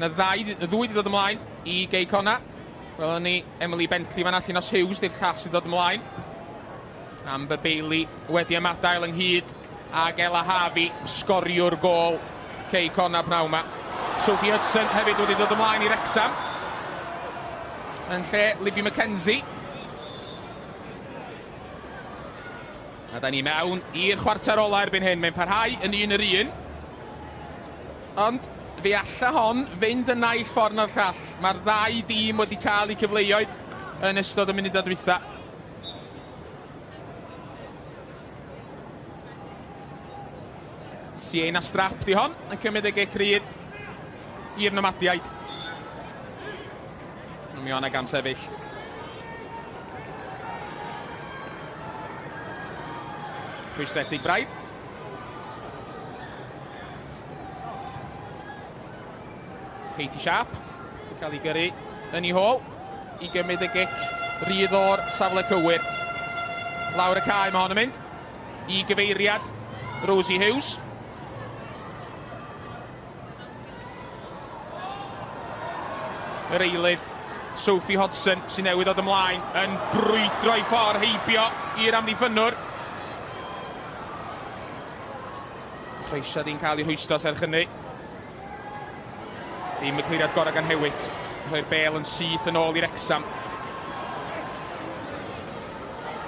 Na ddau, y ddwy wedi dod ymlaen i Gei Connah. Welwn ni Emily Bentley fan'na, Llinos Hughes di'r llall sy'n dod ymlaen. Amber Bailey wedi ymadael ynghyd ag Ella Harvey, sgoriwr gôl Cei Connah pnawn yma. Sophie Hudson hefyd wedi dod ymlaen i Wrexham yn lle Libby McKenzie. A da ni mewn i'r chwarter ola erbyn hyn. Mae'n parhau yn un yr un. Ond fe alla hon fynd y naill ffordd na'r llall. Mae'r ddau dîm wedi cael eu cyfleoedd yn ystod y munudau dwytha. Sienna Strap di hon, yn cymryd y gic rydd i'r Nomadiaid. Mi o'na gam sefyll. Rhwystredig braidd. Katie Sharp yn cael ei gyrru yn ei hôl i gymryd y gic rydd o'r safle cywir. Lawr y cae mae hon yn mynd i gyfeiriad Rosie Hughes. Yr eilydd Sophie Hodson sy'n newydd ddod ymlaen yn brwydro ei ffordd heibio i'r amddiffynnwr. Croesiad i'n cael ei rhwystro serch hynny. Ddim y cliriad gorau gan Hewitt. Rhoi'r bêl yn syth yn ôl i Wrecsam.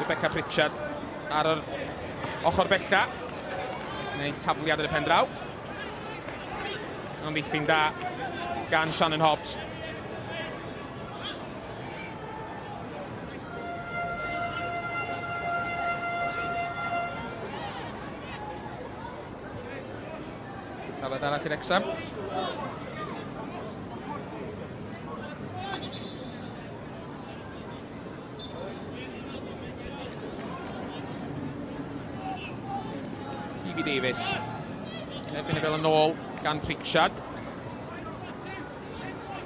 Rebecca Pritchard ar yr ochr bella. Neu tafliad ar y pen draw. Amddiffyn da gan Shannon Hobbs. Tafliad arall i Wrecsam. Evie Davies. Erbyn y bêl yn ôl gan Pritchard.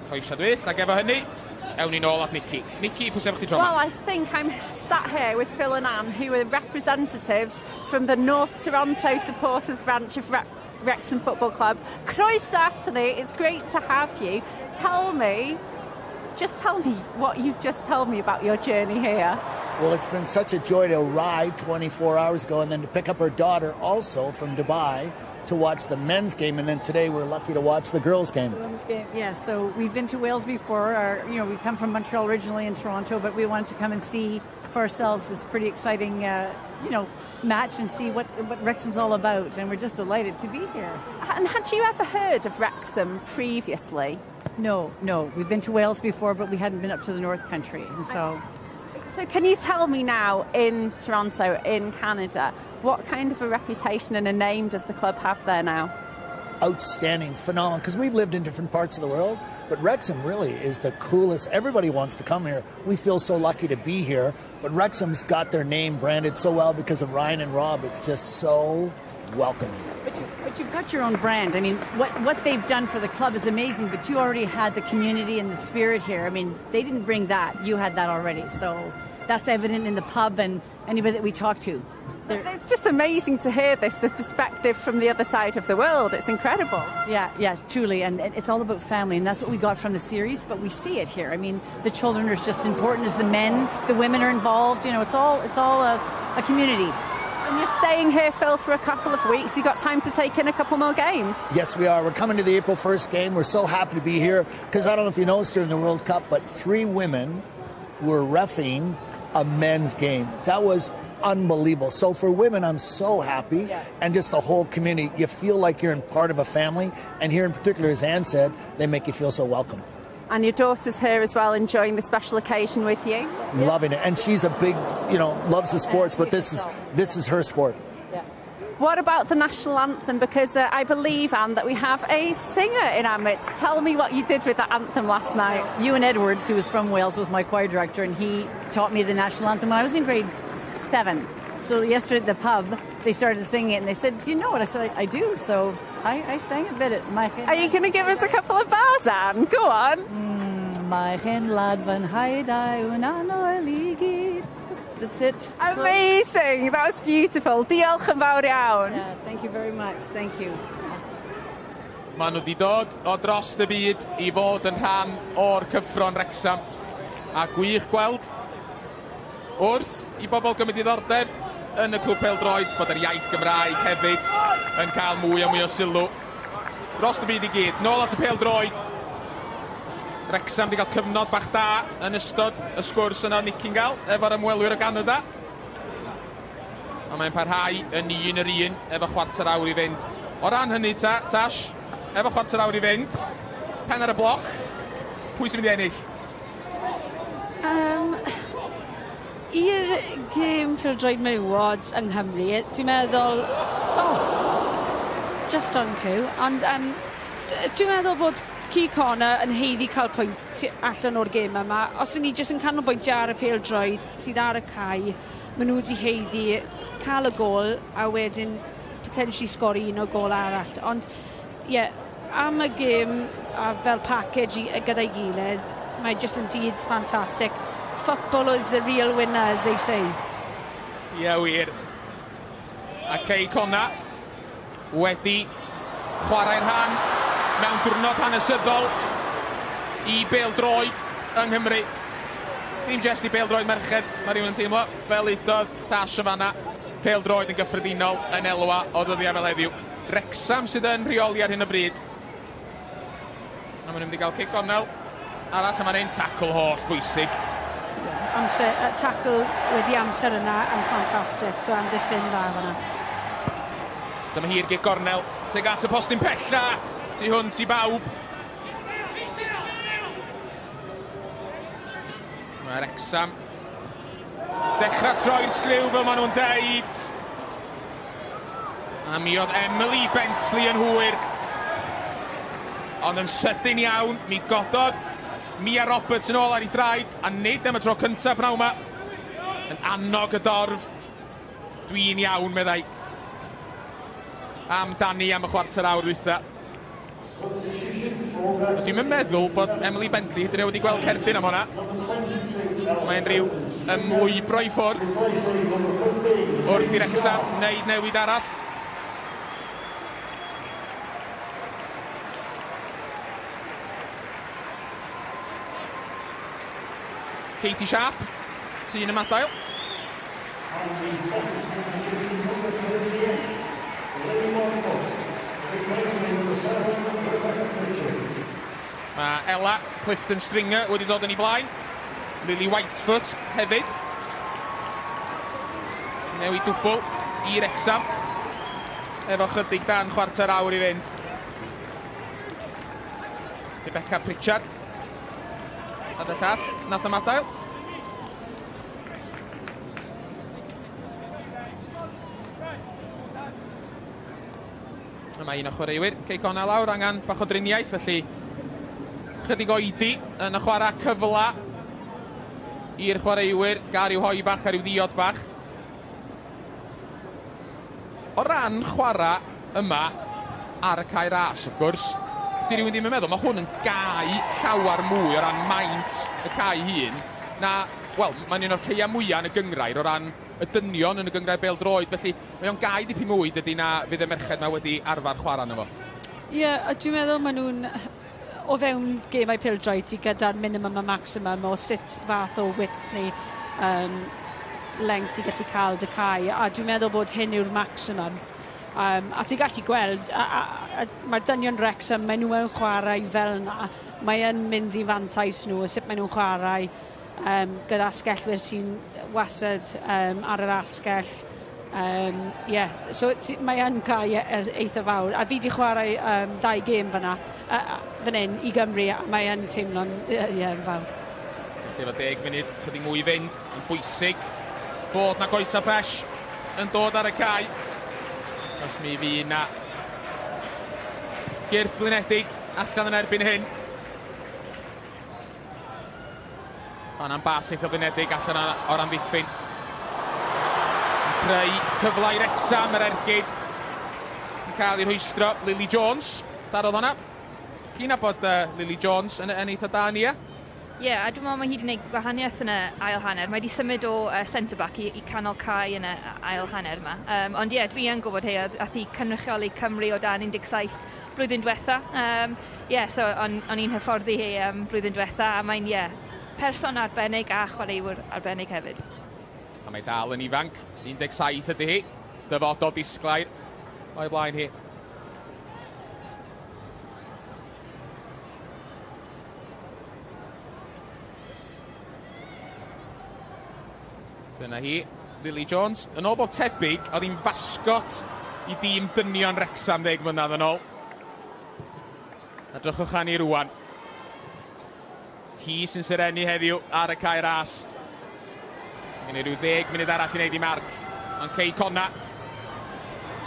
Croesiad wyth, ac efo hynny, ewn ni nôl at Nicky. Nicky, pwy sy'n chdi tro? Well, I think I'm sat here with Phil and Anne, who are representatives from the North Toronto Supporters branch of Wrexham Football Club. Croeso aton ni, it's great to have you. Tell me, just tell me what you've just told me about your journey here. Well, it's been such a joy to arrive 24 hours ago and then to pick up her daughter also from Dubai. to watch the men's game, and then today we're lucky to watch the girls' game. The women's game, yeah. So we've been to Wales before. Or, you know, we come from Montreal originally and Toronto, but we wanted to come and see for ourselves this pretty exciting, you know, match and see what Wrexham's all about. And we're just delighted to be here. And had you ever heard of Wrexham previously? No, no. We've been to Wales before, but we hadn't been up to the North Country, and so. So can you tell me now, in Toronto, in Canada, what kind of a reputation and a name does the club have there now? Outstanding, phenomenal, because we've lived in different parts of the world, but Wrexham really is the coolest. Everybody wants to come here. We feel so lucky to be here, but Wrexham's got their name branded so well because of Ryan and Rob. It's just so welcoming. But you've got your own brand. I mean, what they've done for the club is amazing, but you already had the community and the spirit here. I mean, they didn't bring that. You had that already. So that's evident in the pub and anybody that we talk to. It's just amazing to hear this, the perspective from the other side of the world. It's incredible. Yeah, yeah, truly. And it's all about family, and that's what we got from the series, but we see it here. I mean, the children are just as important as the men. The women are involved. You know, it's all a community. And you're staying here, Phil, for a couple of weeks. You've got time to take in a couple more games. Yes, we are. We're coming to the April 1st game. We're so happy to be here because I don't know if you noticed during the World Cup, but 3 women were reffing a men's game. That was unbelievable. So for women, I'm so happy. Yeah. And just the whole community, you feel like you're in part of a family. And here in particular, as Ann said, they make you feel so welcome. And your daughter's here as well, enjoying the special occasion with you. Loving it. And she's a big, you know, loves the sports, but this is her sport. Yeah. What about the national anthem? Because I believe, Anne, that we have a singer in our midst. Tell me what you did with that anthem last night. Ewan Edwards, who was from Wales, was my choir director, and he taught me the national anthem when I was in grade 7. So yesterday at the pub, they started singing it, and they said, do you know it? I said, I do. So I sang a bit at my... Are you going to give us a couple of bars, Anne? Go on. That's it. Amazing. That was beautiful. Diolch yn fawr iawn. Yeah, thank you very much. Thank you. Maen nhw wedi dod o dros y byd i fod yn rhan o'r cyffro'n Wrecsam. A gwych gweld wrth i bobl gymryd diddordeb yn y clwb pêl-droed bod yr iaith Gymraeg hefyd yn cael mwy a mwy o sylw dros y byd i gyd. Nôl at y pêl-droed. Wrecsam wedi cael cyfnod bach da yn ystod y sgwrs yna Nicki'n gael efo'r ymwelwyr o Ganada. A mae'n parhau yn 1-1 efo chwarter awr i fynd. O ran hynny, Tash, efo chwarter awr i fynd, pen ar y bloc, pwy sy'n mynd i ennill? I'r gêm pêl-droed menywod yng Nghymru, dwi'n meddwl, oh, just on cue, ond dwi'n meddwl bod Cei Connah yn haeddu cael pwynt allan o'r gêm yma. Os ydyn ni jyst yn canolbwyntio ar y pêl-droed sydd ar y cae, maen nhw wedi haeddu cael y gôl a wedyn potentially sgori un o gôl arall. Ond, ie, yeah, am y gêm a fel package gyda'i gilydd, mae jyst yn dydd ffantastig. Football is the real winner, as they say. Ie, yeah, wir. A Cei Connah wedi chwarae'r rhan mewn diwrnod hanesyddol i bêl-droed yng Nghymru. Dim jyst i bêl-droed merched, mae rhywun yn teimlo, fel udodd Tash yn fanna, pêl-droed yn gyffredinol yn elwa o ddyddiau fel heddiw. Wrecsam sydd yn rheoli ar hyn o bryd. A maen nhw'n mynd i gael cic gornel arall, a mae'n ein tacl holl bwysig. Amser, tacl wedi amser yna yn ffantastig, so amddiffyn dda fanna. Dyma hi'r gic gornel, tuag at y postyn pella, tu hwnt i bawb. Mae Wrecsam dechrau troi'r sgriw fel maen nhw'n deud. A mi oedd Emily Bentley yn hwyr. Ond yn sydyn iawn, mi gododd Mia Roberts yn ôl ar ei thraid, a nid am y tro cyntaf pnawn yma. Yn annog y dorf. Dwi'n iawn, meddai. Amdani am y chwarter awr dwytha. Dwi'n meddwl bod Emily Bentley hyd yn oed wedi gweld cerdyn am hwnna. Mae'n rhyw ymlwybro i ffwrdd wrth i Wrecsam wneud newid arall. Katie Sharp sy'n ymadael. Mae Ella Clifton Stringer wedi dod yn ei blaen. Lily Whitefoot hefyd. Newid dwbl i Wrecsam. Efo chydig dan chwarter awr i fynd. Rebecca Pritchard. A dy llall, nath ymadael. Mae un o chwaraewyr Cei Connah lawr angen bach o driniaeth, felly chydig oedi yn y chwarae cyfla i'r chwaraewyr gael rhyw hoi bach a rhyw ddiod bach. O ran chwarae yma ar y cae ras, wrth gwrs, di rhywun ddim yn meddwl, mae hwn yn gae llawer mwy o ran maint y cae hun na, wel, mae'n un o'r caeau mwyaf yn y gynghrair o ran y dynion yn y gynghrair bêl-droed, felly mae o'n gae dipyn mwy dydy na fydd y merched yma wedi arfer chwarae yno fo. Ie, yeah, a dwi'n meddwl maen nhw'n o fewn gemau pêl-droed ti gyda'r minimum a maximum o sut fath o width neu length i gallu cael dy cae, a dwi'n meddwl bod hyn yw'r maximum. A ti'n gallu gweld, a mae'r dynion Wrexham, maen nhw yn chwarae fel yna, mae yn mynd i fantais nhw, sut maen nhw'n chwarae gyda asgellwyr sy'n wastad ar yr asgell. Yeah, so mae yn cae eitha fawr. A fi wedi chwarae dau gêm fyna, fan hyn i Gymru, a mae yn teimlo'n yeah, fawr. Felly efo 10 munud, chydig mwy i fynd, yn bwysig bod na goesa ffres yn dod ar y cae. Os mi fydd na gyrff blinedig allan yn erbyn hyn. Fanna'n bas eitha blinedig allan o'r amddiffyn. Yn creu cyfle i Wrecsam, yr ergyd yn cael ei rhwystro. Lily Jones, darodd hwnna. Chi'n nabod Lily Jones yn eitha da, Nia? Ie, yeah, a dwi'n meddwl mae hi wedi gwneud gwahaniaeth yn y ail hanner. Mae wedi symud o centre-back i canol cae yn y ail hanner yma. Ond ie, yeah, dwi yn gwybod hi, ath hi cynrychioli Cymru o dan 17 blwyddyn diwetha. Yeah, so o'n i'n hyfforddi hi blwyddyn diwetha, a mae'n, yeah, person arbennig a chwaraewr arbennig hefyd. A mae dal yn ifanc, 17 ydy hi, dyfodol disglair o'i blaen hi. Dyna hi, Lily Jones. Yn ôl bob tebyg, oedd hi'n fasgot i dîm dynion Wrecsam 10 mlynedd yn ôl. A drychwch arni rwan. Hi sy'n serenu heddiw ar y cae ras. Gen i ryw 10 munud arall i wneud i marc. Ond Cei Connah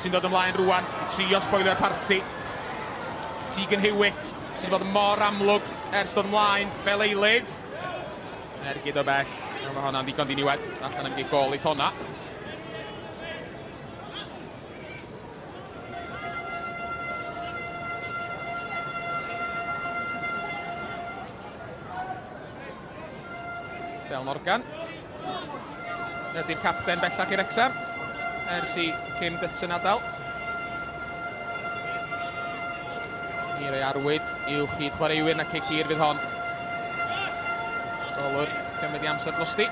sy'n dod ymlaen rwan i trio sboilio'r parti. Tegan Hewitt sy'n bod mor amlwg ers dod ymlaen fel eilydd. Yn ergyd o bell, mae hwnna'n ddigon diniwed, allan am gôl i honna. Del Morgan. Ydy'r capten bellach i Wrecsam, ers i Kim Dutton adael. I roi arwydd i'w chyd chwaraewyr na cic hir fydd hon. Golwr cymryd i amser drosti.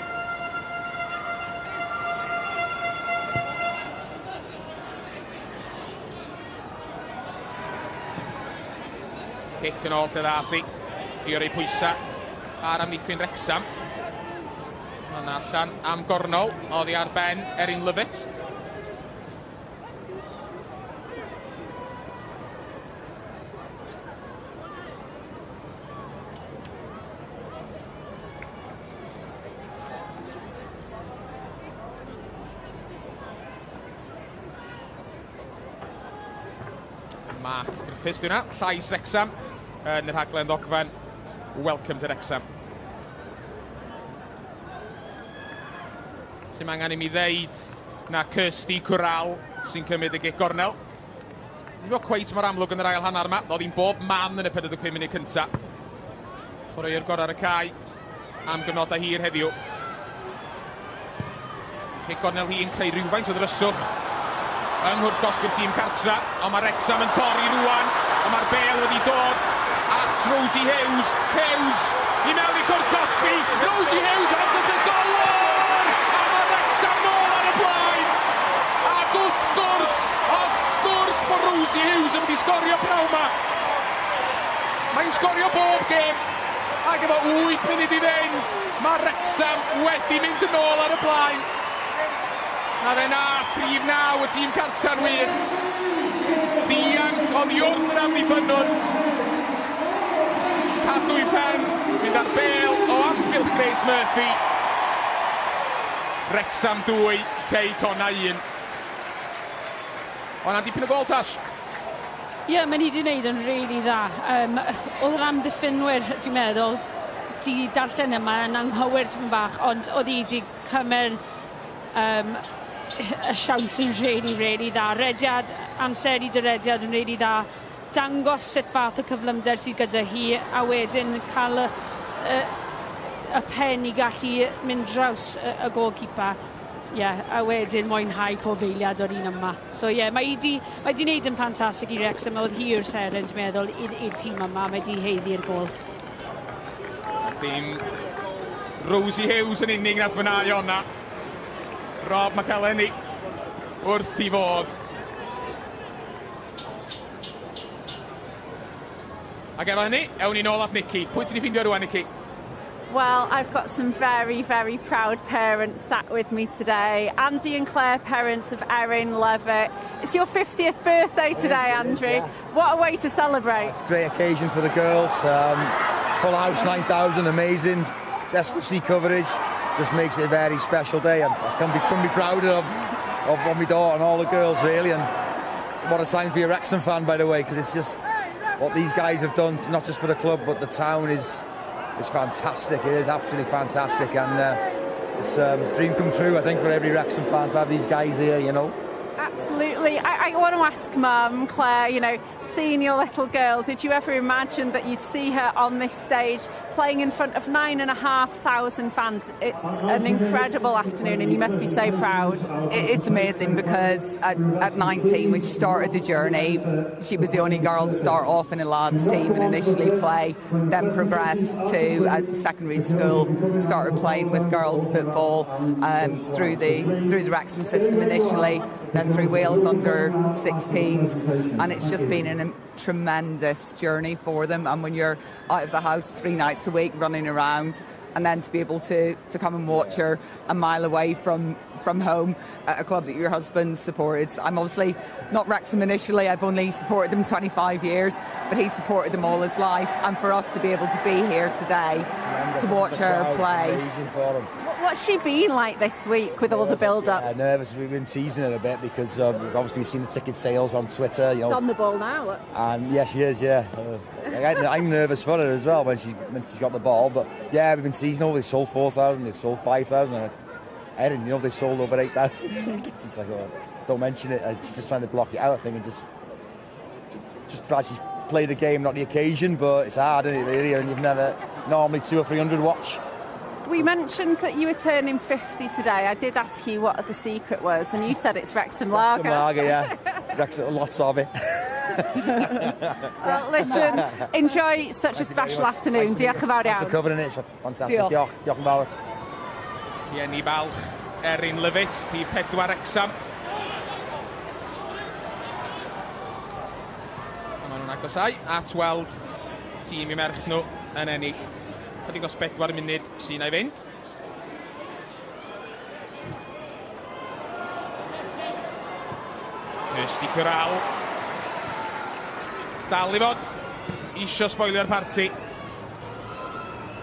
Cic yn ôl lle ddath hi. I roi pwysa ar amddiffyn Wrecsam. Yna allan am gornol, oddi ar ben Erin Lovett. Mark Griffiths, dwi'n hwnna, llais Wrecsam yn y rhaglen ddogfen Welcome to Wrexham. Sy'n angen i mi ddeud na Kirsty Corral sy'n cymryd y gic gornel. Ddim bod cweit mor amlwg yn yr ail hanner yma. Oedd hi'n bob man yn y 45 munud cynta. Chwaraewr gorau ar y cae am gyfnodau hir heddiw. Cic gornel hi'n creu rhywfaint o ddryswch yng nghwrt gosbi'r tîm cartra, ond mae Wrecsam yn torri rwan, ond mae'r bêl wedi dod at Rosie Hughes. Hughes i mewn i cwrt cosbi, Rosie Hughes ond y golwr! A mae Wrecsam nôl ar y blaen! Ac wrth gwrs bod Rosie Hughes yn mynd i sgorio pnawn yma! Mae'n sgorio bob gêm. Ac efo 8 munud i fynd, mae Wrexham wedi mynd yn ôl ar y blaen. A fe na, prif naw y tîm cartra'n wir. Dianc oddi wrth yr amddiffynnwr. Cadw i phen, mynd ar bel o amgylch Grace Murphy. Wrexham 2, Cei Connah 1. Ond dipyn o gol, Tash. Ie, yeah, mae'n hi wedi wneud yn rili really dda. Um, oedd yr amddiffynwyr, dwi'n meddwl, di darllen yma yn anghywir tipyn bach, ond oedd hi wedi cymryd um, y siawns yn really, really dda. Rediad, amseru dy rediad yn really dda. Dangos sut fath o cyflymder sydd gyda hi, a wedyn cael y, y, y pen i gallu mynd draws y, y goalkeeper. Ie, yeah, a wedyn mwynhau pob eiliad o'r un yma. So ie, yeah, mae di, mae di wneud yn ffantastig i Wrexham, oedd hi yw'r seren, dwi'n meddwl, i'r tîm yma, mae di haeddu'r gol. Dim Rosie Hughes yn unig nath fyna o'na. Rob McElhenney wrth i fod. Ac efo hynny, ewn ni nôl at Nicky. Pwy ti wedi ffeindio rwan, Nicky? Well, I've got some very, very proud parents sat with me today. Andy and Claire, parents of Erin Lovett. It's your 50th birthday today, Andrew. Yeah. What a way to celebrate. It's a great occasion for the girls. Full house, 9,000, amazing. Desperate coverage. Just makes it a very special day. I can be, couldn't be prouder of my daughter and all the girls, really. And what a time for your Wrexham fan, by the way, because it's just what these guys have done, not just for the club, but the town is fantastic. It is absolutely fantastic, and it's a dream come true, I think, for every Wrexham fan to have these guys here. Absolutely. I want to ask Mum, Claire, seeing your little girl, did you ever imagine that you'd see her on this stage playing in front of 9,500 fans? It's an incredible afternoon and you must be so proud. It's amazing because at 19, when she started the journey, she was the only girl to start off in a lads team and initially play, then progressed to a secondary school, started playing with girls football through the Wrexham system initially, then through Wales under 16s, and it's just been a tremendous journey for them. And when you're out of the house 3 nights a week running around, and then to be able to come and watch her a mile away from home at a club that your husband supported. I'm obviously not Wrexham initially, I've only supported them 25 years, but he supported them all his life. And for us to be able to be here today to watch her play. What's she been like this week with all the build-up? Yeah, nervous. We've been teasing her a bit because we've obviously seen the ticket sales on Twitter. She's on the ball now. Look. And yes, she is. Yeah, I'm nervous for her as well when she's got the ball. But yeah, we've been teasing. Oh, they sold 4,000. They sold 5,000. Erin, they sold over 8,000 tickets. It's like, oh, don't mention it. She's just trying to block it out, I think, and just glad she's played the game, not the occasion. But it's hard, isn't it, really? And you've never normally 200 or 300 watch. We mentioned that you were turning 50 today. I did ask you what the secret was, and you said it's Wrexham Lager. Wrexham Lager, yeah. Wrexham, lots of it. Well, listen, enjoy such a special afternoon. Diolch yn fawr iawn. Thanks for covering it. It's fantastic. Diolch. Diolch. Diolch yn fawr. Rhieni balch Erin Lovett, rhif 4 Wrexham. A maen nhw'n agosau at weld tîm i merch nhw yn ennill. Chydig dros 4 munud sy'n ei fynd. Kirsty Corral. Dal i fod isio sboilio'r parti.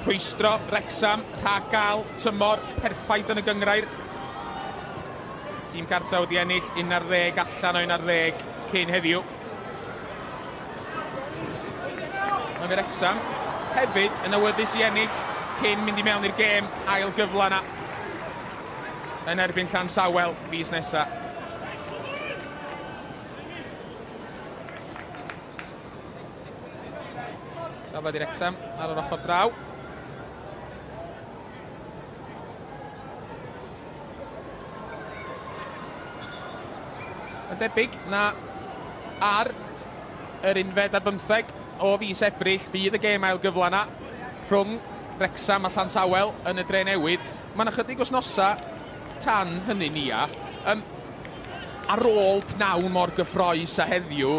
Rhwystro Wrexham rhag gael tymor perffaith yn y gyngrair. Tîm cartra wedi ennill 11 allan o 11 cyn heddiw. Mae fe Wrexham hefyd yn awyddus i ennill cyn mynd i mewn i'r gêm ail gyfla na yn erbyn Llansawel fis nesa. Trafod i Wrexham ar yr ochr draw. Yn debyg na ar yr 11 o fis Ebrill fydd y gêm ail gyfla na rhwng Wrexham a Llansawel yn y dre newydd. Mae yna chydig wythnosa tan hynny nia. Ar ôl pnawn mor gyffrous a heddiw,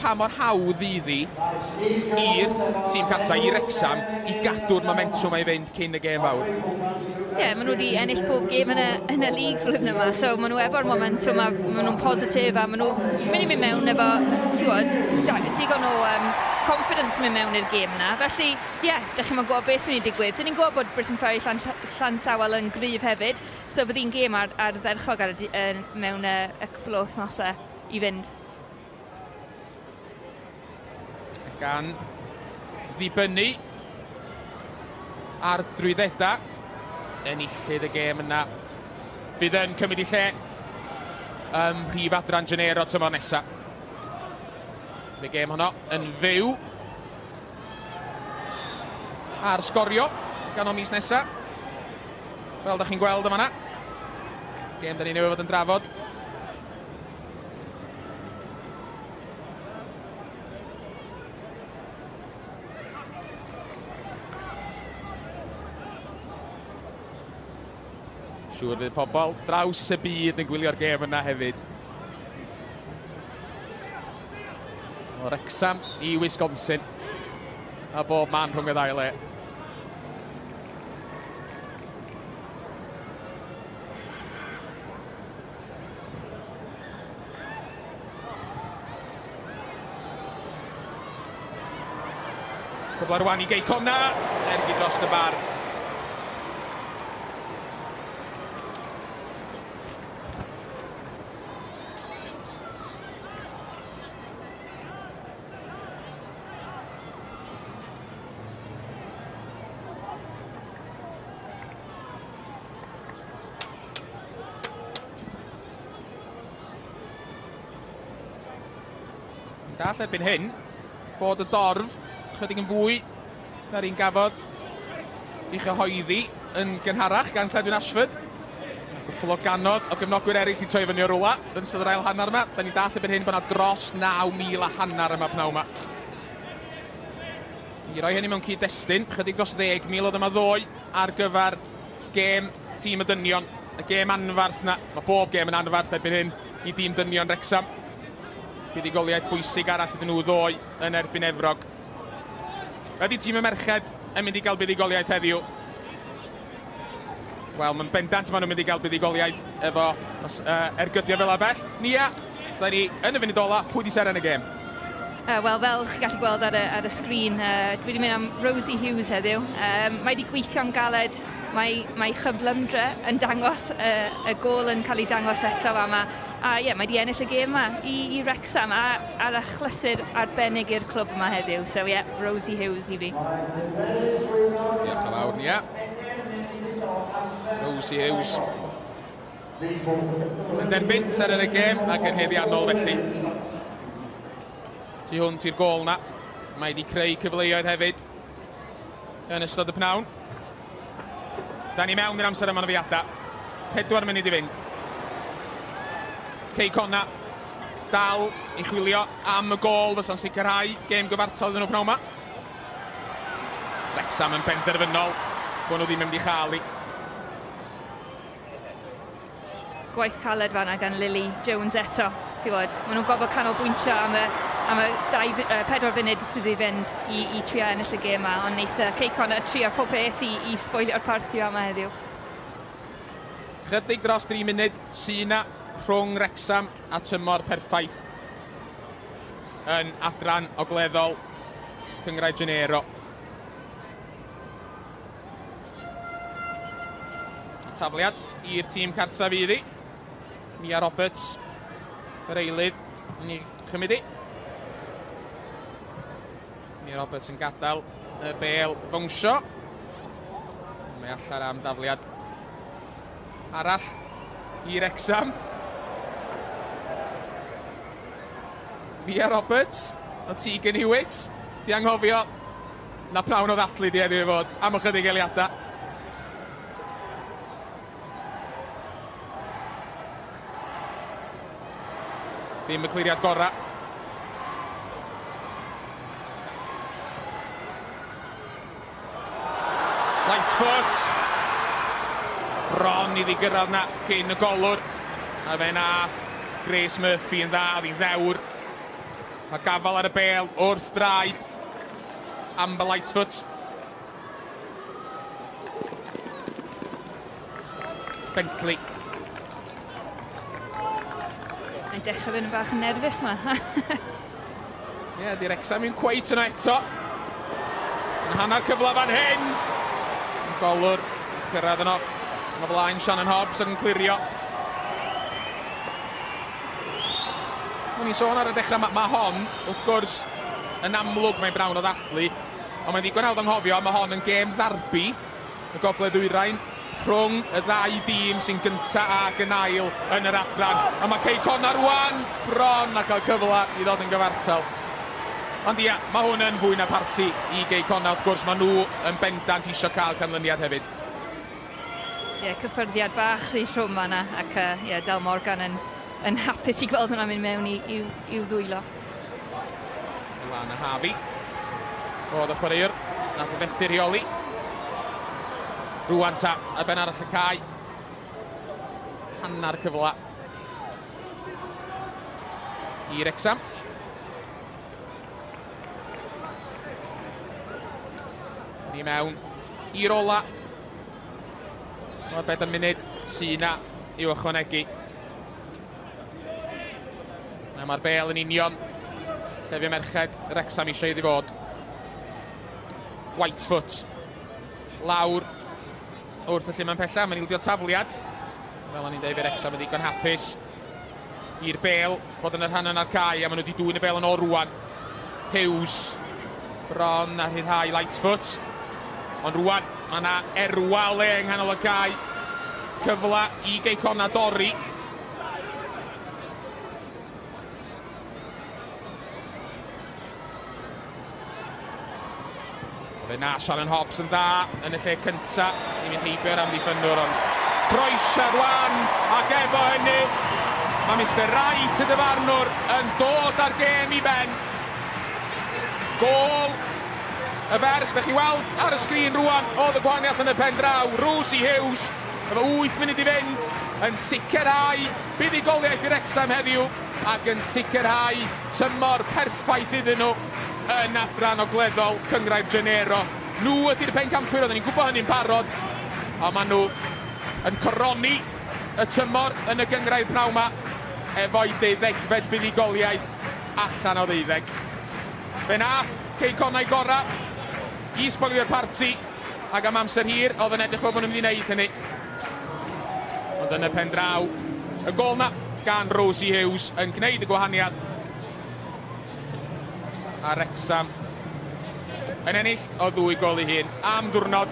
pa mor hawdd fydd hi i'r tîm cartra, i Wrecsam, i gadw'r momentwm a'i fynd cyn y gêm fawr. Ie, yeah, maen nhw wedi ennill pob gêm yn y, yn y league flwyddyn yma, so maen nhw efo'r momentum a maen nhw'n positif a maen nhw mynd i mynd mewn efo, ti'n gwybod, digon o um, confidence yn mynd mewn i'r gêm yna. Felly, ie, yeah, dych chi'n gwybod beth sy'n mynd i digwydd. Dyn ni'n gwybod bod Britain Ferry Llan, Llansawel yn gryf hefyd, so bydd hi'n gêm ar, ardderchog ar y, mewn y, y cwpl o wythnosau i fynd. Gan ddibynnu ar drwyddedau enillydd y gêm yna fydd yn cymryd i lle ym mhrif adran Genero tymor nesaf. Bydd y gêm honno yn fyw ar sgorio ganol mis nesaf. Fel da chi'n gweld yma na. Gêm da ni newydd fod yn drafod. Siŵr fydd pobl draws y byd yn gwylio'r gêm yna hefyd. O Wrexham i Wisconsin. A bob man rhwng y ddau le. Cyfle rwan i Gei Connah, ergyd dros y bar. Dall erbyn hyn bod y dorf chydig yn fwy na'r un gafodd i chyhoeddi yn gynharach gan Cledwyn Ashford. Cwpl o ganodd o gefnogwyr eraill i troi fyny o rwla yn ystod yr ail hanner yma. Da ni'n dall erbyn hyn bod yna dros 9,000 a hanner yma pnawn yma. I roi hynny mewn cyd-destun, chydig dros 10,000 oedd yma ddoe ar gyfer gêm tîm y dynion. Y gêm anfarth na, mae bob gêm yn anfarth erbyn hyn i dîm dynion Wrecsam. Buddugoliaeth bwysig arall iddyn nhw ddoe yn erbyn Efrog. Ydy tîm y merched yn mynd i gael buddugoliaeth heddiw? Wel, mae'n bendant maen nhw'n mynd i gael buddugoliaeth efo uh, ergydio fel abell. Nia, da ni yn y funud ola, pwy di seren y gêm? Uh, Wel, fel chi'n gallu gweld ar y, ar y sgrin, uh, dwi wedi mynd am Rosie Hughes heddiw. Um, mae wedi gweithio'n galed, mae, mae chyflymdra yn dangos, uh, y gol yn cael ei dangos eto fama. A ie, yeah, mae wedi ennill y gêm yma i, i Wrexham a ar achlysur arbennig i'r clwb yma heddiw. So ie, yeah, Rosie Hughes i fi. Diolch yn fawr, Nia. Rosie Hughes yn derbyn seren y gêm ac yn heddiannol felly. Tu hwnt i'r gôl na. Mae wedi creu cyfleoedd hefyd yn ystod y pnawn. Da ni mewn i'r amser yma anafiadau. 4 munud i fynd. Cei Connah dal i chwilio am y gôl fysa'n sicrhau gêm gyfartal iddyn nhw pnawn yma. Wrexham yn benderfynol bod nhw ddim yn mynd i chael hi. Gwaith caled fanna gan Lily Jones eto, ti'n gwybod. Maen nhw'n gorfod canolbwyntio am y, am y dau, uh, pedwar funud sydd i fynd i, i trio ennill y gêm yma, ond wneith uh, Cei Connah trio pob peth i, i sboilio'r parti yma heddiw. Chydig dros 3 munud sy 'na rhwng Wrecsam a tymor perffaith yn adran ogleddol Cynghrair Genero. Tafliad i'r tîm cartref iddi. Mia Roberts, yr eilydd, yn ei chymryd i. Mia Roberts yn gadael y bel fownsio. Mae allan am dafliad arall i Wrecsam. Mia Roberts, o Tegan Hewitt, di anghofio na prawn o ddathlu di heddiw i fod am ychydig eiliadau. Ddim y cliriad gorau. Lightfoot. Bron iddi gyrraedd na cyn y golwr. A fe nath Grace Murphy yn dda, oedd hi'n ddewr. Cael gafal ar y bel wrth draed Amber Lightfoot. Bentley. Mae'n dechrau fynd yn bach yn nerfus yma. Ie, yeah, di Wrexham yn cweit yna eto. Yn hanner cyfle fan hyn. Golwr cyrraedd yno. Yn o flaen Shannon Hobbs yn clirio. O'n i'n sôn ar y dechrau, mae ma hon, wrth gwrs, yn amlwg mae'n brawn o ddathlu, ond mae'n ddigon hawdd anghofio, mae hon yn gêm ddarbi, y Gogledd Ddwyrain, rhwng y ddau dîm sy'n gynta ac yn ail yn yr adran. A mae Cei Connah rwan bron a cael cyfle i ddod yn gyfartal. Ond ia, mae hwn yn fwy na parti i Gei Connah, wrth gwrs, mae nhw yn bendant eisiau cael canlyniad hefyd. Ie, yeah, cyffyrddiad bach rhy trwm fanna, ac ie, yeah, Del Morgan yn, yn hapus i gweld hwnna'n mynd mewn i, i'w, i'w ddwylo. Lana Harvey. Oedd y chwaraewr, nath o fethu rheoli. Rwan ta, ar ben arall y cae. Hannar cyfle i Wrexham. Ni mewn i'r ola. Mae'r bedair munud sy'n na i'w ychwanegu. Na mae'r bel yn union. Lle fi merched Wrexham eisiau iddi fod. Whitefoot. Lawr wrth y lluman pella, mae'n ildio tafliad. Fel o'n i'n dweud, fe Wrexham yn ddigon hapus i'r bel fod yn y rhan yna'r cae, a maen nhw wedi dwyn y bel yn ôl rwan. Hughes, bron a rhyddhau Lightfoot. Ond rwan, mae yna erwa le yng nghanol y cae. Cyfle i Gei Connah dorri. Fe na Shannon Hobbs yn dda yn y lle cynta i mynd heibio'r amddiffynnwr, ond croesiad wan, ac efo hynny mae Mr Wright y dyfarnwr yn dod ar gêm i ben. Gôl y ferch, da chi weld ar y sgrin rwan, oedd y gwahaniaeth yn y pen draw, Rosie Hughes, efo 8 munud i fynd, yn sicrhau buddugoliaeth i Wrexham heddiw, ac yn sicrhau tymor perffaith iddyn nhw yn adran ogleddol Cynghrair Genero. Nhw ydy'r pencampwyr, oedden ni'n gwybod hynny'n barod, ond maen nhw yn coroni y tymor yn y gynghrair pnawn ma efo'i deuddegfed buddugoliaeth allan o ddeuddeg. Fe nath Cei Connah gora i sbolio'r parti, ac am amser hir oedd yn edrych fel bod nhw'n mynd i wneud hynny. Ond yn y pen draw, y gôl na gan Rosie Hughes yn gwneud y gwahaniaeth. A Wrexham yn ennill o 2 gôl i 1 am ddiwrnod.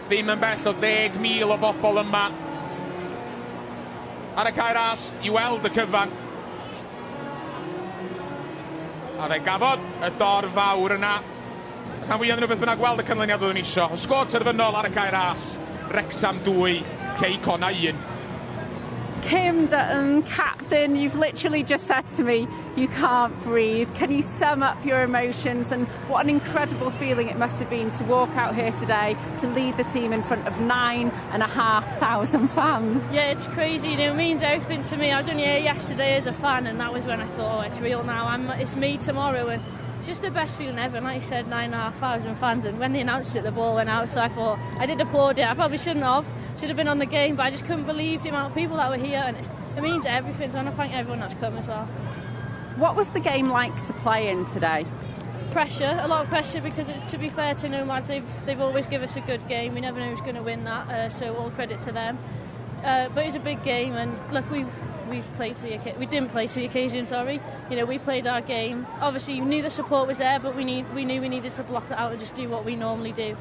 Ddim yn bell o 10,000 o bobl yma ar y Cae Ras i weld y cyfan. A fe gafodd y dorf fawr yna. Rhan fwyaf nhw beth bynnag weld y canlyniad oedden nhw isio. Y sgôr terfynol ar y Cae Ras, Wrexham 2, Cei Connah 1. Kim Dutton, captain, you've literally just said to me, you can't breathe. Can you sum up your emotions and what an incredible feeling it must have been to walk out here today to lead the team in front of 9,500 fans? Yeah, it's crazy. You know, it means everything to me. I was only here yesterday as a fan, and that was when I thought, oh, it's real now. It's me tomorrow. And just the best feeling ever. And like you said, 9,500 fans. And when they announced it, the ball went out. So I thought, I did applaud it. I probably shouldn't have. Should have been on the game, but I just couldn't believe the amount of people that were here, and it means everything. So I want to thank everyone that's come as well. What was the game like to play in today? Pressure, a lot of pressure, because to be fair to Nomads, they've always given us a good game. We never know who's going to win that, so all credit to them. But it was a big game, and look, we played to the we didn't play to the occasion. Sorry, you know, we played our game. Obviously, you knew the support was there, but we knew we needed to block it out and just do what we normally do.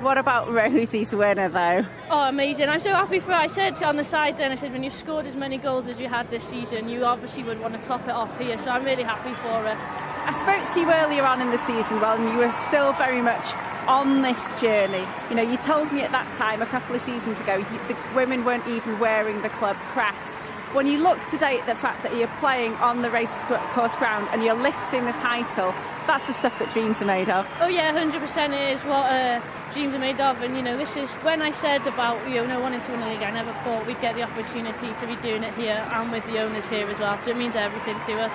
What about Rosie's winner, though? Oh, amazing. I'm so happy for her. I said on the side then, I said, when you've scored as many goals as you had this season, you obviously would want to top it off here. So I'm really happy for her. I spoke to you earlier on in the season, well, and you were still very much on this journey. You know, you told me at that time, a couple of seasons ago, the women weren't even wearing the club crest. When you look today at the fact that you're playing on the race course ground and you're lifting the title, that's the stuff that dreams are made of. Oh yeah, 100% it is what dreams are made of. And you know, this is when I said about, you know, no wanting to win the league, I never thought we'd get the opportunity to be doing it here and with the owners here as well. So it means everything to us.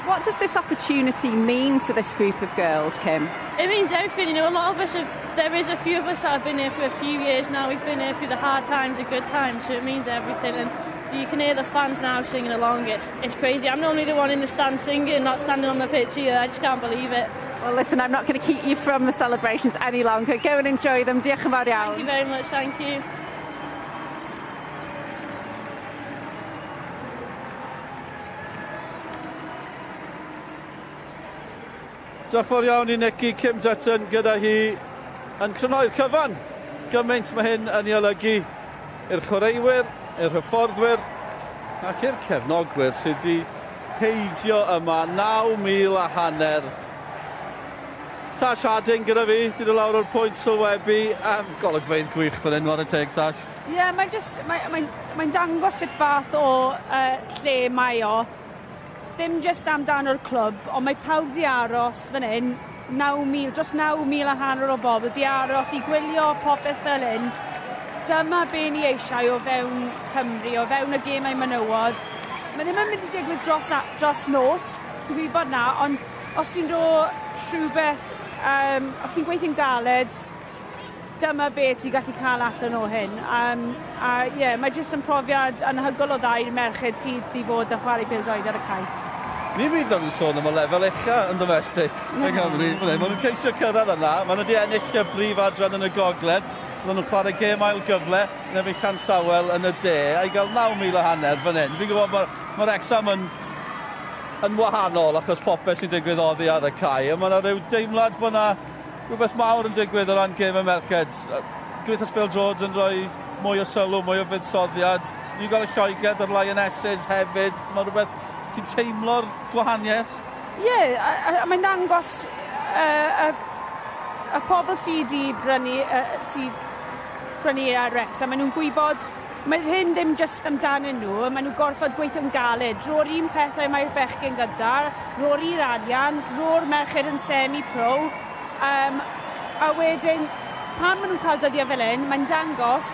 What does this opportunity mean to this group of girls, Kim? It means everything. You know, a lot of us have, there is a few of us that have been here for a few years now. We've been here through the hard times, the good times, so it means everything. And you can hear the fans now singing along. It's, it's crazy. I'm normally the one in the stand singing, not standing on the pitch here. I just can't believe it. Well, listen, I'm not going to keep you from the celebrations any longer. Go and enjoy them. Diolch yn fawr iawn. Thank you very much. Thank you. Diolch fawr iawn i Nicky, Kim Dutton gyda hi yn crynhoi'r cyfan. Gymaint mae hyn yn ei olygu i'r chwaraewyr, i'r hyfforddwyr ac i'r cefnogwyr sydd wedi heidio yma 9,000 a hanner. Tash Harding gyda fi, di dod lawr o'r pwynt sylwebu. Um, golygfeydd gwych fan hyn, whare teg, Tash. Ie, yeah, mae'n just, mae'n mae, mae dangos sut fath o uh, lle mae o ddim jyst amdano'r clwb, ond mae pawb 'di aros fan hyn, 9,000, dros 9,000 a hanner o bobl 'di aros i gwylio popeth fel hyn. Dyma be ni eisiau o fewn Cymru, o fewn y gemau menywod. Mae ddim yn mynd i digwydd dros, dros nos, dwi'n gwybod na, ond os ti'n rho rhywbeth, um, os ti'n gweithio'n galed, dyma be ti'n gallu cael allan o hyn. Um, a ie, yeah, mae jyst yn profiad anhygoel o dda i'r merched sydd wedi bod yn chwarae pêl-droed ar y cae. Ni'n mynd am sôn am y lefel ucha yn domestig yng Nghymru. Maen nhw'n ceisio cyrraedd yna. Maen nhw wedi ennill y brif adran yn y gogledd. Maen nhw'n chwarae gêm ail gyfle yn erbyn Llansawel yn y de. A i gael 9,000 a hanner fan hyn. Fi'n gwybod mae, mae Wrexham yn, yn wahanol achos popeth sy'n digwydd oddi ar y cae. A mae yna rhyw deimlad bod yna rhywbeth mawr yn digwydd o ran gêm y merched. Gymdeithas Bêl-droed yn rhoi mwy o sylw, mwy o fuddsoddiad. Ni'n gweld y Lloegr, yr Lionesses hefyd. Mae rhywbeth, ti'n teimlo'r gwahaniaeth? Ie, yeah, a, a, a mae'n dangos uh, y, y pobl sydd wedi brynu, uh, ti brynu ar Wrexham, maen nhw'n gwybod mae hyn ddim jyst amdanyn nhw, maen nhw'n gorfod gweithio'n galed. Ro'r un pethau mae'r bechgyn gyda, ro'r un arian, ro'r merched yn semi-pro, Um, a wedyn, pan maen nhw'n cael dyddiau fel hyn, mae'n dangos,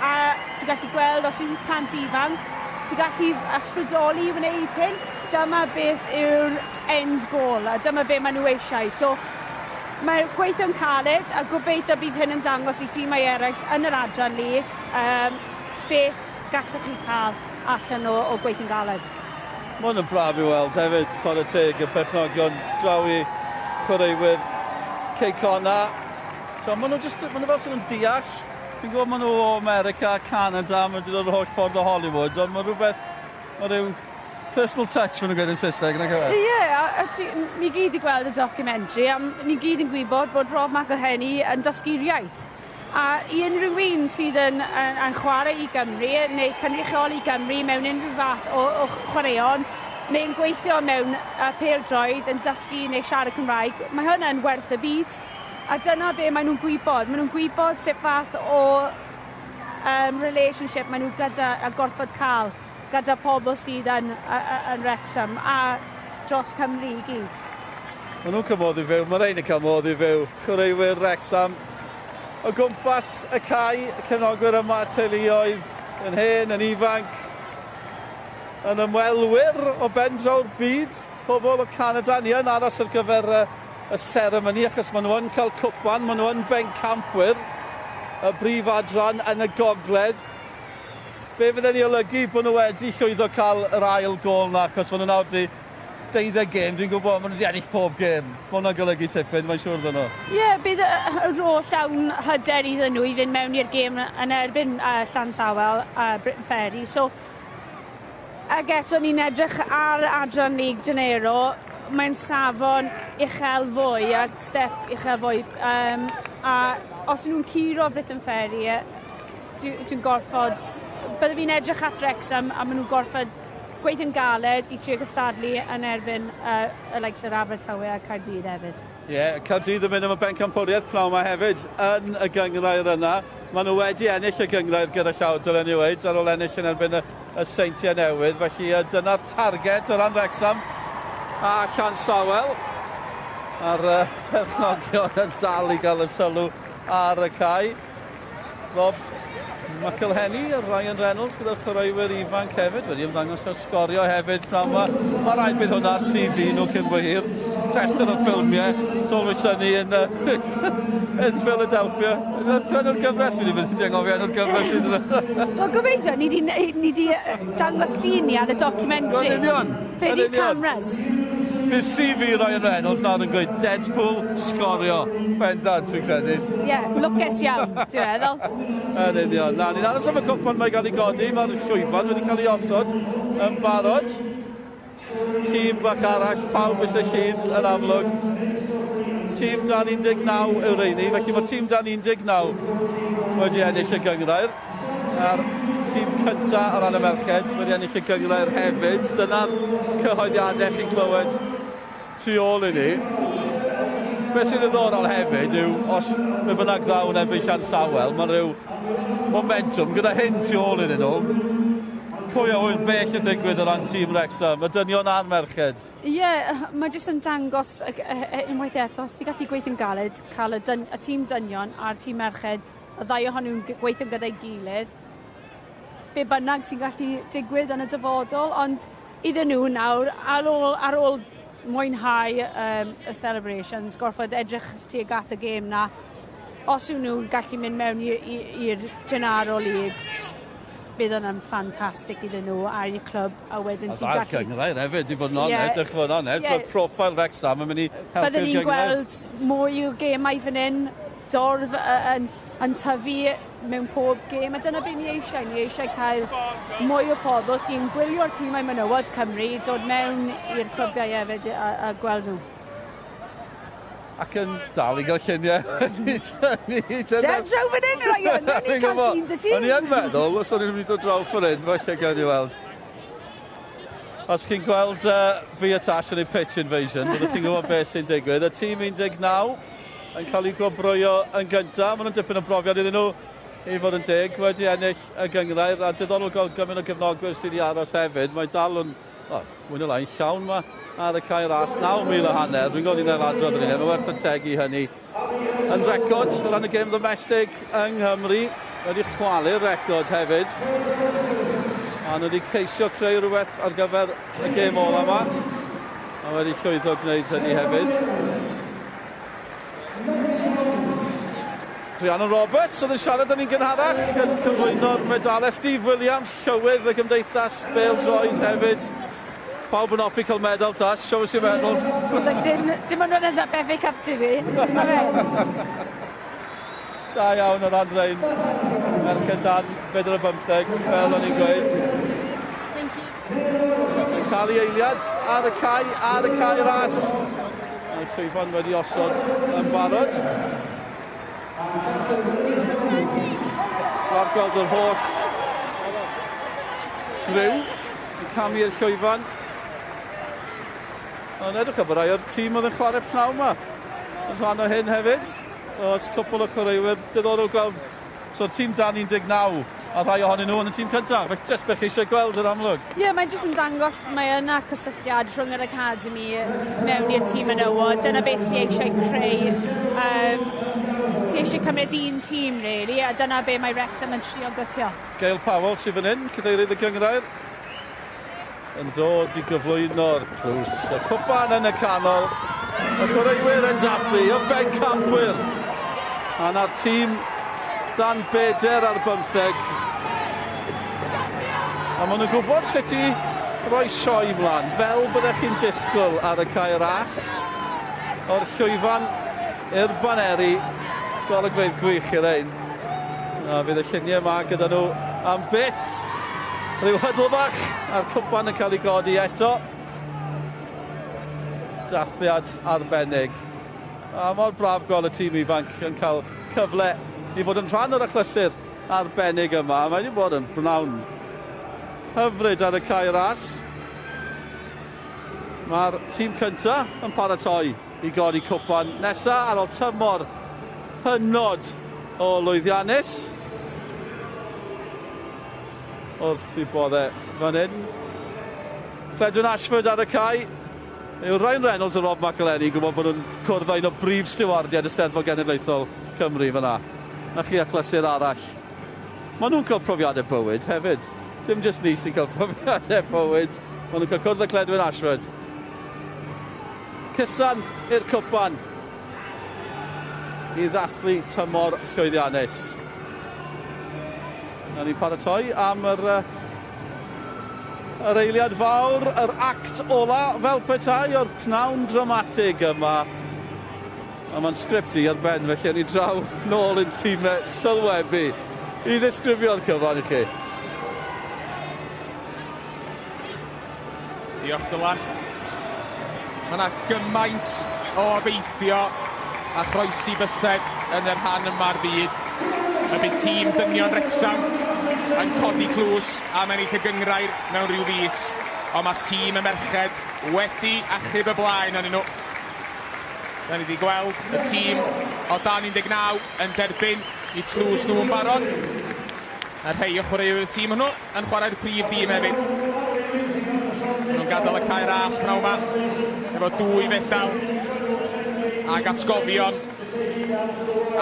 a ti'n gallu gweld os yw'n plant ifanc, ti'n gallu ysbrydoli i wneud hyn, dyma beth yw'r end goal, a dyma beth maen nhw eisiau. So, mae gweithio'n caled, a gobeithio bydd hyn yn dangos i tîmau eraill yn yr adran ni, um, beth gallwch chi cael allan o, o gweithio'n galed. Mae hwn yn braf i weld hefyd, chwarae teg y perchnogion draw i chwaraewyr Cei Connah. So, maen nhw just, maen nhw fel sy'n nhw'n deall. Fi'n gwybod maen nhw o America, Canada, maen nhw wedi dod o'r holl ffordd o Hollywood, ond mae rhywbeth, mae rhyw personal touch maen nhw'n gweud yn Saesneg, nag yw e? Ie, a, a ti, ni gyd wedi gweld y documentary, a ni gyd yn gwybod bod Rob McElhenney yn dysgu'r iaith. A i unrhyw un sydd yn, yn, yn chwarae i Gymru neu cynrychioli Gymru mewn unrhyw fath o, o chwaraeon, neu'n gweithio mewn uh, pêl-droed, yn dysgu neu siarad Cymraeg, mae hwnna'n werth y byd. A dyna be maen nhw'n gwybod. Maen nhw'n gwybod sut fath o um, relationship maen nhw gyda a gorfod cael gyda pobl sydd yn, yn Wrexham a dros Cymru i gyd. Maen nhw'n cael modd i fyw, mae rhain yn cael modd i fyw. Chwaraewyr Wrexham o gwmpas y cae, y cefnogwyr yma, teuluoedd yn hen, yn ifanc, yn ymwelwyr o ben draw'r byd, pobl o Canada. Ni yn aros ar gyfer y, y seremoni, achos maen nhw yn cael cwpan, maen nhw yn bencampwyr, y brif adran yn y gogledd. Be fydden ni olygu bod nhw wedi llwyddo cael yr ail gol na, achos maen nhw nawr wedi deuddeg gêm, dwi'n gwybod, maen nhw wedi ennill pob gêm. Mae hwnna'n golygu tipyn, mae'n siŵr ddyn nhw. Ie, yeah, bydd y, y ro llawn hyder iddyn nhw i fynd mewn i'r gêm yn erbyn uh, Llansawel a uh, Britain Ferry. So, ac eto ni'n edrych ar adran League Janeiro, mae'n safon uchel fwy a step uchel fwy. Um, a os nhw'n curo Britain Ferry, dwi'n dwi gorfod... Bydde fi'n edrych at Wrexham a maen nhw'n gorfod gweithio'n galed i trio gystadlu yn erbyn uh, y likes yr Abertawe a Caerdydd hefyd. Ie, yeah, Caerdydd yn mynd am y bencampwriaeth pnawn yma hefyd yn y gynghrair yna. Maen nhw wedi ennill y gynghrair gyda llaw dylen ni weud, ar ôl ennill yn erbyn y, y Seintiau Newydd. Felly dyna'r targed o ran Wrexham a Llansawel. A'r uh, perchnogion yn dal i gael y sylw ar y cae. Rob, McElhenney a Ryan Reynolds gyda'r chwaraewyr ifanc hefyd wedi ymddangos ar sgorio hefyd pnawn 'ma. Mae rhaid bydd hwnna ar CV nhw cyn bo hir. Rhestr o ffilmiau, It's Always Sunny in Philadelphia. Yn o'r gyfres, fi wedi anghofio enw'r gyfres. Wel, gobeithio, ni di dangos llun ni ar y documentary. Yn union. Be di cameras? Bydd CV Ryan Reynolds nawr yn gweud Deadpool, sgorio. Bendant, fi'n credu. Ie, yeah, lwcus iawn, dwi'n meddwl. Yn union. Na, ni'n aros am y cwpan mae gael ei godi. Mae'r llwyfan wedi cael ei osod yn barod. Tîm bach arall, pawb eisiau llun yn amlwg. Tîm dan 19 yw'r rheini, felly mae tîm dan 19 wedi ennill y gynghrair. A'r tîm cynta o ran y merched wedi ennill y gynghrair hefyd. Dyna'r cyhoeddiadau chi'n clywed tu ôl i ni. Beth sydd ddiddorol hefyd yw, os be bynnag ddaw yn erbyn Llansawel, mae rhyw momentum gyda hyn tu ôl iddyn nhw. Pwy a ŵyr beth yn digwydd o ran tîm Wrexham, y dynion a'r merched? Ie, yeah, mae jyst yn dangos unwaith eto, os ti'n gallu gweithio'n galed, cael y tîm dynion a'r tîm merched, y ddau ohonyn nhw'n gweithio gyda'i gilydd, be bynnag sy'n gallu digwydd yn y dyfodol, ond iddyn nhw nawr, ar ôl mwynhau y celebrations, gorfod edrych tuag at y gêm na, os yw nhw'n gallu mynd mewn i'r Genaro Leagues, bydd hwnna'n ffantastig iddyn nhw a i'r clwb, a wedyn ti'n gallu gynghrair hefyd, i fod yn onest, yeah, fod yn onest, mae profile Wrexham yn mynd i helpu'r. Byddwn ni'n gweld mwy o gemau fan hyn, dorf yn tyfu mewn pob gêm, a dyna beth ni eisiau. Ni eisiau cael mwy o pobl sy'n gwylio'r tîmau menywod Cymru dod mewn i'r clybiau hefyd a gweld nhw. Ac yn dal i gael lluniau. Draw draw fan hyn, Ryan! Ni'n cael llun dy ti. O'n i yn meddwl, os o'n i'n mynd i dod draw fan hyn, falle gawn ni weld. Os chi'n gweld fi a Tash yn ei pitch invasion, byddwch chi'n gwybod beth sy'n digwydd. Y tîm 19 yn cael ei gwobrwyo yn gyntaf. Maen nhw'n dipyn o brofiad iddyn nhw i fod yn deg, wedi ennill y gynghrair, a diddorol gweld gymaint o gefnogwyr sydd wedi aros hefyd. Mae dal yn, oh, mwy na lai, llawn ma ar y cae ras, 9,500. Dwi'n gweld i'n ailadrodd yn un, mae werth ategu hynny. Yn record o ran y gêm ddomestig yng Nghymru, wedi chwalu'r record hefyd. A nhw wedi ceisio creu rhywbeth ar gyfer y gêm ola yma. A wedi llwyddo gwneud hynny hefyd. Rhiannon Roberts oedd yn siarad â ni'n gynharach yn cyflwyno'r medalau. Steve Williams, llywydd y Gymdeithas Bêl-droed hefyd. Pawb yn hoffi cael medal, Tash. Show us your medals. Does dim ond nesaf FA Cup ti fi. Da iawn o ran rhain. Merched dan 4 ar 15, fel o'n i'n gweud. Thank you. Cael ei eiliad ar y cae ras. Mae llwyfan wedi osod yn barod. Braf gweld yr holl griw yn camu i'r llwyfan. Ond edrych ar rai o'r tîm oedd yn chwarae pnawn yma yn rhan o hyn hefyd. Oes cwpl o chwaraewyr diddorol gweld. So tîm dan 19 a rhai ohonyn nhw yn y tîm cyntaf. Felly jyst beth chi eisiau gweld yn amlwg. Ie, yeah, mae'n jyst yn dangos mae yna cysylltiad rhwng yr academy mewn i'r tîm menywod. Dyna beth ti eisiau creu. Ti eisiau cymryd un tîm, really, a dyna be mae Wrexham yn trio gwthio. Gail Powell sydd fan hyn, cadeirydd y gynghrair, yn dod i gyflwyno'r tlws. Y cwpan yn y canol. Y chwaraewyr yn dathlu, y bencampwyr. A na'r tîm dan 14. A maen nhw'n gwybod sut i roi sioe mlaen, fel byddech chi'n disgwyl ar y cae ras. O'r llwyfan i'r baneri, golygfeydd gwych i'r ein. A fydd y lluniau yma gyda nhw am byth. Rhyw huddle bach a'r cwpan yn cael ei godi eto. Dathliad arbennig. A mor braf gweld y tîm ifanc yn cael cyfle i fod yn rhan o'r achlysur arbennig yma. Mae wedi bod yn bnawn hyfryd ar y cae ras. Mae'r tîm cyntaf yn paratoi i godi cwpan nesaf ar ôl tymor hynod o lwyddiannus. Wrth i bodde fan hyn. Cledwyn Ashford ar y cae. Yw Ryan Reynolds a Rob McElhenney gwybod bod nhw'n cwrdd â un o brif stiwardiaid y Steddfod Genedlaethol Cymru fyna. Na chi achlysur arall Maen nhw'n cael profiadau bywyd hefyd. Dim jyst ni sy'n cael profiadau bywyd. Maen nhw'n cael cwrdd â Cledwyn Ashford. Cysan i'r cwpan i ddathlu tymor llwyddiannus. Na ni'n paratoi am yr, yr eiliad fawr, yr act ola, fel petai o'r pnawn dramatig yma. A mae'n sgript i ar ben, felly ni draw nôl yn tîmau sylwebu i ddisgrifio'r cyfan i chi. Diolch Dylan. Mae yna gymaint o obeithio a chroesi bysedd yn yr rhan yma'r byd. Y bydd tîm dynion Wrecsam yn codi tlws am ennill y gynghrair mewn rhyw fis. Ond mae tîm y merched wedi achub y blaen arnyn nhw. Da ni wedi gweld y tîm o dan 19 yn derbyn i tlws nhw yn barod. A rhai o chwaraewyr y tîm hwnnw yn chwarae'r prif dîm hefyd. Maen nhw'n gadael y cae ras pnawn yma efo dwy fedal ag atgofion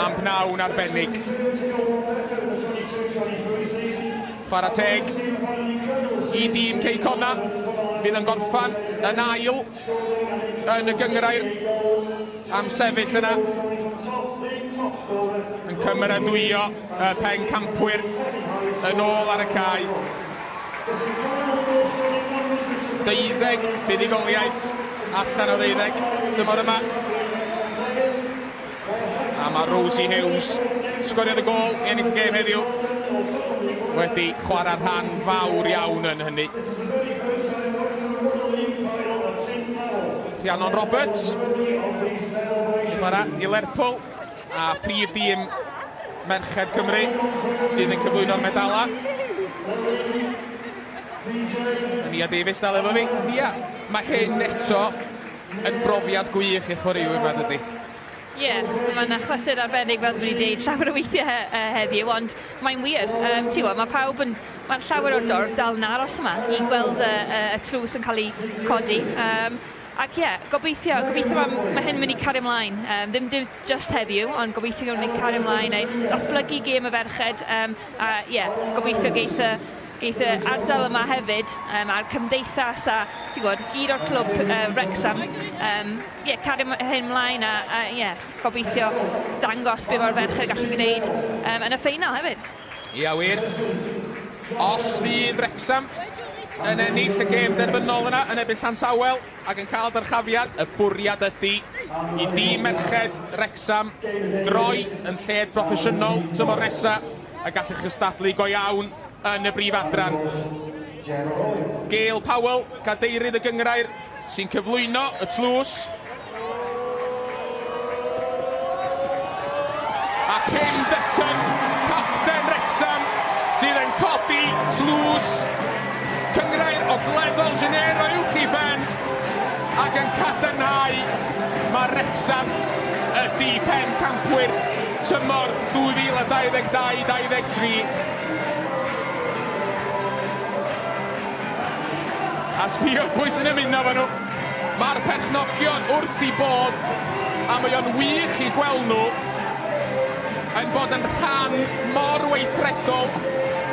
am pnawn arbennig. Chwarae teg i dîm Cei Connah fydd yn gorffan yn ail yn y gynghrair am sefyll yna yn cymeradwyo y pencampwyr yn ôl ar y cae. Deuddeg buddugoliaeth allan o ddeuddeg tymor yma. A mae Rosie Hughes sgoriodd y gôl i ennill y gêm heddiw wedi chwarae rhan fawr iawn yn hynny. Rhiannon Roberts sy'n chwarae i Lerpwl a prif dîm Merched Cymru sydd yn cyflwyno'r medala. Nia Davies dal efo fi. Nia, mae hyn eto yn brofiad gwych i'r chwaraewyr yma, dydy? Ie, yeah, mae'n achlysur arbennig fel dwi'n wedi dweud llawer o weithiau heddiw, ond mae'n wir. Ti'n gwybod, mae pawb yn... Mae'n llawer o'r dorf dal yn aros yma i gweld y, y, y tlws yn cael ei codi. Ac ie, yeah, gobeithio, gobeithio mae, mae hyn yn mynd i cario ymlaen. Ddim dim just heddiw, ond gobeithio mae'n mynd i cario ymlaen a datblygu gêm y ferched. A ie, yeah, gobeithio geith y, geith y ardal yma hefyd, a'r cymdeithas a, ti'n gwybod, gyd o'r clwb Wrexham, yeah, cario hyn ymlaen a, a yeah, gobeithio dangos be mae'r ferched gallu gwneud yn y ffeinal hefyd. Ia wir. Os fydd Wrexham yn ennill y gêm derfynol yna yn erbyn Llansawel ac yn cael dyrchafiad, y bwriad ydy i dîm merched Wrexham droi yn lled broffesiynol tymor nesa a gallwch gystadlu go iawn yn y brif adran. Gail Powell, cadeirydd y gynghrair, sy'n cyflwyno y tlws. A Kim Dutton, capten Wrexham, sydd yn codi tlws Cynghrair Ogleddol Genero uwch i ben ac yn cadarnhau mae Wrexham ydy pencampwyr tymor 2022-23. A sbio pwy sy'n ymuno efo nhw. Mae'r perchnogion wrth i bod, a mae o'n wych i gweld nhw yn bod yn rhan mor weithredol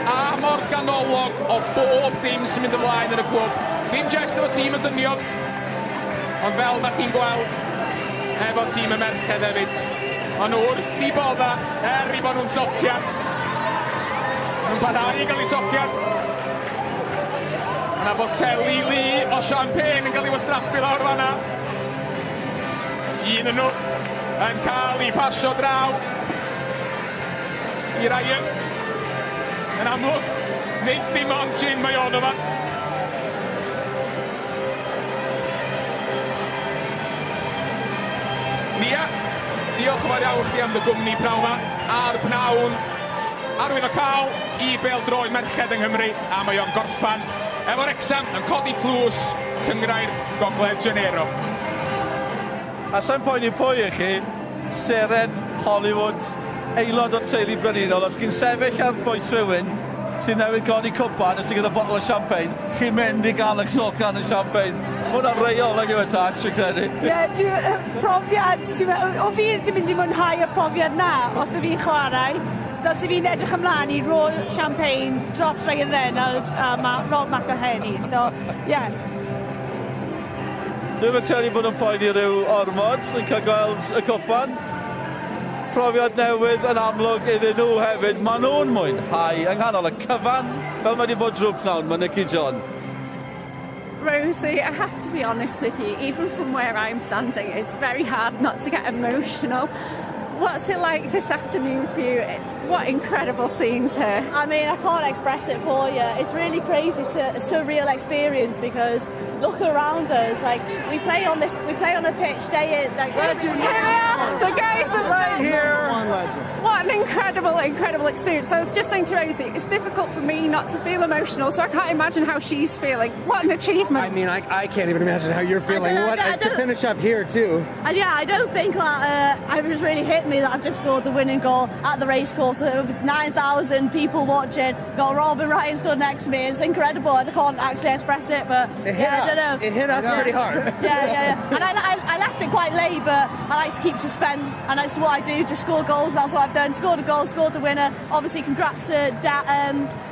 a mor ganolog o bob dim sy'n mynd ymlaen yn y clwb. Ddim jyst efo tîm y dynion, ond fel da chi'n gweld, efo tîm y merched hefyd. Maen nhw wrth i bodda, er i bod nhw'n socian. Nhw'n parhau i gael eu socian. Yna boteli lu o champagne yn cael ei wastraffu lawr fanna. Un yn nhw yn cael ei pasio draw i Ryan. Yn amlwg, nid dim ond gin mae o'n yma. Nia, diolch yn fawr iawn chdi am dy gwmni pnawn yma a'r pnawn arwyddocaol i bêl-droed merched yng Nghymru, a mae o'n gorffan efo Wrexham yn codi tlws Cynghrair Gogledd Genero. A sa'n poeni pwy i chi, seren Hollywood, aelod o'r teulu brenhinol, os chi'n sefyll ar bwys rhywun sy'n newydd godi cwpan, os ti'n gyda bottle o champagne, chi'n mynd i gael y socan y champagne. Mae hwnna'n reol ag yw e Tash, fi'n credu. Ie, yeah, profiad, o fi wedi mynd i mwynhau y profiad na, os o fi'n chwarae. Dylse fi'n edrych ymlaen i Royal Champagne dros Ryan Reynolds a Rob McElhenney. So, yeah. Dwi'm yn credu bod nhw'n poeni rhyw ormod yn cael gweld y cwpan. Profiad newydd yn amlwg iddyn nhw hefyd. Maen nhw'n mwynhau yng nghanol y cyfan, fel mae wedi bod drwy pnawn, mae Nicky John. Rosie, I have to be honest with you, even from where I'm standing, it's very hard not to get emotional. What's it like this afternoon for you? What incredible scenes here. I mean, I can't express it for you. It's really crazy. It's a surreal experience because look around us. Like, we play on a pitch day in. Like, here we are, the guys are right here. What an incredible, incredible experience. I was just saying to Rosie, it's difficult for me not to feel emotional, so I can't imagine how she's feeling. What an achievement. I mean, I can't even imagine how you're feeling. To finish up here, too. And yeah, I don't think that it was really hit me that I've just scored the winning goal at the racecourse. 9,000 people watching. Got Rob and Ryan stood next to me. It's incredible. I can't actually express it, but yeah, I don't know. It hit us pretty hard. Yeah. And I left it quite late, but I like to keep suspense, and that's what I do, just score goals. That's what I've done. Scored a goal, scored the winner. Obviously, congrats to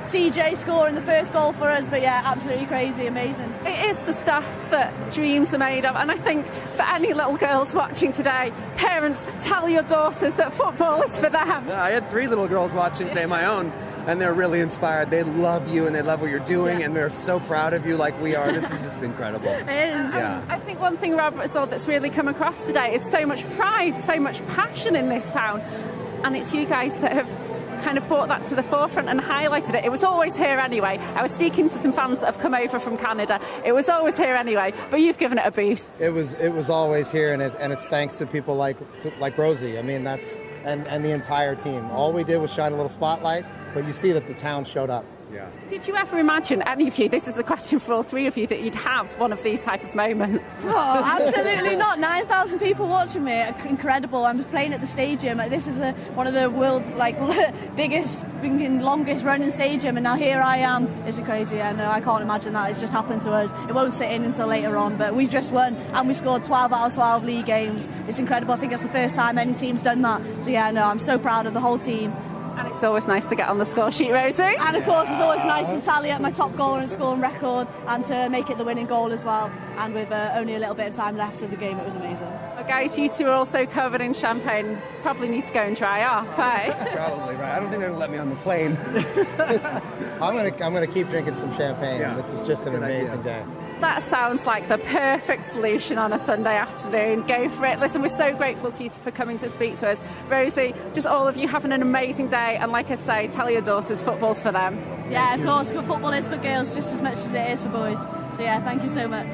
TJ scoring the first goal for us, but yeah, absolutely crazy, amazing. It is the stuff that dreams are made of, and I think for any little girls watching today, parents, tell your daughters that football is for them. I had 3 little girls watching today, my own, and they're really inspired. They love you and they love what you're doing, and they're so proud of you like we are. This is just incredible. It is. Yeah. I think one thing, Rob, as well, that's really come across today is so much pride, so much passion in this town, and it's you guys that have kind of brought that to the forefront and highlighted it. It was always here anyway. I was speaking to some fans that have come over from Canada. It was always here anyway, but you've given it a boost. It was always here, and it's thanks to people like Rosie. I mean, that's and the entire team. All we did was shine a little spotlight, but you see that the town showed up. Yeah. Did you ever imagine, any of you, this is a question for all three of you, that you'd have one of these type of moments? Oh, absolutely not. 9,000 people watching me. Incredible. I'm just playing at the stadium. This is one of the world's biggest, longest running stadium, and now here I am. It's crazy. I know. I can't imagine that. It's just happened to us. It won't sit in until later on, but we just won, and we scored 12 out of 12 league games. It's incredible. I think it's the first time any team's done that. So yeah, no, I'm so proud of the whole team. And it's always nice to get on the score sheet, Rosie. And of course, it's always nice to tally up my top goal and scoring record and to make it the winning goal as well. And with only a little bit of time left of the game, it was amazing. Well, guys, you two are also covered in champagne. Probably need to go and dry off, eh? Probably, right. I don't think they're going to let me on the plane. I'm gonna keep drinking some champagne. Yeah. This is just an amazing day. That sounds like the perfect solution on a Sunday afternoon. Go for it. Listen, we're so grateful to you for coming to speak to us. Rosie, just all of you having an amazing day. And like I say, tell your daughters football's for them. Yeah, of course. Football is for girls just as much as it is for boys. So yeah, thank you so much.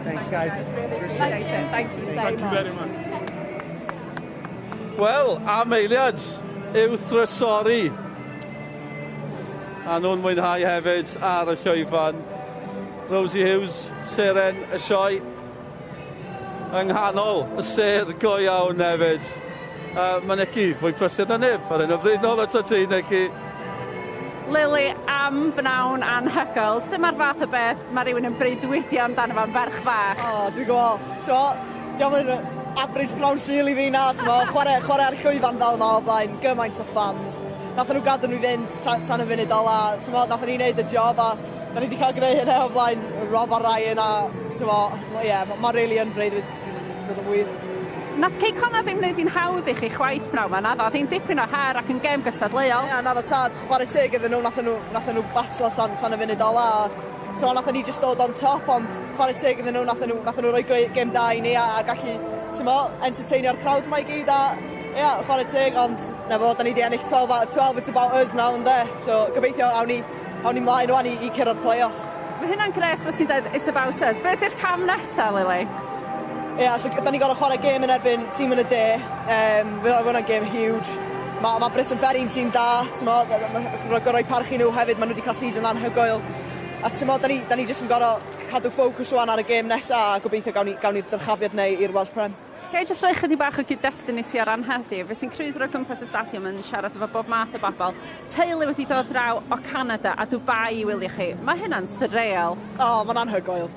Thanks, guys. Really appreciate it. Thank you so much. Thank you very much. Wel, am eiliad yw thrysori. A nhw'n mwynhau hefyd ar y llwyfan. Rosie Hughes, seren y sioe, yng nghanol y sêr go iawn hefyd. Mae Nicky fwy prysur na neb ar hyn o bryd. Nôl ato ti, Nicky. Lily, am bnawn anhygoel. Dyma'r fath o beth mae rhywun yn breuddwydio amdano fo'n ferch fach. O, dwi'n gwybod. T'mo, diolch yn average pnawn Sul i fi na, t'mo, chwarae ar llwyfan fel yma o flaen gymaint o fans. Nathon nhw gadw nhw i fynd tan y funud ola, t'mo, nathon ni wneud y job a da ni wedi cael gwneud hynny o flaen Rob a Ryan a, t'mo, ie, mae'n really yn breuddwyd dod yn wir. Nath Cei Connah ddim wneud hi'n hawdd i chi chwaith pnawn 'ma, naddo? Oedd hi'n dipyn o her ac yn gêm gystadleuol. Ie, naddo tad, chwarae teg iddyn nhw, nathon nhw batlo tan y funud ola. T'mo, nathon ni just dod on top, ond chwarae teg iddyn nhw, nathon nhw roi gêm da i ni a gallu, t'mo, entertainio'r crowd yma i gyd a, ie, chwarae teg, ond na fo, da ni wedi ennill 12 out of 12, it's about us now, ynde? So, gobeithio awn ni mlaen rwan i cyrraedd play-off. Mae hynna'n grêt os ti'n dweud it's about us. Be ydy'r cam nesaf, Lily? Ie, yeah, so da ni gorfod chwarae gêm yn erbyn tîm yn y de. Fydd hwnna'n gêm huge. Mae Britain Ferry'n tîm da, t'mo, gorfod rhoi parch i nhw hefyd, maen nhw wedi cael season anhygoel. A t'mo, da ni jyst yn gorfod cadw ffocws rwan ar y gêm nesaf a gobeithio gawn ni'r dyrchafiad neu i'r Welsh Prem. Ga i jyst rhoi chydig bach o gyd-destun i ti ar ran heddiw. Fe sy'n crwydro o gwmpas y stadiwm yn siarad efo bob math o bobl. Teulu wedi dod draw o Canada a Dubai i wylio chi. Mae hynna'n surreal. O, mae'n anhygoel.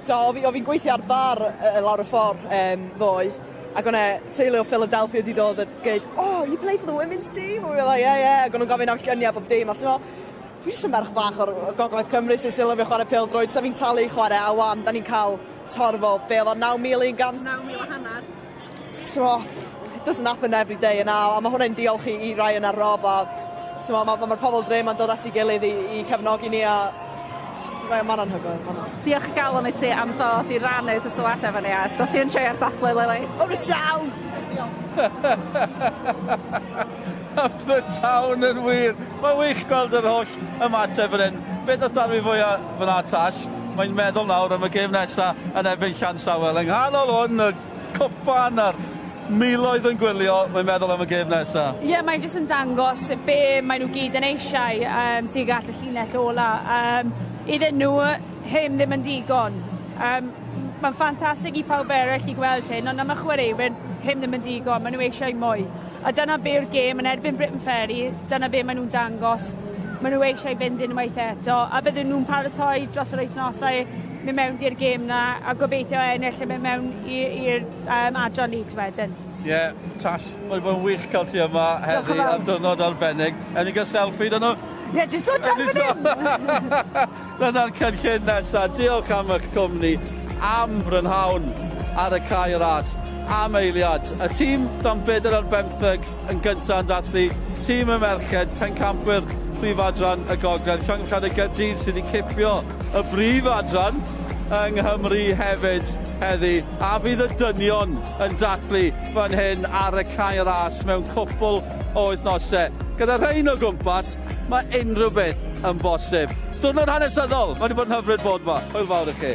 So, o fi'n gweithio ar bar lawr y ffordd ddoe, Ac o'na teulu o Philadelphia wedi dod a gweud, "Oh, you play for the women's team?" A we were like, Yeah." Ac o'n nhw'n gofyn am lluniau bob dim. A ti'n meddwl, dwi jyst yn ferch bach o'r Gogledd Cymru sy'n still lyfio chwarae pêl-droed, so fi'n talu i chwarae, a wan, da ni'n cael torf o, be oedd o, 9,100? 9,500. So, it doesn't happen every day yna, a mae hwnna'n diolch i Ryan a Rob, a mae'r ma pobl dre ma'n dod at ei gilydd i cefnogi ni, a mae'n anhygoel. Diolch o galon i ti am ddod i rannu dy sylwadau efo ni, a dos i'n treio'r dathlu, Lily. Up the town! Up the town yn wir. Mae'n wych gweld yr holl ymateb fan hyn. Beth oedd dan fi fwyaf fyna, Tash? Mae'n meddwl nawr am y gêm nesaf yn erbyn Llansawel. Yng nghanol hwn, y cwpan a'r miloedd yn gwylio, mae'n meddwl am y gêm nesaf. Ie, yeah, mae'n jyst yn dangos be maen nhw gyd yn eisiau sy'n gall y llinell ola. Iddyn nhw, hyn ddim yn digon. Mae'n ffantastig i pawb eraill i gweld hyn, ond am y chwaraewyr, hyn ddim yn digon, maen nhw eisiau mwy. A dyna be yw'r gêm yn erbyn Briton Ferry, dyna be maen nhw'n dangos. Maen nhw eisiau fynd unwaith eto, a bydden nhw'n paratoi dros yr wythnosau mynd mewn i'r gêm na, a gobeithio ennill yn mynd mewn i'r Adran Leagues wedyn. Ie, yeah, Tash, mae'n bod yn wych cael ti yma heddi am diwrnod arbennig. Ewn ni gael selfie dyn nhw? Ie, yeah, jyst dod draw fan hyn! Dyna'r cynllun nesaf. Diolch am eich cwmni, am brynhawn ar y cae ras, am eiliad. Y tîm dan 14 yn gyntaf yn dathlu, tîm y merched, pencampwyr prif adran y Gogledd, Llongyfarchiadau Gaerdydd sydd wedi cipio y brif adran yng Nghymru hefyd heddi. A fydd y dynion yn dathlu fan hyn ar y cae ras mewn cwpl o wythnosau. Gyda rhain o gwmpas, mae unrhyw beth yn bosib. Diwrnod hanesyddol, mae wedi bod yn hyfryd bod yma. Hwyl fawr i chi.